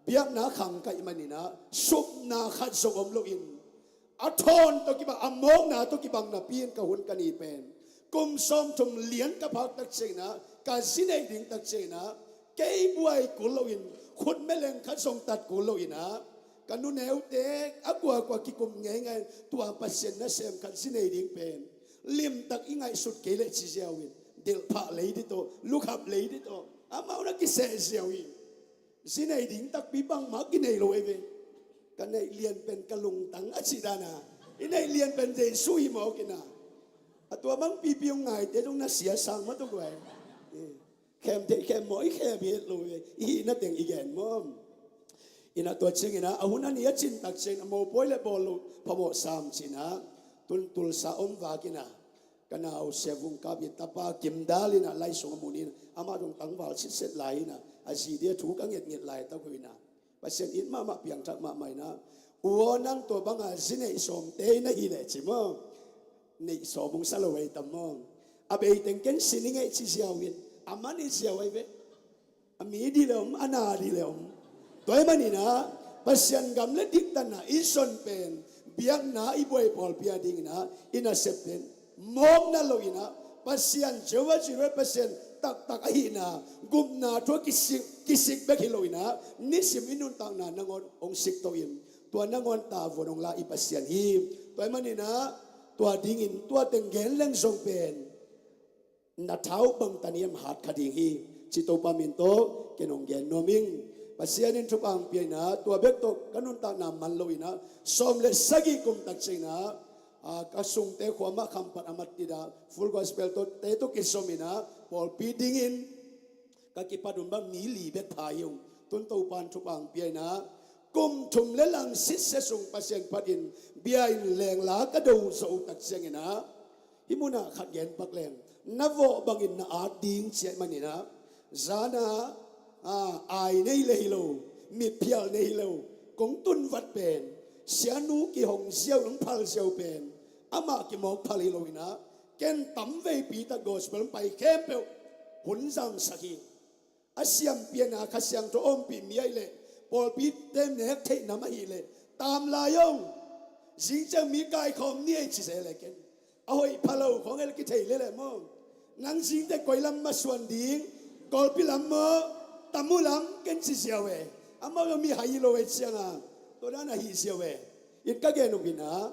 biakna khang ka hih manin ah, supna khat zong om loin, a thawn tawh kibang, a mawkna tawh kibang napi in ka hun ka ni pen, kum sawmthum lian ka phak tak ciangin ah, ka zi neih ding tak ciangin ah, kei buai kul loin, khut meleng khat zong tat kul loin ah, ka nuneute a kuakua kikum ngeingai, tua Pasian nasem khat zi nei ding pen limtak i ngaihsut kei leh ci ziau in, delhphah lei ding tawh, lukhap lei ding tawh, amau na kiseh ziau hi. Zi nei ding takpi bangmah kinei lo ei ve. Ka neih lian pen ka lungtang a cih dan a, i neih lian pen Jesu hi mawk in ah. A tua bang pipi hong ngaite zong na sia sang mah tuk ei. Khem theih khem mawh i khem hi het lo ei, i hihna teng i gen maw. In ah tua ciangin ah, a hun a ni a cin tak ciangin a mopawi le bawl loh phamawh sam ci-in ah, tun Tulsa om vak in ah, ka nau Sia Vung Kap i tapa Kim Dal in ah lai sung a mun in ah, amah dong tangval sitset lai in ah, a zi ding a thu ka ngetnget laitak uh in ah, Pasian it mahmah, piangthak mahmah in ah, u aw, nang tua banga zi neih sawmte in ah hi leh ci maw. Neih sawm hong sa lo ei tam maw. A bei teng ken sin i ngeih ci ziau in, a man i ziau ai ve. A mi dih le om, a na dih le om. Tua ahih manin ah, Pasian gam le diktatna i zon pen, biakna i buai pawlpi adingin ah, i nasep pen mawkna lo in ah, Pasian Jehovah Jireh, Pasian taktak ahihna, gupna thu a kisik, kisik bek hi lo in ah, nisim i nuntakna nangawn hong sik to in, tua nangawn tavuan hong la i Pasian hi. Tua ahih manin ah, tua dingin tua teng gen leng zong pen na thau bangtan hiam, hat kha ding hi, ci Topa min tawh ken hong gen nuam ing. Pasian in thupha hong pia in ah, tua bek tawh ka nuntakna man lo in ah, sawm le sagih kum tak ciangin ah, a, ka sungte khua mah Khampat a mat in ah, Full Gospel tawh te tawh kizom in ah, pawlpi dingin ka kipat un bang mi li bek pha hi ung. Tun Topa'n thupha hong pia in ah, kum thum le lang sitset sung Pasian phat in bia in lengla ka do zawh uh tak ciangin ah, hih munah khat gen pak leng, na vawh bangin na at ding ci ahih manin ah, zan ah, a, ai nei le hi lo, mitphial nei hi lo, kong tun vat pen, sianu kihong ziau, hong phal ziau pen, amah kimawk phal hi lo in ah, ken tamveipi tak gospel hong pai khempeuh hun zangsak hi. A siampi-in ah Kha Siangtho ompih mi ahih leh, pawlpite nek theih nam ahih leh, tam lai ung, zing ciang mi kaikhawm ni ei ci zel e ken. A hoih pha lo khawng ei leh kithei lel e maw. Nang zingteh koi lam masuan ding, Kawlpi lam maw, Tamu lam, ken ci ziau e. Amau mi hai lo ei ciang a, tua dan ahi ziau e. In ka gen uh in ah,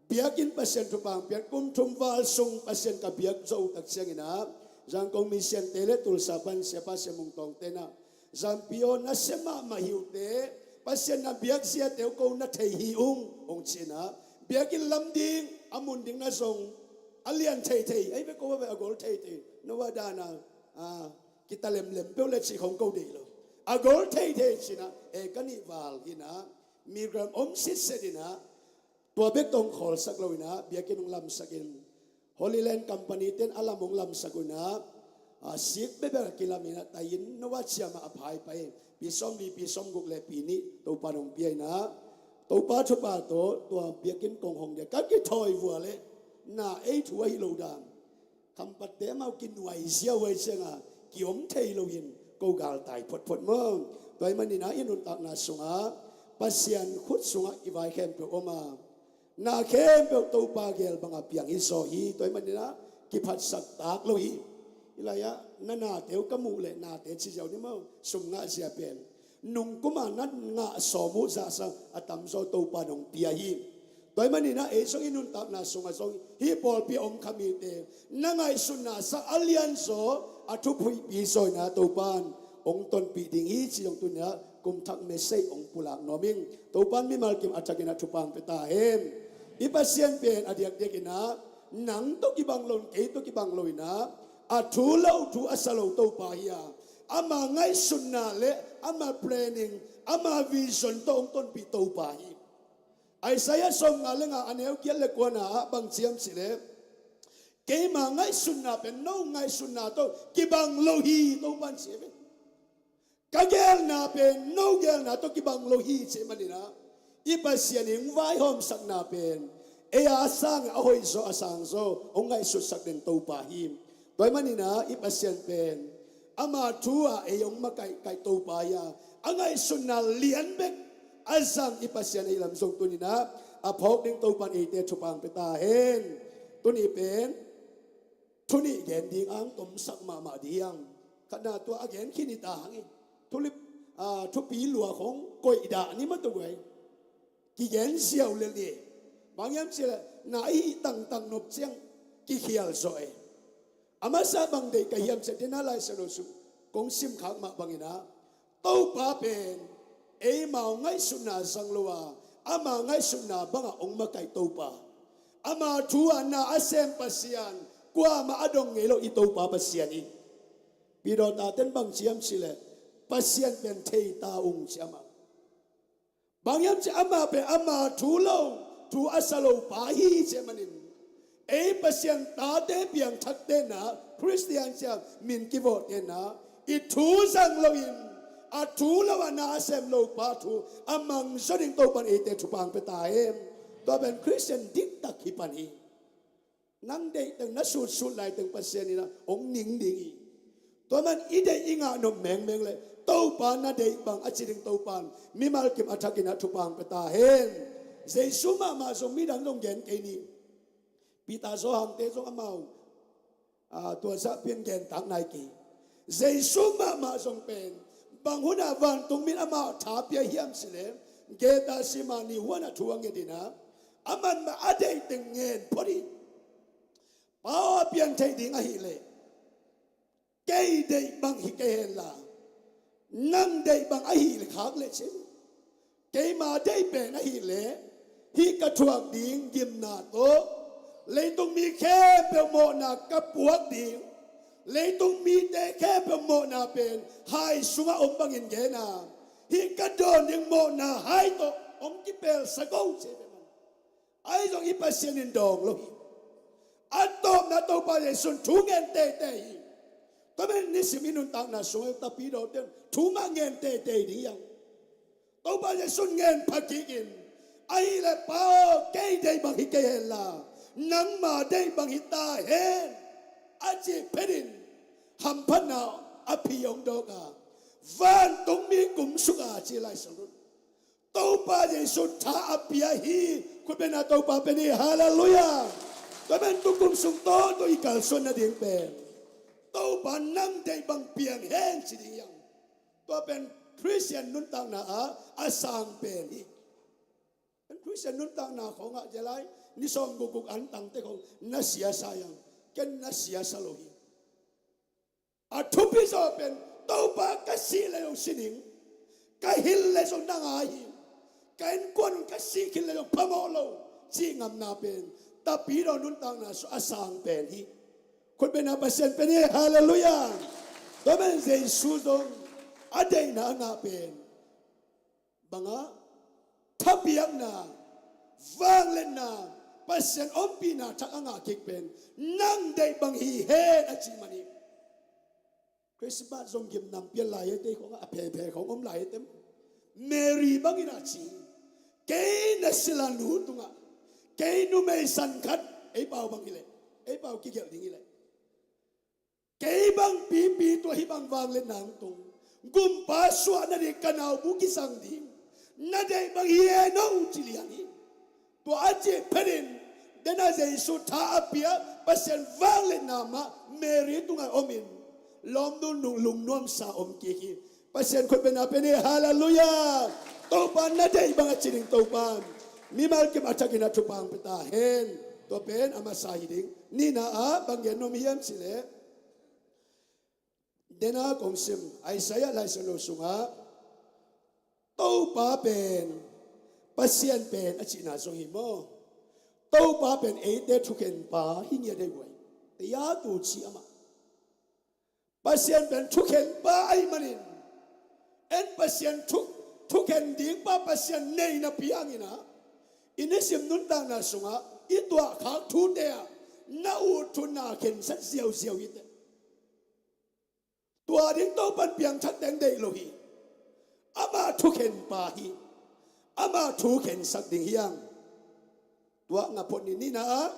biakinn Pasian thupha hong piak, kum thum val sung Pasian ka biak zawh uh tak ciangin ah, Zangkong Mission te le Tulsa pan Siapa Sia Mung Tawngte in ah, Zampi aw, na sia mahmah hi uh teh, Pasian na biakziate uh ko na thei hi ung, hong ci-in ah, biakinn lam ding, a mun ding na zong, a lian theithei, ei ve ko ve a gol theithei, no a dan a, a, kita lemlem peuh le cih khong ko deih lo. A gol theithei ci-in ah, e ka nih val hi-in ah, migram om sitset in ah, tua bek tawh hong khawlsak lo in ah, biakinn hong lamsak in, Holy Land Company ten a lam hong lamsak uh in ah, a, sik bebel a kilam in ah, tai-in no a ciam ah a phai pai, pi sawmli, pi sawmguk le pi nih Topa in hong pia in ah, Topa thupha tawh tua biakinn kong hong dia, ka kithawi vua leh, na ei thu ahi lo dan. Khampatte amau kinuai ziau ai ciangah, kiom thei loin ko galtai photphot maw. Tua ahih manin ah i nuntakna sungah, Pasian khut sungah i vai khempeuh om a, na khempeuh Topa gel bangah piang hi zaw hi. Tua ahih manin ah kiphatsak tak lo hi. Hih lai-ah na nate uh ka muh leh, nate ci ziau ni maw, sum ngah zia pen. Nungkum a na ngah sawm uh zahsa a tamzaw Topa in hong pia hi. Tua ahih manin ah ei zong i nuntakna sungah zong, hih pawlpi a om kha mite na ngaihsutna sang a lianzaw, a thuphuipi zaw in ah Topa in hong tonpih ding hi ci zong tuni-in ah kum thak message hong pulak nuam ing. Topa in mimal kim a thakin ah thupha hong pia ta hen. I Pasian pen a diakdiakin ah nang tawh kibang lo, kei tawh kibang lo in ah, a thu lo, thu a sa lo Topa hi a, ama ngaihsutna le ama planning, ama vision tawh hong tonpih Topa hi. Isaiah sawmnga le nga, a neu giat le kuana ah bang ci hiam cih leh, keima ngaihsutna pen no ngaihsutna tawh kibang lo hi, Topa in ci hi ve. Ka geelna pen no geelna tawh kibang lo hi, ci ahih manin ah, i Pasian in hong vaihawmsakna pen, ei a sang a hoihzaw, a sangzaw hong ngaihsutsak den Topa hi. Tua ahih manin ah i Pasian pen, ama thu ah ei hong makaihkaih Topa hi a, a ngaihsutna lian bek a zang i Pasian ahih lam zong tuni-in ah a phawk ding Topa in eite thupha hong pia ta hen. Tuni pen thu nih gen ding a hong tomsak mahmah ding hi hang. Khatna tua a gen khin hi ta hang hi. Thulip, a, thupi lua khong koih dah ni maw, tua guai. Kigen ziau lel hi. Bang hiam cih leh na i hih tangtang nop ciang kikhial zaw e. A masa bang deih ka hiam cih leh, dena Lai Siangtho sung kong simkhak mah bangin ah, Topa pen eimau ngaihsutna zang lo a, ama ngaihsutna bangah hong makaih Topa, ama thu ah na a sem Pasian, kuamah a dong ngei lo i Topa Pasian hi. Peter taten bang ci hiam cih leh, Pasian pen thei ta ung, ci amah. Bang hiam cih leh amah pen ama thu lo, thu a sa lo pa hi, ci ahih manin, ei Pasian tate piangthakte in ah, Khristian ci-a min kivawhte in ah, i thu zang loin, a thu lo ah na a sem lo pa thu a mang zaw ding Topa in eite thupha hong pia ta hen. Tua pen Khristian diktak hi pan hi. Nang deih teng, na sutsut lai teng Pasian in ah hong ning ding hi. Tua man i deih i ngah nop mengmeng leh, Topa na deih bang a ci ding Topa in mimal kim a thakin ah thupha hong pia ta hen. Jesu mahmah zong, midang zong gen kei ni. Peter, Johan te zong amau, a, tua zah pian gen tak nai kei. Jesu mahmah zong pen, bang hun ah vantung mi in amah tha pia hiam cih leh, Gethsemane huan ah thu a nget in ah, aman mah a deih teng ngen phot hi. Pa aw, a pian theih ding ahih leh, kei deih bang hi kei hen la, nang deih bang ahih leh khak leh cin. Keima deih pen ahih leh, hih ka thuak ding gimna tawh, leitung mi khempeuh mawhna ka puak ding, leitung mite khempeuh mawhna pen hai sungah om bangin gen a, hih ka dawn ding mawhna hai tawh hong kipelsak o, ci ve man. Ahi zong i Pasian in dawng lo hi. A tawpna Topa Jesu in thu ngen teitei hi. Tua man nisim i nuntakna sungah, tapi dawte in thu mah ngen teitei ding hi hang. Topa Jesu in ngen pha kik in, ahih leh Pa aw, kei deih bang hi kei hen la, nangma deih bang hi ta hen, a cih phetin hamphatna a phi hong dawk a, vantung mi kumsuk a, ci Lai Siangtho in. Topa Jesu tha a pia hi. Khut beng a, Topa pen hi. Halleluiah. Tua pen tukum sung tawntung i kalsuan nading pen, Topa nang deih bang piang hen ci ding hi hang. Tua pen Khristian nuntakna ah a sang pen hi. Ken Khristian nuntakna khawngah, zia lai ni sawm gukguk an tangte khawng na siasa hi hang. Ken na siasa lo hi. A thupi zaw pen Topa, ka sih le zong si ning, ka hilh le zong na ngai hi, ka innkuan un ka sih khit le zong phamawh lo cih ngamna pen Tapidaw nuntakna sung a sang pen hi. Khutbetna Pasian pen hi. Halleluiah. Tua man Jesu zong a deihna a ngah pen bangah thapiakna, vangliatna, Pasian ompihna thak a ngah kik pen nang deih bang hi hen a cih man hi. Christmas zong gimnam pian lai hi te khong a phephe khong om lai hi te. Mary bangin a ci, kei na sila nu tungah kei numei san khat, ei pau bang hileh, ei pau kigelh ding hileh, kei bang pipi tua hih bang vangliatna hong tung, gumpa suah nading ka nau bu kisang ding, na deih bang hi hen aw, ci lian hi. Tua a cih phetin, dena Jesu tha a pia, Pasian vangliatna mah Mary tungah omin, lawmnu nung lungnuamsa om kik hi. Pasian khutbetna pen hi. Halleluiah. Topa, na deih bang a ci ding Topa, mimal kim a thakin a thupha hong pia ta hen. Tua pen a masa hi ding. Nihna ah bang gen nuam hiam cih leh, dena kong sim Isaiah Lai Siangtho sungah Topa pen, Pasian pen a cihna zong hi maw? Topa pen eite thukhenpa hi ngiat ei guai. Tei a tu ci amah. Pasian pen thukhenpa ahih manin, en Pasian thu, thukhen dingpa Pasian nei napi hangin ah, i nisim nuntakna sungah i tuahkhak thute ah na ut thu na khensat ziauziau hi teh. Tua ding Topan piangthak teng deih lo hi. Amah thukhenpa hi. Amah thu khensak ding hi hang. Tua ngah phot ni. Nihna ah,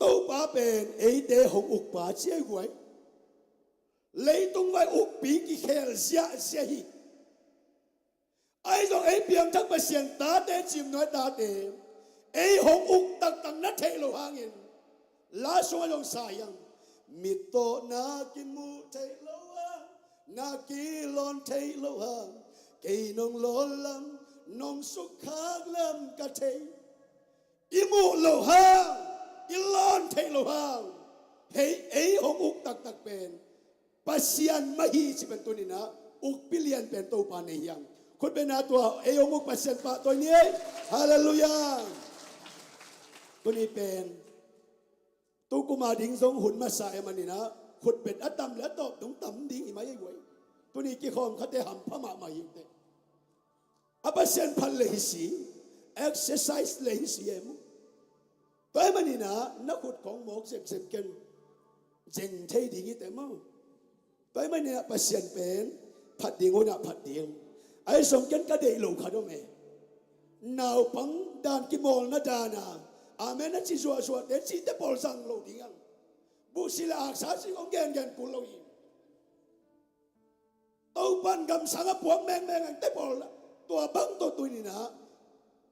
Topa pen eite hong ukpa ci ei guai. Leitung vai ukpi kikhel ziahziah hi. Ahi zong ei piangthak Pasian tate, cimnuai tate, ei hong uk taktak na theih loh hangin, la sungah zong sa hi hang. Mittaw na kimuh theih loh hang, na kilawn theih loh hang, kei nong lawn lam nong sukkhak lam ka thei. I muh loh hang, i lawn theih loh hang, hei, ei hong uk taktak pen Pasian mah hi cih pen tuni-in ah ukpi lian pen Topa nei hi hang. Khutbetna tua ei hong uk Pasian pahtawi ni ei. Halleluiah. Tuni pen tukum a ding zong hun masa ahih manin ah khutbet a tam le a tawp dong tam ding hi mai ei guai. Tuni kikhawm khate hampha mahmah hi uh teh. A Pasian phat le hi si, exercise le hi si e maw. Tua ahih manin ah na khut khawng mawk zepzep ken, zeng thei ding hi teh maw. Tua ahih manin ah Pasian pen phat ding hun ah phat ding. Ahi zong ken ka deih lo khat om e. Naupang dan, kimawlna dan a amen a ci zuahzuahte, cihte pawl zang lo ding hang. Buhsi le aksa cih hong gengen kul lo hi. Topan kamsang a puak mengmeng ang te pawl, tua bang tawh tuni-in ah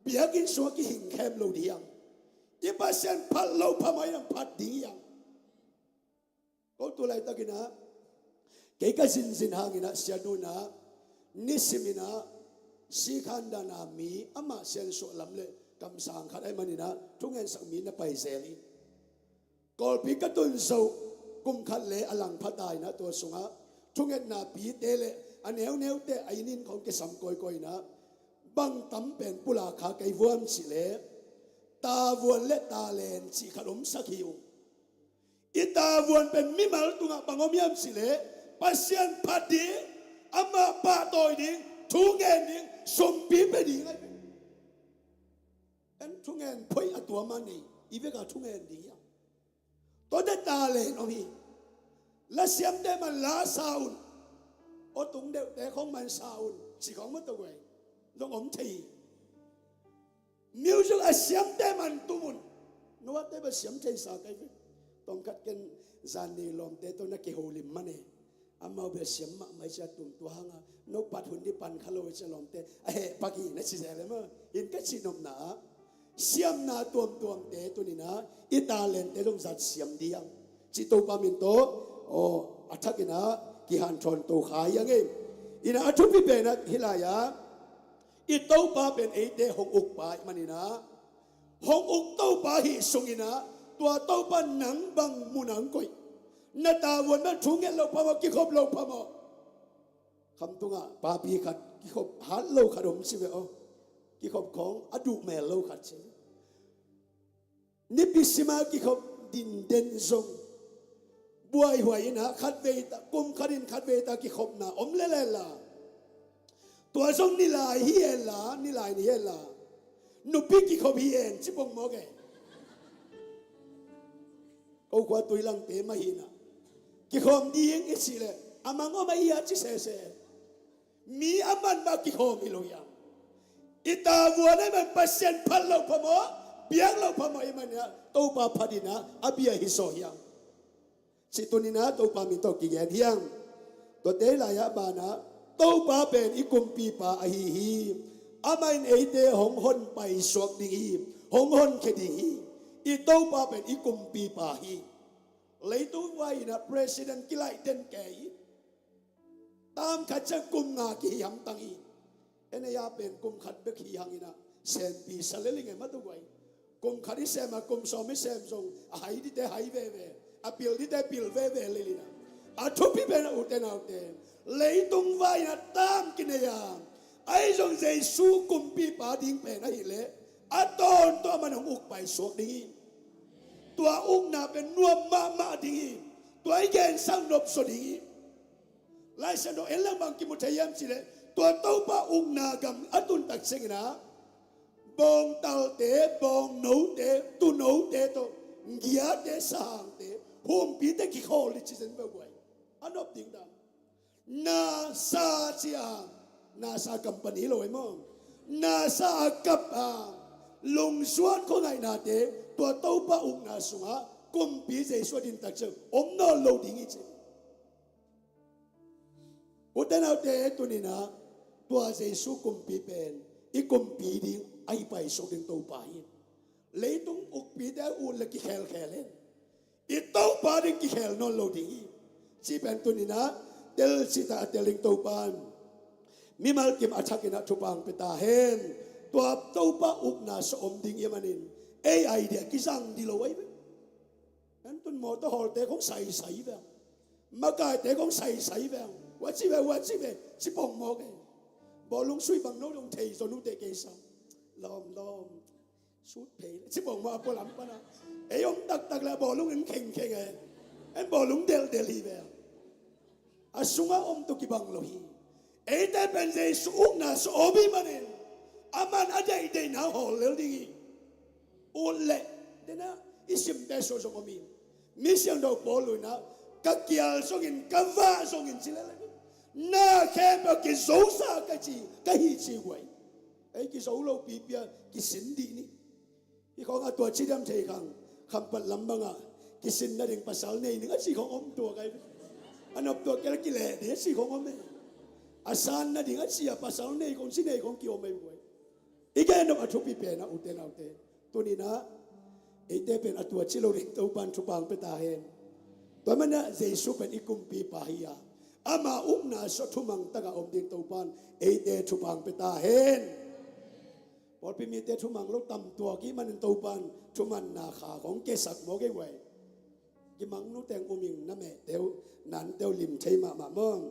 biakinn sungah kihing khem lo ding hi hang. I Pasian phat lo phamawh in hong phat ding hi hang. Ko tu laitakin ah kei ka zinzin hangin ah siatnu in ah, nisimin ah, sikhan dan a mi amah siansuah lam le kamsang khat ahih manin ah thungensak mi na pai zel hi. Kawlpi ka tun zoh kum khat le a lang pha ta in ah, tua sungah thungetna pite le a neuneute a inn in khawng kisam kawikawi in ah, bang tam pen pulak kha kei vuam cih leh, tavuan le talen cih khat omsak hi uh. I tavuan pen mimal tungah bang om hiam cih leh, Pasian phat ding, amah pahtawi ding, thu ngen ding, sumpi pia ding ahi ve. En thungen phoih a tuam a nei, i vek a thungen ding hiam? Tuate talen om hi. Lasiamte man la sa un. Aw tung deuhte khawng man sa un, ci khawng maw, tua guai zong om thei hi. Music a siamte man tum un. Noahte bel siam thei sa kei ve. Tawmkhat ken zan ni lawmte tawh na kiholim man e. Amau bel siam mahmah hi cia, tum tua hangah no pat hun ni pan kha lo hi cia, lawmte a heh pak hi na ci zel e maw. In ka cih nopna ah siamna tuamtuamte tuni-in ah i talente zong zat siam ding hiam cih Topa min tawh, aw, a thakin ah kihanthawn to kha hi hang e. In ah a thupi pen ah hih lai-ah i Topa pen eite hong ukpa ahih manin ah, hong uk Topa ahih sungin ah, tua Topa nang bang mun ah hong koih? Na tavuan bel thu nget loh phamawh, kikhop loh phamawh. Khamtungah papi khat kikhop hat lo khat om ci ve aw. Kikhop khawng a duh mel lo khat ci. Nipi sima kikhop dinden zong buaihuai inah khatvei ta, kum khatin khatvei ta kikhopna om lelel la. Tua zong nilai hi hen la, nilai ni hen la. Nupi kikhop hi hen ci pong mawk e. Ko khua Tuilangte mah hi inah kikhawm ding i cih leh a mang om a hi a ci sese. Mi a man mah kikhawm hi lo hiam? I tavuan a i man Pasian phat loh phamawh, biak loh phamawh i man inah Topa phat inah a bia hi zaw hiam? Cih tuni inah Topa min tawh kigen hiam? Tuate lai-ah banah Topa pen i kumpipa ahi hi. Amah in eite hong hon paisuak ding hi, hong honkhia ding hi. I Topa pen i kumpipa hi. Leitung vai inah president kilaih den kei hi. Tam khat ciang kum nga kihi hamtang hi. En ei a pen kum khat bek hi hang inah sempi sa lel i ngei mah tuk vai. Kum khat i sem a kum sawm i sem zong a hai dite hai veve, a pil dite pil veve lel inah. A thupi pen a ute naute, leitung vai inah tam kinei a, ahi zong Jesu kumpipa ding pen ahih leh a tawntung a man hong uk paisuak ding hi. Tua ukna pen nuam mahmah ding hi. Tua i gensak nopsaw ding hi. Lai Siangtho en lang bang kimu thei hiam cih leh tua Topa ukna gam a tun tak ciang inah bawngtalte, bawngnote, tuunote tawh giate, sahangte, humpite kikhawl ding ci zen beuh guai. A nop ding dan. NASA ci a, NASA company lo ei maw? NASA a kap a lungzuat khuangaihnate tua Topa ukna sungah kumpi Jesu a din tak ciang om nawn lo ding hi ci. Ute naute, tuni inah tua Jesu kumpi pen i kumpi ding a i paisuak ding Topa hi. Leitung ukpite a ut le kikhelkhel hen. I Topa ding kikhel nawn lo ding hi. Cih pen tuni inah tel cihtak a tel ding Topa in mimal kim a thak inah thupha hong pia ta hen. Tua Topa ukna sungah om ding i hih manin ei idea kizang ding lo ahi ve. En tun mawtaw hawlte khong saisai ve. Makaite khong saisai ve. Hua ci ve, hua ci ve ci pong mawk e. Bawlung sui bang no dong thei zaw nute kei sa. Lawm lawm. Sut phei le ci pong mawk a pualam pana. Ei om taktak le bawlung in khengkheng e. En bawlung delhdel hi ve. A sungah om tawh kibang lo hi. Eite pen Jesu ukna sungah om i hih manin a man a deihdeihna hawl lel ding hi. Ut leh dena i simte sungah zong om hi. Misiangtho Paul in ah ka kial zongin ka vah zongin ci lel hi. Na khempeuh kizosa ka ci, ka hi ci guai. Ei kizo lo pipi a kisin dih ni. Hih khawng a tua ci diam thei khang, Khampat lam bangah kisin nading pasal nei ning a ci khawng om tuak ai. A nop tuak kei la kileh ding a ci khawng om e. A san nading a ci a pasal nei khawng ci nei khawng kiom ai buai. I gen nop a thupi pen a ute naute, tuni-in ah eite pen a tua ci lo ding Topa'n thupha hong pia ta hen. Tua manin ah Jesu pen i kumpipa hi a, ama ukna sungah thumang takin om ding Topa'n eite thupha hong pia ta hen. Pawlpi mite thumang lo tam tuak i hih manin Topa'n thumanna kha khawng kisak maw kei guai. Kimang nu teng um ing, na mehte uh, nante uh lim thei mahmah maw.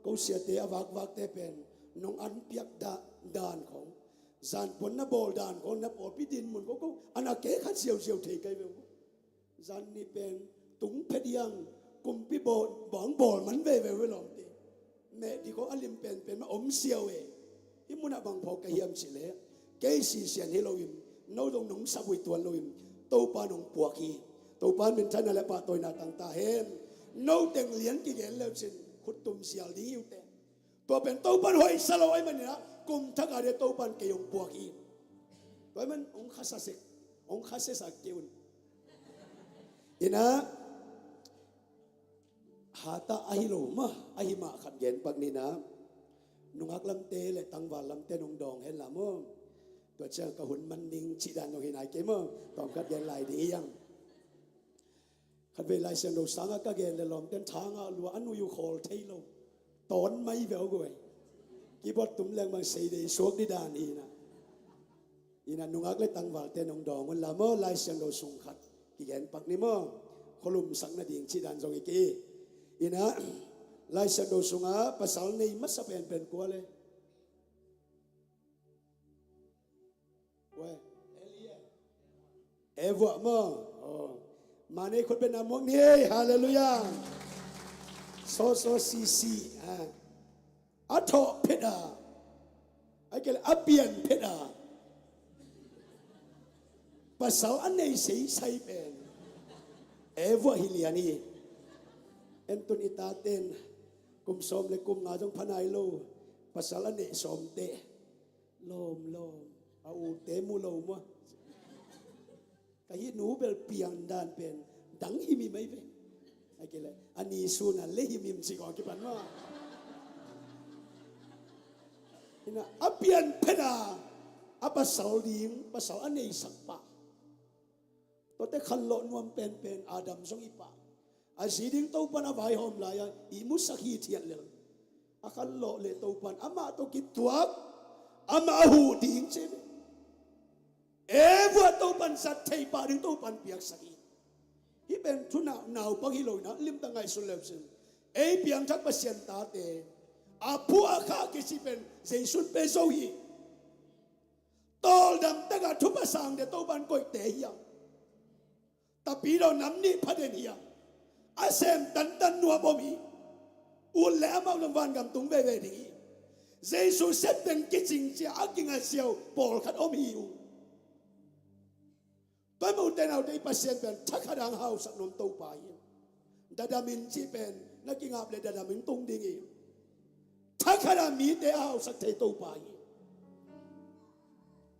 Ko siate a vakvakte pen nong an piak dan khawng, zan puan na bawl dan khawng, na pawlpi din mun khawng ko a na kei khat ziauziau thei kei ve uh. Zan nih pen tung phet hiang, kumpi bawl, bang bawl man veve uh ve lawmte. Meh dih khawng a lim penpen mah om siau e. Hih munah bang phawk ka hiam cih leh, kei sisian hi loin, no zong nong sabui tuan loin, Topa nong puak hi. Topa minthanna le pahtawina tang ta hen. No teng lian kigen le uh cin khut tum sial ding hi uh teh. Tua pen Topa'n hoihsa lo ahih manin ah kum thak a ding Topa'n kei hong puak hi. Tua ahih man hong khasa sek, hong khasa sak kei un. Ina, hatah ahi lo mah, ahi mah khat gen pak ni na. Nungak lamte le tangval lamte nong dawng hen la maw. Tua ciang ka hun man ning cih dan nong hi nai kei maw. Tawm khat gen lai ding hi hang. Khatvei Lai Siangtho sangah ka gen le lawmte'n thangah lua a nui uh khawl thei lo. Tawn mai ve uh guai. Keyboard tum leng bang sei dei suak dih dan hi na. Ina, nungak le tangvalte nong dawng un la maw, Lai Siangtho sung khat kigen pak ni maw. Khualumsak nading cih dan zong hi kei. Ina, Laisiangtho sungah pasal nei masa penpen kua le? Kua e? Eva maw? Oh. Mah nei khut beng na muak ni ei. Halleluiah. Sawsaw sisi a, a thawh phet a, a kei le a pian phet a, pasal a nei seisai pen Eva hi lian hi. En tun i taten kum sawm le kum nga zong pha nai lo, pasal a neih sawmte lawm lawm, a ute mu lo maw? Ka hih nu bel pian dan pen dang himhim ahi ve. A kei le a ni sun a le himhim ci kong kipan maw? Ina a pian phet a, a pasal ding pasal a neisak pah. Tuate khanlawh nuam penpen Adam zong hi pah. A zi ding Topan a vaihawm lai-a ihmusak hithiat lel. A khanlawh le Topan amah tawh kituak, amah a huh ding ci ve. Eva Topan zat thei pah ding Topan piaksak hi. Hih pen thu nau, naupang hi lo ina, limtak ngaihsun leu cin, ei piangthak Pasian tate a phuah a khah kici pen Jesu in pe zo hi. Tawldam takah thupha sangte Topan koihte hiam? Tapidaw nam nih phaden hiam? A sem tantan nuam om hi. Ut le amau lam vangam tung veve ding hi. Jesu septeng kicing cia a kinga siau pawlkhat om hi uh. Tua mah ute naute, i Pasian pen thakhat a hong hausak nuam Topa hi. Dadamin cih pen na kingap le dadamin tung ding hi. Thakhat a mite a hausak thei Topa hi.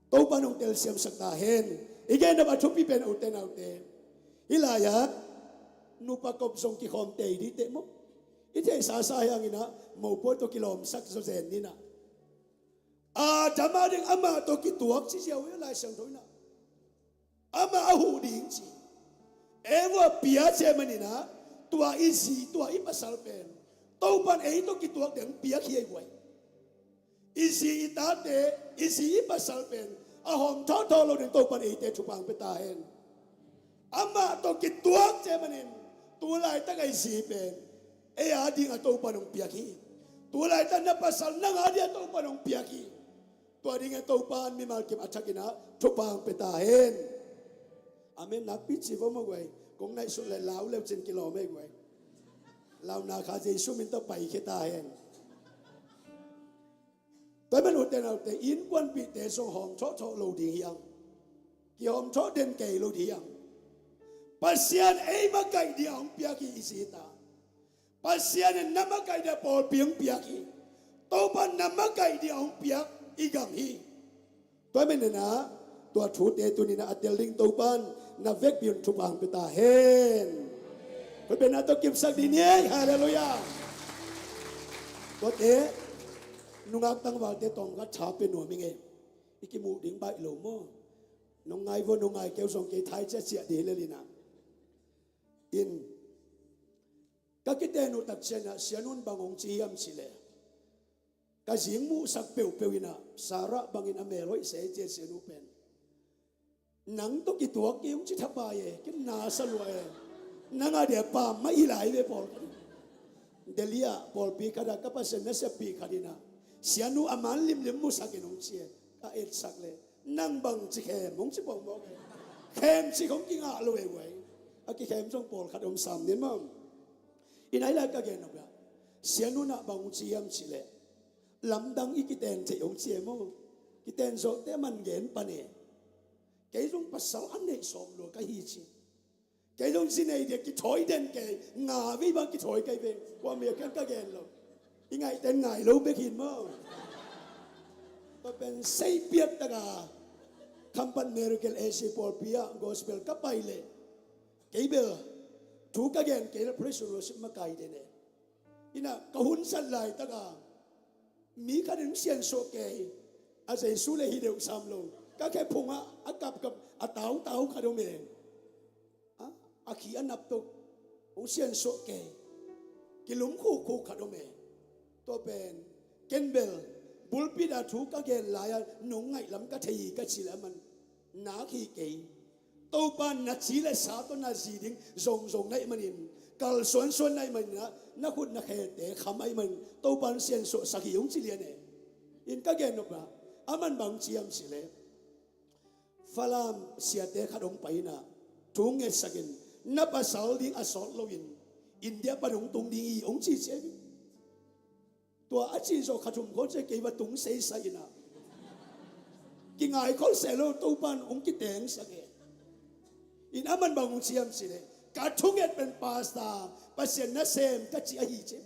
Topa nong telsiamsak ta hen. I gen nop a thupi pen ute naute, hih lai-ah nupa kop zong kikhawm tei dih teh maw? I theihsa sa hianginah mopawi tawh kilawmsak zawzen ninah Adam a ding amah tawh kituak ci ziau hi Lai Siangtho inah. Amah a huh ding ci. Eva pia cia maninah tua i zi, tua i pasal pen Topan ei tawh kituak ding piak hi ei guai. I zi i tate, i zi i pasal pen a hawm thawhthawh lo ding Topan eite thupha hong pia ta hen. Amah tawh kituak cia manin tu laitak a i zi pen ei a ding a Topan hong piak hi. Tu laitak na pasal nang a ding a Topan hong piak hi. Tua dingin Topan mimal kim a thakinah thupha hong pia ta hen. Amen. Nakpi ci vo maw guai. Kong naihsut le lau leu cin kilawm ei guai. Launa kha Jesu min tawh paikhia ta hen. Tua man ute naute, innkuanpihte zong hawm thawhthawh lo ding hiang. Kihawm thawh den kei lo ding hiang. Pasian ei makaih ding a hong piak hi i zi i ta. Pasian in na makaih ding a pawlpi hong piak hi. Topan na makaih ding a hong piak i gam hi. Tua maninah tua thute tuninah a tel ding Topan na vekpi un thupha hong pia ta hen. Khut beng na tawh kipsak dih ni ei. Halleluiah. Tuate nungak tangvalte tawm khat tha pia nuam ing ei. I kimuh ding baih lo maw? Nong ngai vo, nong ngai keu zong kei thai ciaciah dih lelinah in ka kiten uh tak cianah Sian Un bang hong ci hiam cileh, ka zing muhsak peuhpeuh inah Sarah bangin a mel hoih se cia Sian Un pen. Nang tawh kituak kei hong ci thapai e, kin nasa lua e. Nang a dia pa mah i lai ve pawlkhat. Delhi ah pawlpi khatah ka Pasian na siappih khat inah Sian Un a man limlim musakin hong ci e. Ka etsak le nang bang ci khem hong ci pawngmawk e. Khem ci khong kingah lo e guai. A kikhem zong pawlkhat om sam nin mam. I nai lai ka gen nop ah Sian Un ah bang hong ci hiam cileh, lamdang i kiten theih hong ci e maw? Kiten zawhte man gen pan e. Kei zong pasal a neih sawm lua ka hi ci. Kei zong zi nei dia kithawi den kei, nga vei bang kithawi kei ve. Kua mia kian ka gen lo. I ngaihten ngai lo bek hin maw? Tua pen sei piak taka Khampat Miracle A C pawlpi ah gospel ka pai leh kei bel thu ka gen kei le praise and worship makai den e. Inah ka hun sat laitaka mi khat in hong siansuah kei. A Jesu le hi deuh sam lo. Ka khe phungah a kapkap a tautau khat om e. A, a khi a nap tuk hong siansuah kei. Kilum khukkhuk khat om e. Tua pen ken bel bulpit a thu ka gen lai-a nong ngaihlam ka thei hi ka cih le aman nak hi kei. Topa na ci le sa tawh na zi ding zongzong na hih manin Kalsuansuan na ahih manin ah, na khut na khelte kham ahih manin Topan siansuahsak hi hong ci lian e. In ka gen nop ah, aman bang ci hiam cih leh, Falam siate khat hong pai in ah, thu ngetsak in, na pasal ding a sawt loin India pan hong tung ding hi hong ci ci hi. Tua a cih zawh khat thum khol ciang kei va tung seisai in ah, kingai khol seh lo, Topan hong kitengsak e. In aman bang hong ci hiam cih leh, ka thunget pen pastor, Pasian nasem ka ci ahi ci.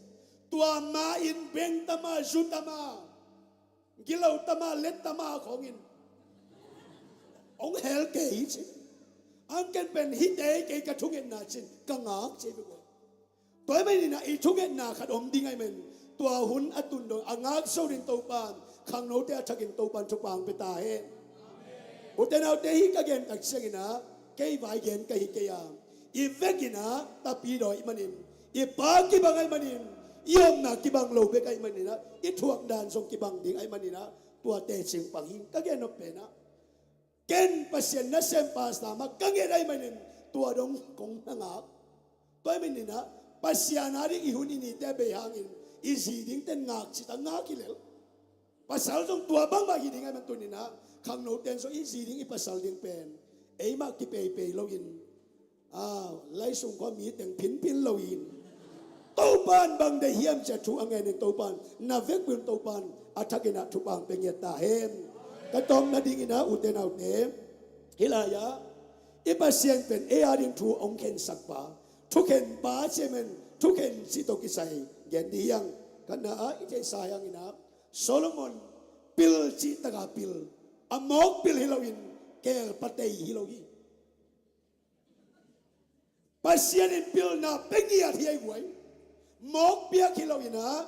Tua ma-in beng tama, zu tama, gilo tama, let tama khawngin hong hel kei hi ci. Ang ken pen hite kei ka thungetna cin ka ngak ci hi bek uh. Tua ahih manin ah i thungetna khat om ding ahih manin, tua hun a tun dong a ngak zo ding Topan, khangnote a thakin Topan thupha hong pia ta hen. Ute naute, hih ka gen tak ciangin ah, kei vai gen ka hi kei a, i vekin ah tapidaw ahih manin, i pa kibang ahih manin, i omna kibang lo bek ahih manin ah, i thuak dan zong kibang ding ahih manin ah, tua teci pang hi. Ka gen nop pen ah, ken Pasian nasem pastor mah ka nget ahih manin, tua dong kong na ngak. Tua ahih manin ah, Pasian a ding i hun i nite bei hangin, i zi dingten ngak cih tak ngak hi lel. Pasal zong tua bangmah hi ding ahih man tuni-in ah, khangnoten zong i zi ding, i pasal ding pen, eimah kipeipei loin, a, lai sung khua mi teng phinphin loin, Topan bang deih hiam ci-a thu a ngenin Topan, na vekpi un Topan a thakin ah thupha hong pia ngiat ta hen. Ka tawpna dingin ah, ute naute, hih lai-ah i Pasian pen ei a ding thu hong khensak pa, thukhen pa ci-a man, thukhen cih tawh kisai gen dih hiang. Khatna ah i theihsa hiangin ah, Solomon pil cih taka pil, a mawk pil hi loin, keel patei hi lo hi. Pasian in pilna pia ngiat hi ei guai. Mawk piak hi loin ah,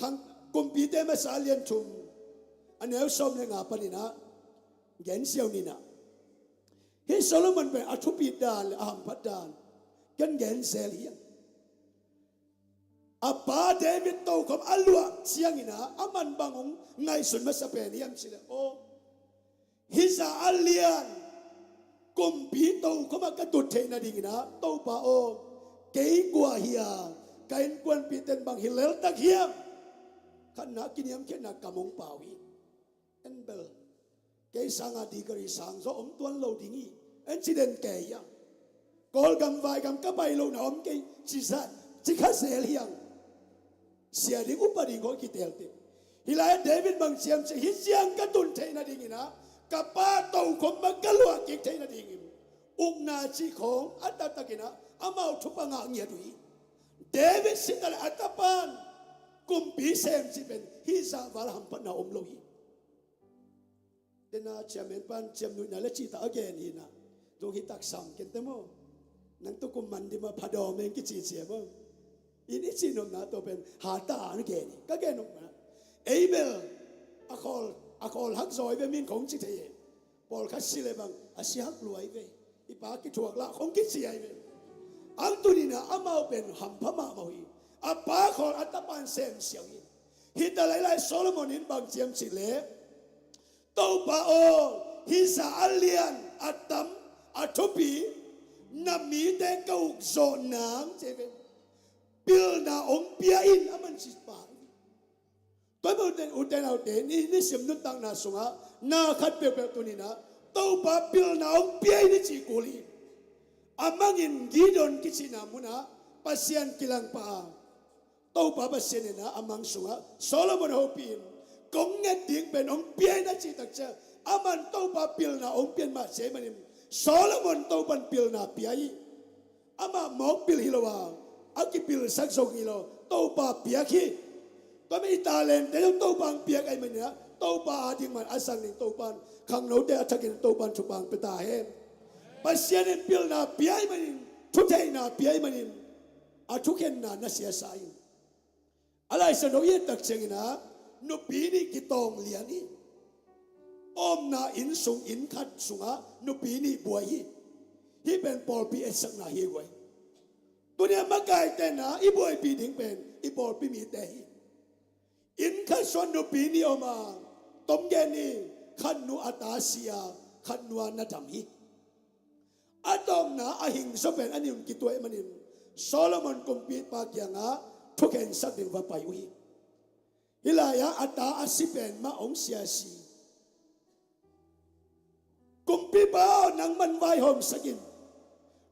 khang, Kumpite Masa a lian thum, a neu sawm le nga panin ah gen siau ni in ah, hih Solomon pen a thupi dan le a hamphat dan ken gen zel hiang. A pa David tokhom a luah ciangin ah, aman bang hong ngaihsun masa pen hiam cih leh, aw, hih zah a lian kumpi tokhom ah ka tut theih nadingin ah, Topa aw, kei kua hi a, ka innkuanpihten bang hi leltak hiam? Khatna, kiniamkhiatna kam hong pau hi. En bel, kei sanga degree sang zaw om tuan lo ding hi, en ci den kei hiang. Kawlgam vaigam ka pai lohna om kei, ci zah, ci kha zel hiang. Sia ding upa ding khawng kitelte. Hih lai-ah David bang ci hiam cih leh, hih ciang ka tun theih nadingin ah, ka pa tokhom mah ka luah kik theih nadingin, ukna cih khawng a taktakin ah, amau thupha ngah ngiat uh hi. David si ta leh a tapan kumpi sem cih pen hih zah val hamphatna om lo hi. Dena chairman pan ciamnuihna le cihtak a gen hi in ah, tung hi taksam kente maw. Nang tukum man dih mah, phadawm eng kici cia maw. In i cihnopna tawh pen hata an gen hi, ka gen nopna. Ei bel a khawl, a khawl hak zaw hi ve, min khawng ci thei hi. Pawlkhat si le bang, a si hak lua hi ve, i pa kithuak lah khawng kici hi ve. Ang tuni-in ah amau pen hampha mahmah uh hi. A pa khawl a tapan sem siau hi. Hih ta lailai Solomon in bang ci hiam cih leh, Topa aw, hih zah a lian, a tam, a thupi, na mite ka uk zawh nang, ci hi ve. Pilna hong pia in, aman ci pa. Tua ahih manin ute naute, ni, nisim nuntakna sungah na khat peuhpeuh tuni-in ah, Topa pilna hong pia in i cih kul hi. A mangin Gideon kicihna munah Pasian kilangpah a, Topa Pasian in ah a mang sungah Solomon hopih in, kong nget ding pen hong pia in a cih tak ciang, aman Topa pilna hong pia in mah ci ahih manin, Solomon Topan pilna pia hi. Amah mawk pil hi lo a, a kipilsak zong hi lo, Topa piak hi. Tua mah i talente zong Topa hong piak ahih manin ah, Topa a ding man a sang ding Topan, khangnote a thakin Topan thupha hong pia ta hen. Pasian in pilna pia ahih manin, thutheihna pia ahih manin, a thukhenna na siasa in. A Lai Siangtho i et tak ciangin ah, nupi nih kitawng lian hi. Omna inn sung, inn khat sungah nupi nih buai hi. Hih pen pawlpi etsakna hi guai. Tuni-a makaite in ah i buaipih ding pen i pawlpi mite hi. Inn khat sungah nupi nih om a, tom gen ni, khat nu a ta si a, khat nu a na dam hi. A tawpna a hing zaw pen a nih un kituah ahih manin, Solomon kumpipa kiangah thukhensak ding va pai uh hi. Hih lai-ah a ta a si pen mah hong siasi. Kumpipa aw, nangman vaihawmsak in,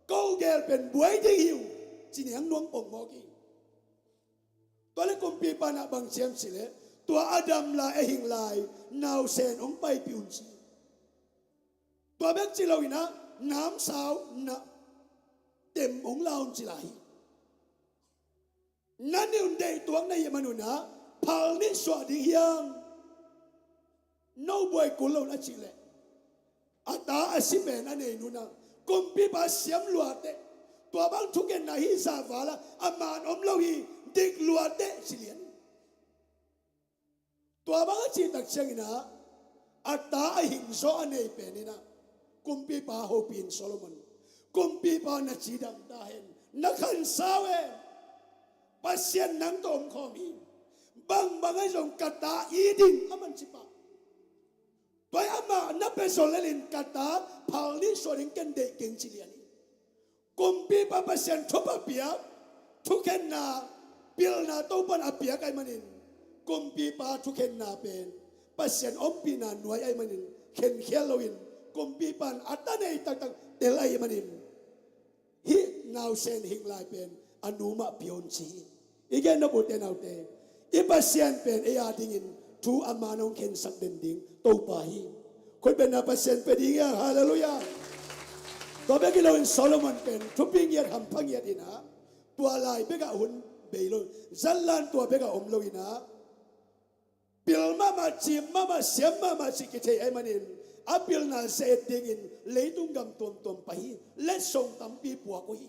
ko gel pen buai ding hi uh, ci-in hong nuam pongmawk hi. Tua leh kumpipa in ah bang ci hiam cih leh, tua a dam lai a hing lai nausen hong paipih un ci. Tua bek ci lo-in ah namsau na tem hong la un ci lai hi. Na nih un, deihtuak na hih man un ah phal nih suah ding hi hang. No buai kul lo un a cih leh, a ta a si pen a nei nu in ah kumpipa siam lua teh, tua bang thukhenna hih zah val ah a man om lo hi, dik lua teh ci lian. Tua bang a cih tak ciangin ah a ta a hing zaw a nei pen in ah kumpipa hopih in, Solomon, kumpipa na cidam ta hen, na khansau hen. Pasian nang tawh omkhawm hi. Bangbang ahi zong ka ta it ding, aman ci pah. Tua hi amah na pia zaw lel in ka ta phal nih suah ding ken deih keng ci lian hi. Kumpipa Pasian thupha piak, thukhenna, pilna Topa'n a piak ahih manin, kumpipa thukhenna pen Pasian ompihna nuai ahih manin khenkhial loin, kumpipa in a ta nei taktak tel ahih manin, hih nausen hing lai pen a nu mah pia un ci hi. I gen nop, ute naute, i Pasian pen ei a dingin thu a man hong khensak den ding Topa hi. Khutbetna Pasian pia ding hi hang. Halleluiah. Tua bek hi loin Solomon pen thupi ngiat hampha ngiat in ah, tua lai bekah hun bei lo, zan lan tua bekah om lo in ah, pil mahmah, cim mahmah, siam mahmah cih kithei ahih manin, a pilna ze-et dingin leitung gam tuamtuam pai hi. Letsong tampi puak uh hi.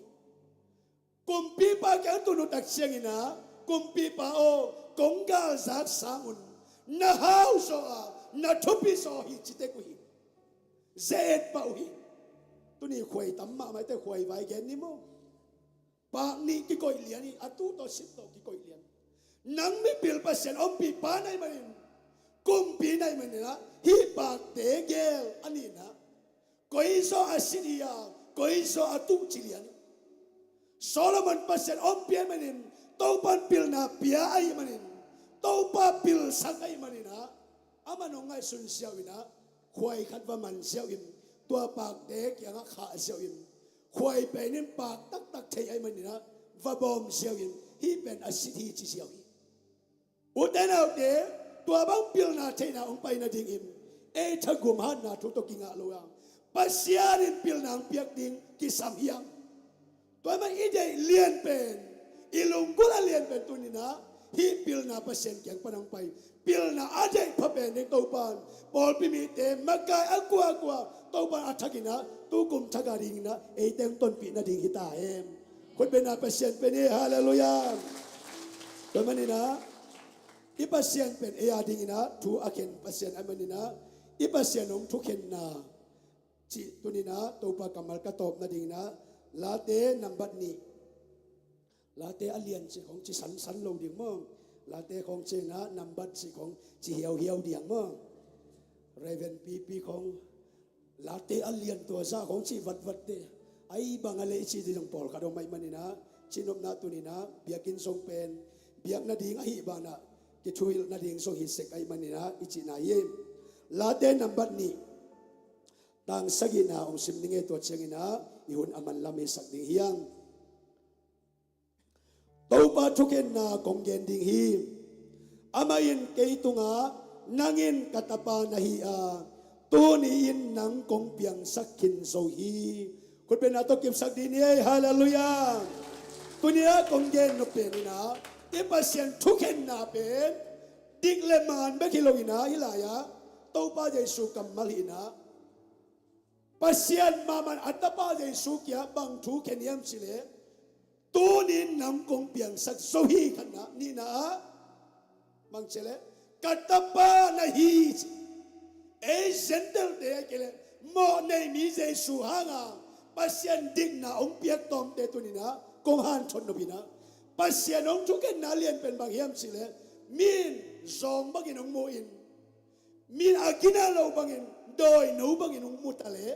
Kumpipa kiang tun uh tak ciangin ah, kumpipa aw, kong galzak sang un, na hau zaw a, na thupi zaw hi, ci tek uh hi. Ze-et pah uh hi. Tuni khuai tam mahmah, ite khuai vai gen ni maw. Pak nih kikoih lian hi, a tu tawh sit tawh kikoih lian. Nang mipil Pasian ompihpa na hih manin, kumpi na hih manin ah, hih pakte gel a nih in ah, koi zaw a sit hi a, koi zaw a tuh ci lian hi. Solomon Pasian ompih ahih manin, Topa'n pilna pia ahih manin, Topa pilsak ahih manin ah, aman hong ngaihsun ziau in ah, khuai khat va man ziau in, tua pakte kiangah khah ziau in, khuai pen in pak taktak thei ahih manin ah, va bawm ziau in, hih pen a sit hi ci ziau hi. Ute naute, tua bang pilna theihna hong pai nadingin ei thagum hatna thu tawh kingah lo hang. Pasian in pilna hong piak ding kisam hi hang. Tua ahih manin i deih lian pen, i lunggulh a lian pen tuni-in ah, hih pilna Pasian kiang pan hong pai. Pilna a deih pha pen ding Topa'n pawlpi mite, makai a kuakua, Topa'n a thakin ah, tu kum thak a dingin ah eite hong tonpih nading hi ta hen. Khutbetna Pasian pen hi. Halleluiah. Tua ahih manin ah, i Pasian pen ei a dingin ah thu a khen Pasian ahih manin ah, i Pasian hong thukhenna cih tuni-in ah Topa kammal ka tawp nadingin ah, Late nambat nih, Late a lian cih khong ci sansan lo ding maw. Late khong ci-in ah nambat cih khong ci hiauhiau ding maw. Reverend Pipi khong, Late a lian tua zah khong cih vatvat teh, ahi bang a leh i cih ding zong pawlkhat om ahih manin ah, cihnopna tuni-in ah biakinn zong pen biak nading ahih banah, kithuhilh nading zong hi sek ahih manin ah i cihna hi. Late nambat nih, tang sagihna hong sim ning e. Tua ciangin ah i hun a manlam hisak ding hi hang. Topa thukhenna kong gen ding hi. Amah in kei tungah, nang in ka tapa na hi a, tuni-in nang kong piangsak khin zo hi. Khutbetna tawh kipsak ding ni ei. Halleluiah. Tuni-ah kong gen nop pen in ah, i Pasian thukhenna pen dik le man bek hi lo-in ah, hih lai-ah Topa Jesu kammal hi-in ah, Pasian mahmah in a tapa Jesu kiangah bang thu khen hiam cih leh, tuni-in nang kong piangsak zo hi, khatna. Nihna ah, bang cih leh, ka tapa na hi ci. Ei Gentile-te ahih kei leh mawhnei mi Jesu hanga Pasian dikna hong piak tawmte tuni-in ah kong hanthot nop hi-in ah, Pasian hong thukhenna lian pen bang hiam cih leh, mi in zawng bangin hong mu in, mi in a gina lo bangin, dawino bangin hong mu ta leh,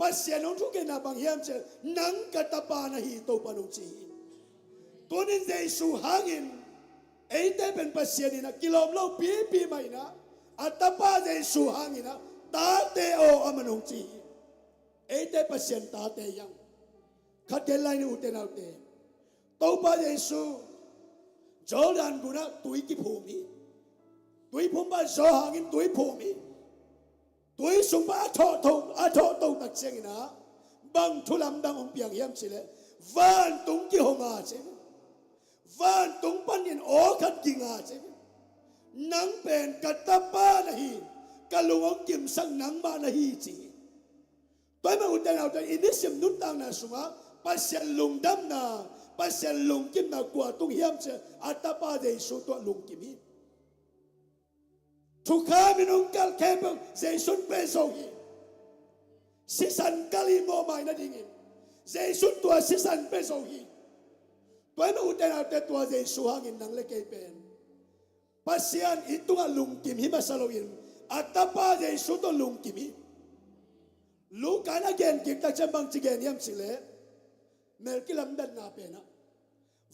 Pasian hong thukhenna bang hiam cih leh, nang ka tapa na hi, Topa in hong ci hi. Tunin Jesu hangin eite pen Pasian in ah kilawm lo pipi mah in ah, a Tapa Jesu hangin ah tate aw, amah in hong ci hi. Eite Pasian tate hi hang. Khat gen lai ni, ute naute. Topa Jesu Jordan gunah tui kiphum hi. Tui phum pan Johan in tui phum hi. Tui sung pan a thawhto, a thawhto tak ciangin ah bang thu lamdang hong piang hiam cih leh, vantung kihong a ci hi. Vantung panin aw khat ging a ci hi. Nang pen ka Tapa na hi, ka lung hong kimsak nangmah na hi ci hi. Tua ahih manin ute naute, i nisim nuntakna sungah Pasian lungdamna, Pasian lungkimna kua tung hiam cih leh a Tapa Jesu tungah lungkim hi. Thukham in hong kalh khempeuh Jesu in pia zo hi. Sisan kalh hi, mawhmai nadingin Jesu in tua sisan pia zo hi. Tua ahih manin ute naute, tua Jesu hangin nang le kei pen Pasian i tungah lungkim hi masa loin, a Tapa Jesu tawh lungkim hi. Luka in a gen kik tak ciang bangci gen hiam cih leh, mel kilamdanna pen ah,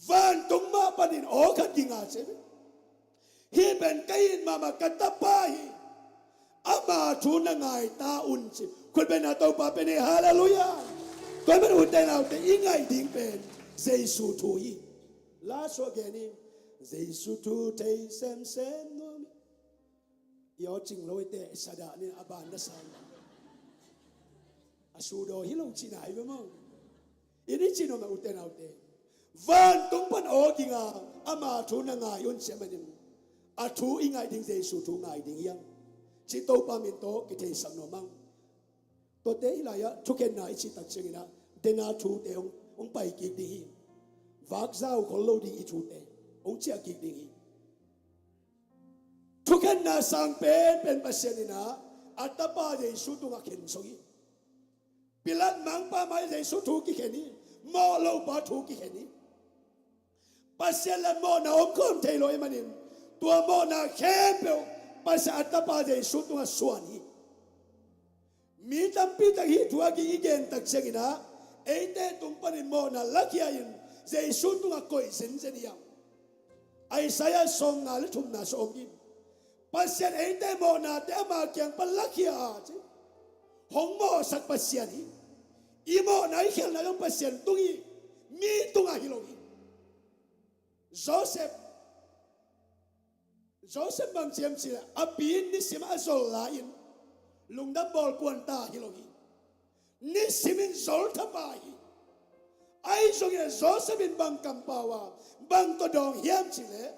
vantung mah panin aw khat ging a ci hi. Hih pen ka it mahmah ka Tapa hi, ama thu na ngai ta un ci. Khut bengin Topa pen hi. Halleluiah. Tua ahih manin ute naute, i ngaih ding pen Jesu thu hi. La sung gen hi. Jesu thu thei semsem nuam hi. I aw cing lo hi teh, sa dah ni, a ban na sang. A sudaw hi lo cihna hi ve maw. I ni cih nuam ah ute naute, vantung pan aw ging a, ama thu na ngai un ci ahih manin, a thu i ngaih ding Jesu thu ngai ding hi hang. Cih Topa min tawh kitheisak nuam hang. Tuate hi lai-ah thukhenna i cih tak ciangin ah, dena thute hong, hong pai kik ding hi. Vakzau khol lo ding i thute hong ciah kik ding hi. Thukhenna sang penpen Pasian in ah a Tapa Jesu tungah khen zo hi. Pilat mangpa mai-ah Jesu thu kikhen hi. Mawh lopa thu kikhen hi. Pasian le mawhna om khawm thei lo ahih manin, tua mawhna khempeuh Pasian a Tapa Jesu tungah suan hi. Mi tampi tak hih thu a gei i gen tak ciangin ah, eite tung panin mawhna lakhia in Jesu tungah koih zenzen hi hang. Isaiah sawmnga le thumna sung om hi. Pasian eite mawhnate ama kiang pan lakhia a ci. Hong mawhsak Pasian hi. I mawhna i khialhna zong Pasian tung hi. Mi tungah hi lo hi. Joseph, Joseph bang ci hiam cih leh, a pi in nisim a zol lai-in lungdam bawl kuan ta hi lo hi. Nisim in zol thapa hi. Ahi zongin Joseph in bang kampau a, bang tawh dawng hiam cih leh,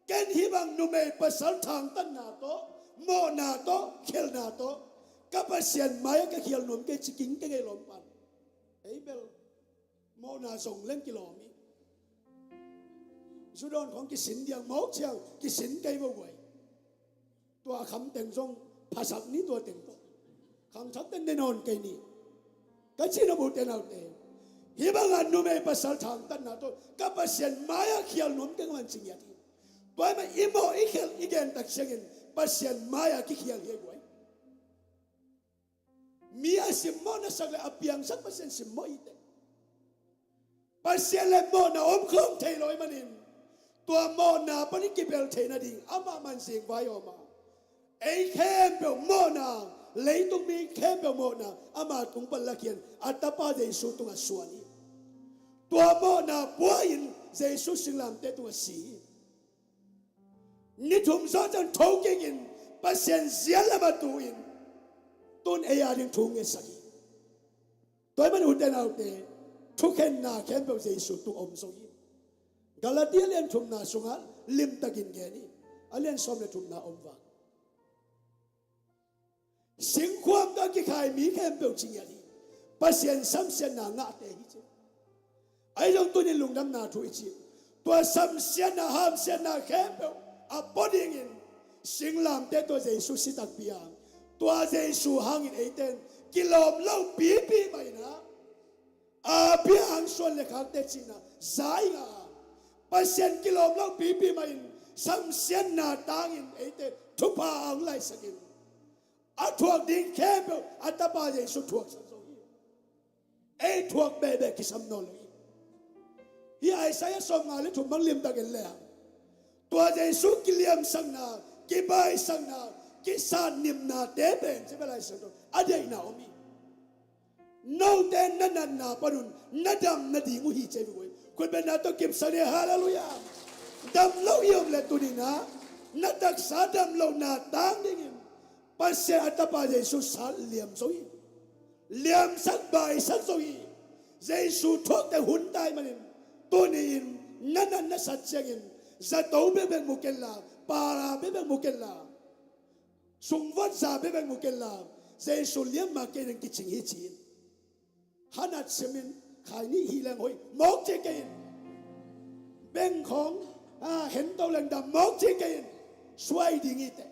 ken hih bang numei pasal thangtatna tawh, mawhna tawh, khialhna tawh ka Pasian mai-ah ka khial nuam kei ci, ging kei ngei lawm pan. Ei bel mawhna zong leng kilawm hi. Zu dawn khawng kisin diang mawk ciang kisin kei vo guai. Tua a kham teng zong phasak ni, tua teng tawh. Khangthak teng ne nawn kei ni. Ka cih nop, ute naute, hih bangah numei pasal thangtatna tawh ka Pasian mai-ah khial nuam kei ngei man ci ngiat hi. Tua ahih manin i mawh i khialh i gen tak ciangin Pasian mai-ah kikhial hi guai. Mi a simmawh na sak le a piangsak Pasian simmawh hi teh. Pasian le mawhna om khawm thei lo ahih manin, tua mawhna panin kibel theih nading amah man zingvai om a, ei khempeuh mawhna, leitung mi khempeuh mawhna ama tung pan lakhia in a Tapa Jesu tungah suan hi. Tua mawhna pua-in Jesu singlamteh tungah si hi. Ni thum zawh ciang tho kik in Pasian zia lam ah tu-in, tu-in ei a ding thu ngetsak hi. Tua ahih manin ute naute, thukhenna khempeuh Jesu tung om zo hi. Galati a lian thumna sungah limtakin gen hi. A lian sawm le thumna om vak. Singkhuam tawh a kikhai mi khempeuh ci ngiat hi. Pasian samsiatna ngahte hi ci. Ahi zong tuni-in lungdamna thu i cih, tua samsiatna, hamsiatna khempeuh a pua dingin singlamteh tawh Jesu si takpi a, tua Jesu hangin eite in kilawm lo pipi mah in ah, a bia hang suan le khakte cihna za i ngah a, Pasian kilawm lo pipi mah in samsiatna tangin eite thupha a hong laisak in, a thuak ding khempeuh a Tapa Jesu thuaksak zo hi. Ei thuak behbeh kisam nawn lo hi. Hih Isaiah sawmnga le thum bang liamtak en le ah, tua Jesu kiliamsakna, kibaisakna, kisatnimnate pen ci bel Lai Siangtho a deihna om hi. Note na natna panun na dam nading uh hi ci hi ve. Khutbetna tawh kipsak ni, halleluiah. Dam lo i om le tuni-in ah na taksa dam lohna tang dingin Pasian a Tapa Jesu sat liam zo hi. Liamsak baisak zo hi. Jesu thuak teh hun tai manin, tuni-in na nat na sat ciangin zato bekbek mu kenla, para bekbek mu kenla, sungvuat za bekbek mu kenla, Jesu liam ma kei in kicing hi ci-in. Hanat simin khai nih hi leng hoih mawk ci kei in. Bengkhawng, ah, hento leng dam mawk ci kei in. Suai ding hi teh.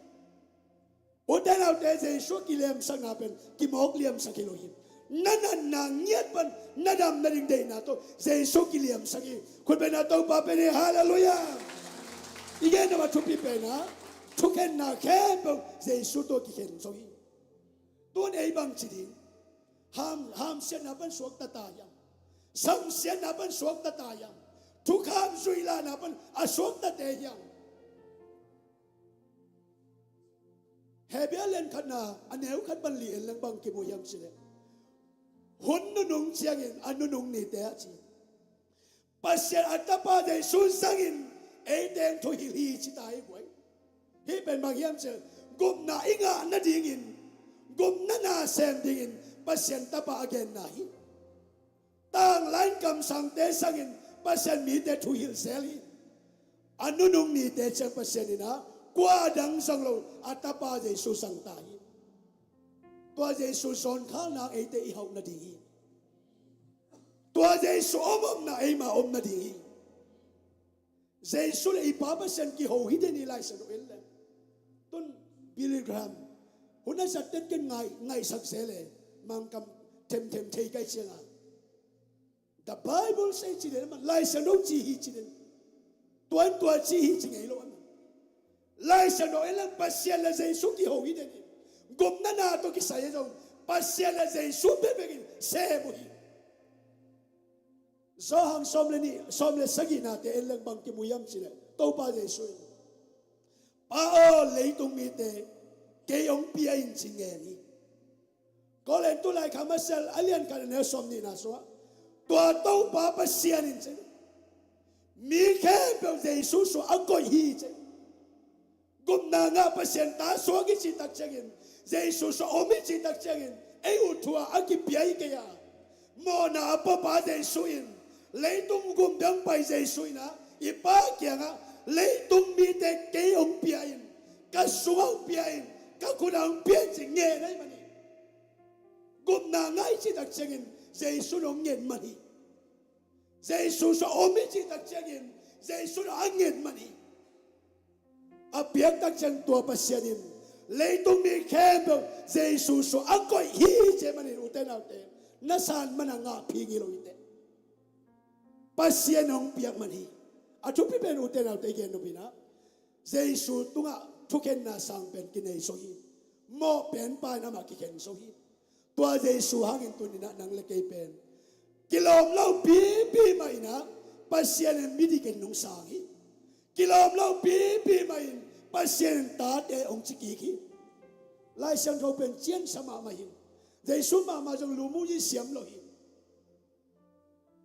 Ute naute, Jesu kiliamsakna pen kimawk liamsak hi lo hi. Na natna ngiat pan na dam nading deihna tawh Jesu kiliamsak hi. Khutbetna Topa pen hi, halleluiah. I gen a thupi pen ah, thukhenna khempeuh Jesu tawh kikhen zo hi. Tun ei bang ci ding? Ham, hamsiatna pan suakta ta hiam? Samsiatna pan suakta ta hiam? Thukham zuihlahna pan a suaktate hiam? Hebru lian khatna a neu khat pan li en leng bang kimu hiam cih leh, hun nunung ciangin a nunung nite ah ci, Pasian a Tapa Jesu zangin eite thuhilh hi ci ta hi guai. Hih pen bang hiam cih leh, gupna i ngah nadingin, gupna na sem dingin Pasian Tapa a genna hi. Tanglai-in kamsangte sangin Pasian mite thuhilh zel hi. A nunung nite ciang Pasian in ah kua dang zang lo a Tapa Jesu zang ta hi. Tua Jesu zawnkhalna eite i hauh nading hi. Tua Jesu om omna eima om nading hi. Jesu le i Pa Pasian kiho hi den hi, Lai Siangtho en leng. Tun Billy Graham, hun a zat ten ken ngai, ngaihsak zel e, Mangkam themthem thei kai ciangin. The Bible says ci den, aman Lai Siangtho ci hi ci den. Tuan tua ci hi ci ngei lo aman. Lai Siangtho en leng Pasian le Jesu kiho hi den hi. Gupna na tawh kisai hi zong Pasian le Jesu bekbek in sem uh hi. Johan sawm le nih, sawm le sagihnate en leng bang kimu hiam cih leh, Topa Jesu in, Pa aw, leitung mite kei hong pia in ci ngen hi. Korintu laikhak masa a lian khat a neu sawm nihna sungah, tua Topa Pasian in ci, mi khempeuh Jesu sungah a koih hi ci. Gupna ngah Pasian ta suak i cih tak ciangin, Jesu sungah om i cih tak ciangin, ei uh thu-ah a kipia hi kei a, mawhna a puapa Jesu in leitung gumdang pai Jesu in ah, i Pa kiangah, leitung mite kei hong pia in, ka sungah hong pia in, ka khut-ah hong pia in ci ngen ahih manin, gupna ngah i cih tak ciangin Jesu in hong nget man hi. Jesu sungah om i cih tak ciangin Jesu in a nget man hi. A piaktak ciang tua Pasian in leitung mi khempeuh Jesu sungah a koih hi ci ahih manin, ute naute, na san man a ngah phing hi lo hi teh. Pasian hong piak man hi. A thupi pen, ute naute, i gen nop in ah, Jesu tungah thukhenna sang pen kinei zo hi. Mawh penpa in amah kikhen zo hi. Tua Jesu hangin tuni-in ah nang le kei pen kilawm lo pipi mah in ah Pasian in midik in hong sang hi. Kilawm lo pipi mah in Pasian in tate hong ci kik hi. Lai Siangtho pen ciansa mahmah hi. Jesu mahmah zong lumuzi siam lo hi.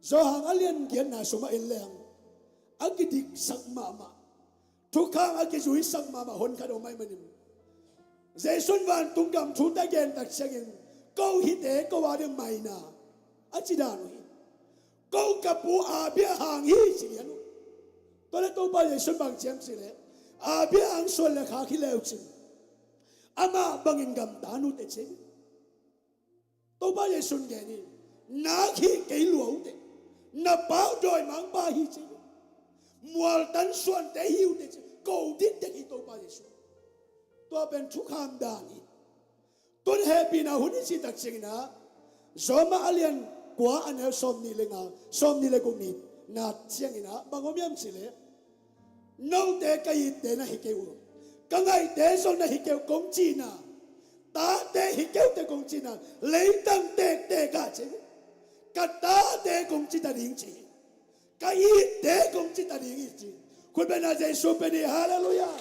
Johan a lian giatna sungah en leng, a kidiksak mahmah, thukham a kizuisak mahmah hon khat om ahih manin, Jesu in vantung gam thute a gen tak ciangin, ko hite ko a ding maina, a ci dan uh hi. Ko ka pu Abraham hi ci lian uh. Tua leh Topa Jesu in bang ci hiam cih leh, Abraham suan le khak hi le uh cin, amah bangin gamta nuam uh teh ci hi. Topa Jesu in gen hi, nak hih kei lua uh teh, na pa uh dawimangpa hi ci hi. Mualtan suante hi uh teh ci, ko dikdek hi Topa Jesu. Tua pen thukham dan hi. Tun hehpihna hun i cih tak ciangin ah, Roma a lian kua a neu sawmnih le nga, sawmnih le guk nihna ciangin ah bang om hiam cih leh, note ka itte na hi kei uh, ka ngaihte zong na hi kei uh kong cihna, tate hi kei uh teh kong cihna, leitang tektek ah ci, ka tate kong ci ta ding ci hi. Ka itte kong ci ta ding hi ci. Khutbetna Jesu pia ni, halleluiah.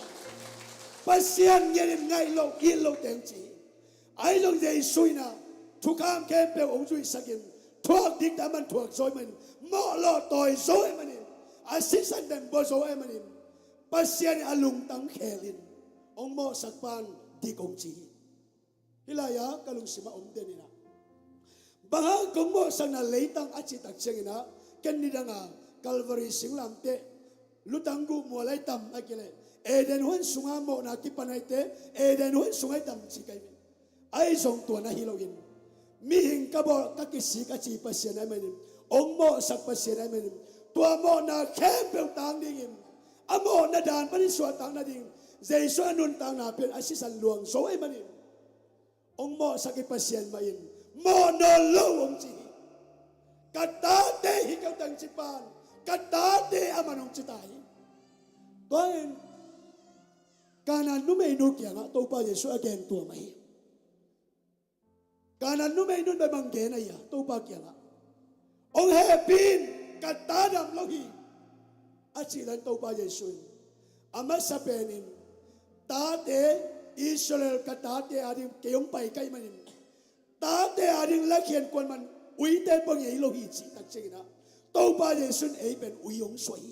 Pasian ngiatin ngaih loh, it loh teng ci. Ahi zong Jesu in ah thukham khempeuh hong zuihsakin, thuak dikte aman thuak zo ahih manin, mawh lawhtawi zo ahih manin, a sisan den bua zo ahih manin, Pasian in a lungtang khelin hong mawhsak pan dik hong ci hi. Hih lai-ah ka lungsimah om den in ah, bang hang kong mawhsakna leitang a cih tak ciangin ah, ken nidang a Calvary singlamteh lutang guh mual ahi tam a kileh, Eden huan sunga mawhna kipan ahite, Eden huan sung ahi tam ci ka hi ve. Ahi zong tua na hi loin, mihing ka bawl ka kisik a ci Pasian ahih manin, hong mawhsak Pasian ahih manin, tua mawhna khempeuh tang dingin, a mawhna dan panin suahtak nading Jesu a nuntakna pen a sisan luang zo ahih manin, hong mawhsak i Pasian mah in mawh nawn lo hong ci hi. Ka tate hi kei uh tang ci pan, ka tate aman hong ci ta hi. Tua in Kanaan numeinu kiangah Topa Jesu a gen tua mah hi. Kanaan numeinu in bang gen a hia, Topa kiangah, hong hehpih in, ka ta dam lo hi, a cih lai-in Topa Jesu in a masa penin, tate, Israel ka tate ading kei hong pai ka hih manin, tate ading lakkhian kuaman uite pua ngei lo hi cih tak ciangin ah, Topa Jesu in ei pen ui hong suah hi.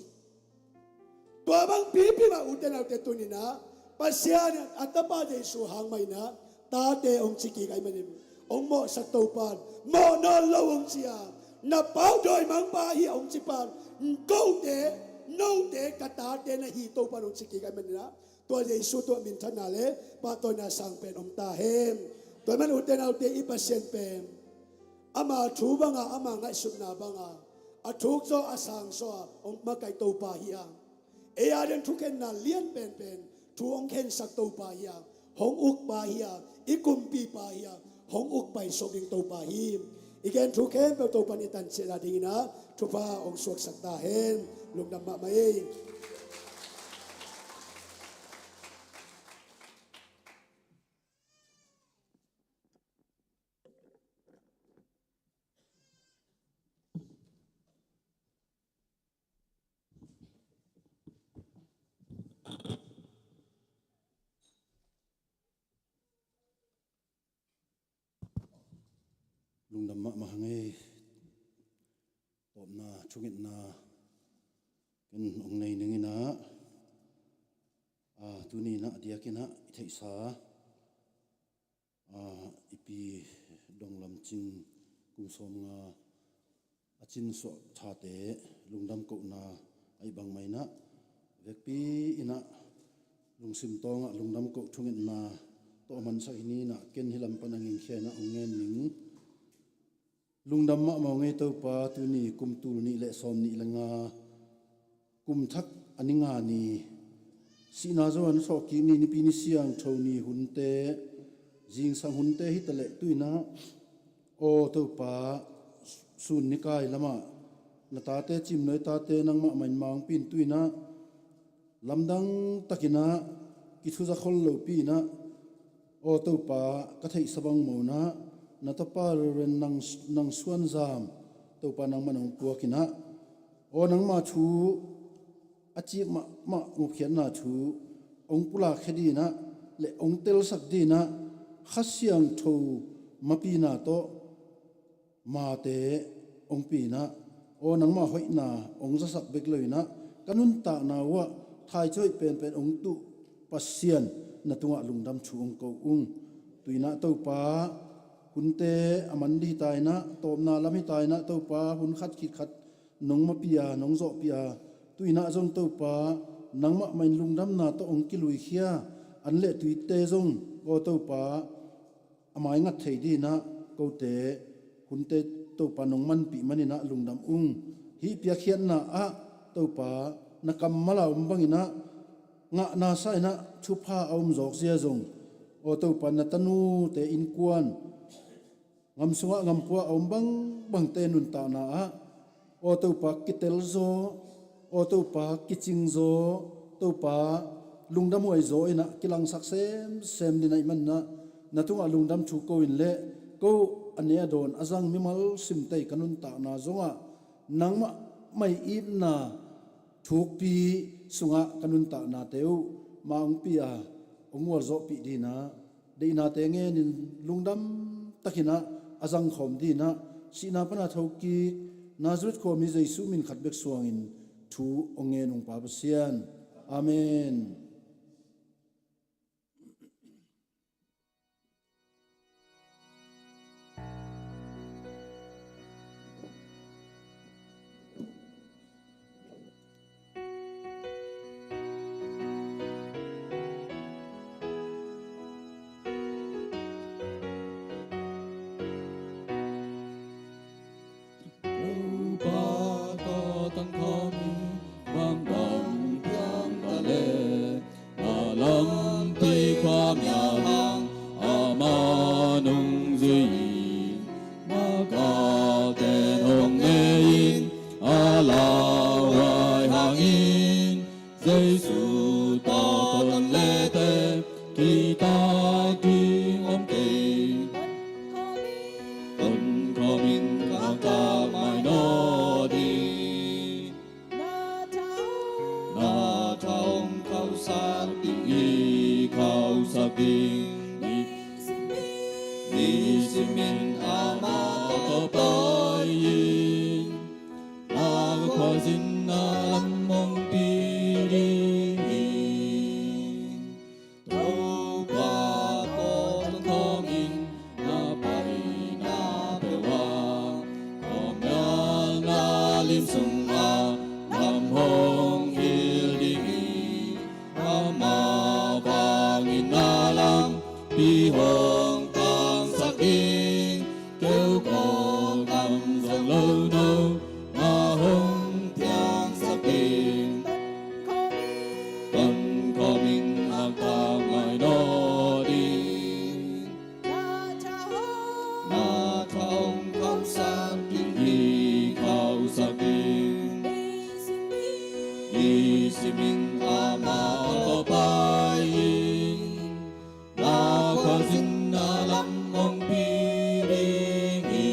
Tua bang pipi mah, ute naute, tuni-in ah Pasian in a tapa Jesu hang mah in ah tate hong ci kik ahih manin, hong mawhsak Topa in mawh nawn lo hong ci a, na pau dawimangpa hi a hong ci pan, kote, note ka tate na hi, Topa in hong ci kik ahih manin ah, tua Jesu tungah minthanna le pahtawina sang pen om ta hen. Tua ahih manin ute naute, i Pasian pen ama thu banga, ama ngaihsutna banga a thuk zaw, a sang zaw a hong makaih Topa hi a, ei ading thukhenna lian penpen thu hong khensak Topa hi a, hong ukpa hi a, i kumpipa hi a, hong uk paisuak ding Topa hi. I gen thu khempeuh Topa in i tan ciat nadingin ah thupha hong suaksak ta hen. Lungdam mahmah ei. Lungdam mahmah hang ei. Tawpna thungetna ken hong nei ning in ah, a, tuni in ah a diakin ah i theihsa, a, i pi Dong Lam Cing kum sawmnga a cinsuah thate lungdam kohna ahih bang mah in ah, vekpi in ah lungsim tawngah lungdam koh thungetna tawh a mansak hi ni in ah, ken hih lam pan a ngingkhia in ah hong ngen ning. Lungdam mahmah hang ei Topa, tuni kum tul nih le sawm nih le nga, kum thak a ni nga ni, sihna Zo-an sawhkik ni, Nipi ni Siangtho ni hunte, zingsang hunte hi taleh tu in ah, aw Topa, sun ni kai lamah na tate, Cimnuai tate, nangmah mah in mangpi in tu in ah, lamdang takin ah kithuza khol lopi in ah, aw Topa, ka theihsa bang mawk in ah, na tapa Reverend Nang, Nang Suan Zam, Topa, nangmah in hong puak in ah, aw nangma thu a cik mahmah, gupkhiatna thu hong pulakkhia ding in ah le hong telsak ding in ah, Kha Siangtho mapina tawh mate hong pi in ah, aw nangmah hoihna hong zasak bek lo in ah, ka nuntakna uhah thaici hoih penpen hong tuh Pasian, na tungah lungdam thu hong ko ung. Tu in ah Topa, hunte a man ding hi ta in ah, tawpna lam hi ta in ah Topa, hun khat khit khat nong mapia, nong zawhpia, tu in ah zong Topa, nangmah mah in lungdamna tawh hong kiluikhia an le tuite zong, aw Topa, a maingat thei ding in ah kote, hunte Topa nong manpih man in ah lungdam ung. Hih piakkhiatna ah Topa, na kammal a om bang in ah, ngahna sa in ah thupha a om zawk zia zong, aw Topa, na tanute innkuan, ngam sungah ngam puah a om bangbangte nuntakna ah, aw Topa, kitel zaw, aw Topa, kicing zaw, Topa, lungdamhuai zaw in ah kilangsak semsem ding ahih man in ah, na tungah lungdam thu ko in le, ko a ne a dawn a zang mimal simtei ka nuntakna zongah nangmah mai itna thukpi sungah ka nuntaknate uh ma hong pia, hong mualzawhpih dinah deihnate ngenin lungdam takinah a zangkhawm dinah sihna pana thokik Nazareth khuami Jesuh min khat bek suangin thu hong ngen ung Pa Pasian. Amen. Topa tawh tangkhawm in, bangtan piang ta leh, na lampi khuamial hang amah nungzui in, na galten hong ne in, a lauhuai hangin, Jesuh tawh ton lete, kitak ding om kei. Tonkhawm in khauhtak mai nawn ding. Na tha hong khauhsak ding hi, khauhsak ding. Nisimin amah tawh pai in, na khuazin na lam hong pi ding hi. Topa tawh tangkhawm in, na paina peuh ah, khuamial na lim sungah lam hong hilh ding hi. Amah vangin na lampi hong tangsak ding. Keu kawkam zong lo no na hong piangsak ding. Tonkhawm in khauhtak mai nawn ding. Na tha hong khauhsak ding hi, khauhsak ding. Nisimin amah tawh pai in, na khuazin na lam hong pi ding hi.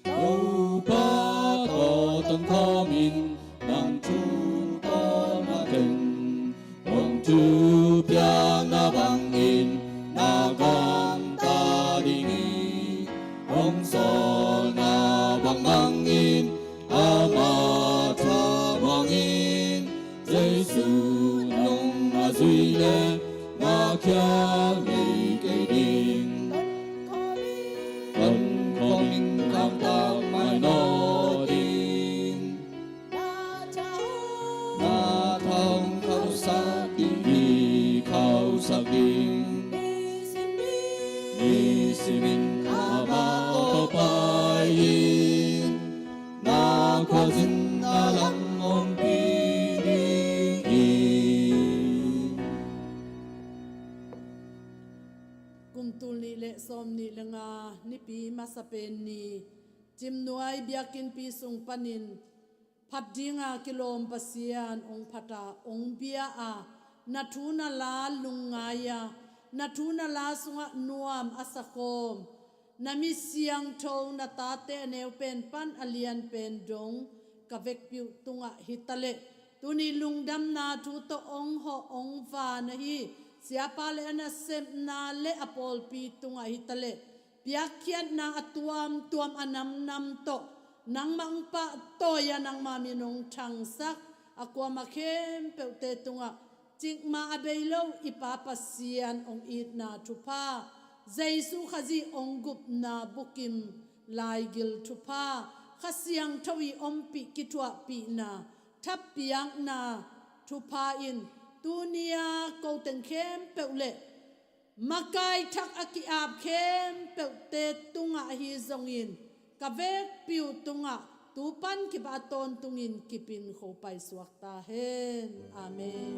Topa tawh tangkhawm in, nang thu tawh na ken, hong thupiakna bangin na gamta ding hi. Hong sawlna bang bangin amah thamuang in, Jesuh nong na zui leh na khial ngei kei ding. Tonkhawm in khauhtak mai nawn ding. Na tha hong khauhsak ding hi, khauhsak ding. Nisimin amah tawh pai in, na khuazin na lam hong pi ding hi. Kum tul nih le sawm nih le nga, Nipi masa pen ni, Cimnuai biakinnpi sung panin phat dinga kilawm Pasian hong phat a, hong bia a, na thu na la lungngai a, na thu na la sungah nuam a sakhawm, na mi siangtho, na tate a neu pen pan a lian pen dong ka vekpi uh tungah hi ta leh, tuni lungdamna thu tawh hong hawh hong van ahi siapa le a nasepna le a pawlpi tungah hi ta leh, piakkhiatna a tuamtuam a namnam tawh nangmah hong pahtawi a, nangma min hong thangsak a, kuamah khempeuhte tungah cikmah a bei lo i Pa Pasian hong itna thupha, Jesuh Khazih hong gupna bukim laigil thupha, Kha Siangtho i ompih kithuahpihna, thapiakna thupha in tuni-a ko teng khempeuh le makai thak a ki-ap khempeuhte tungah ahi zongin, ka vekpi uh tungah tu pan kipah a tawntungin kipin khopai suak ta hen. Amen.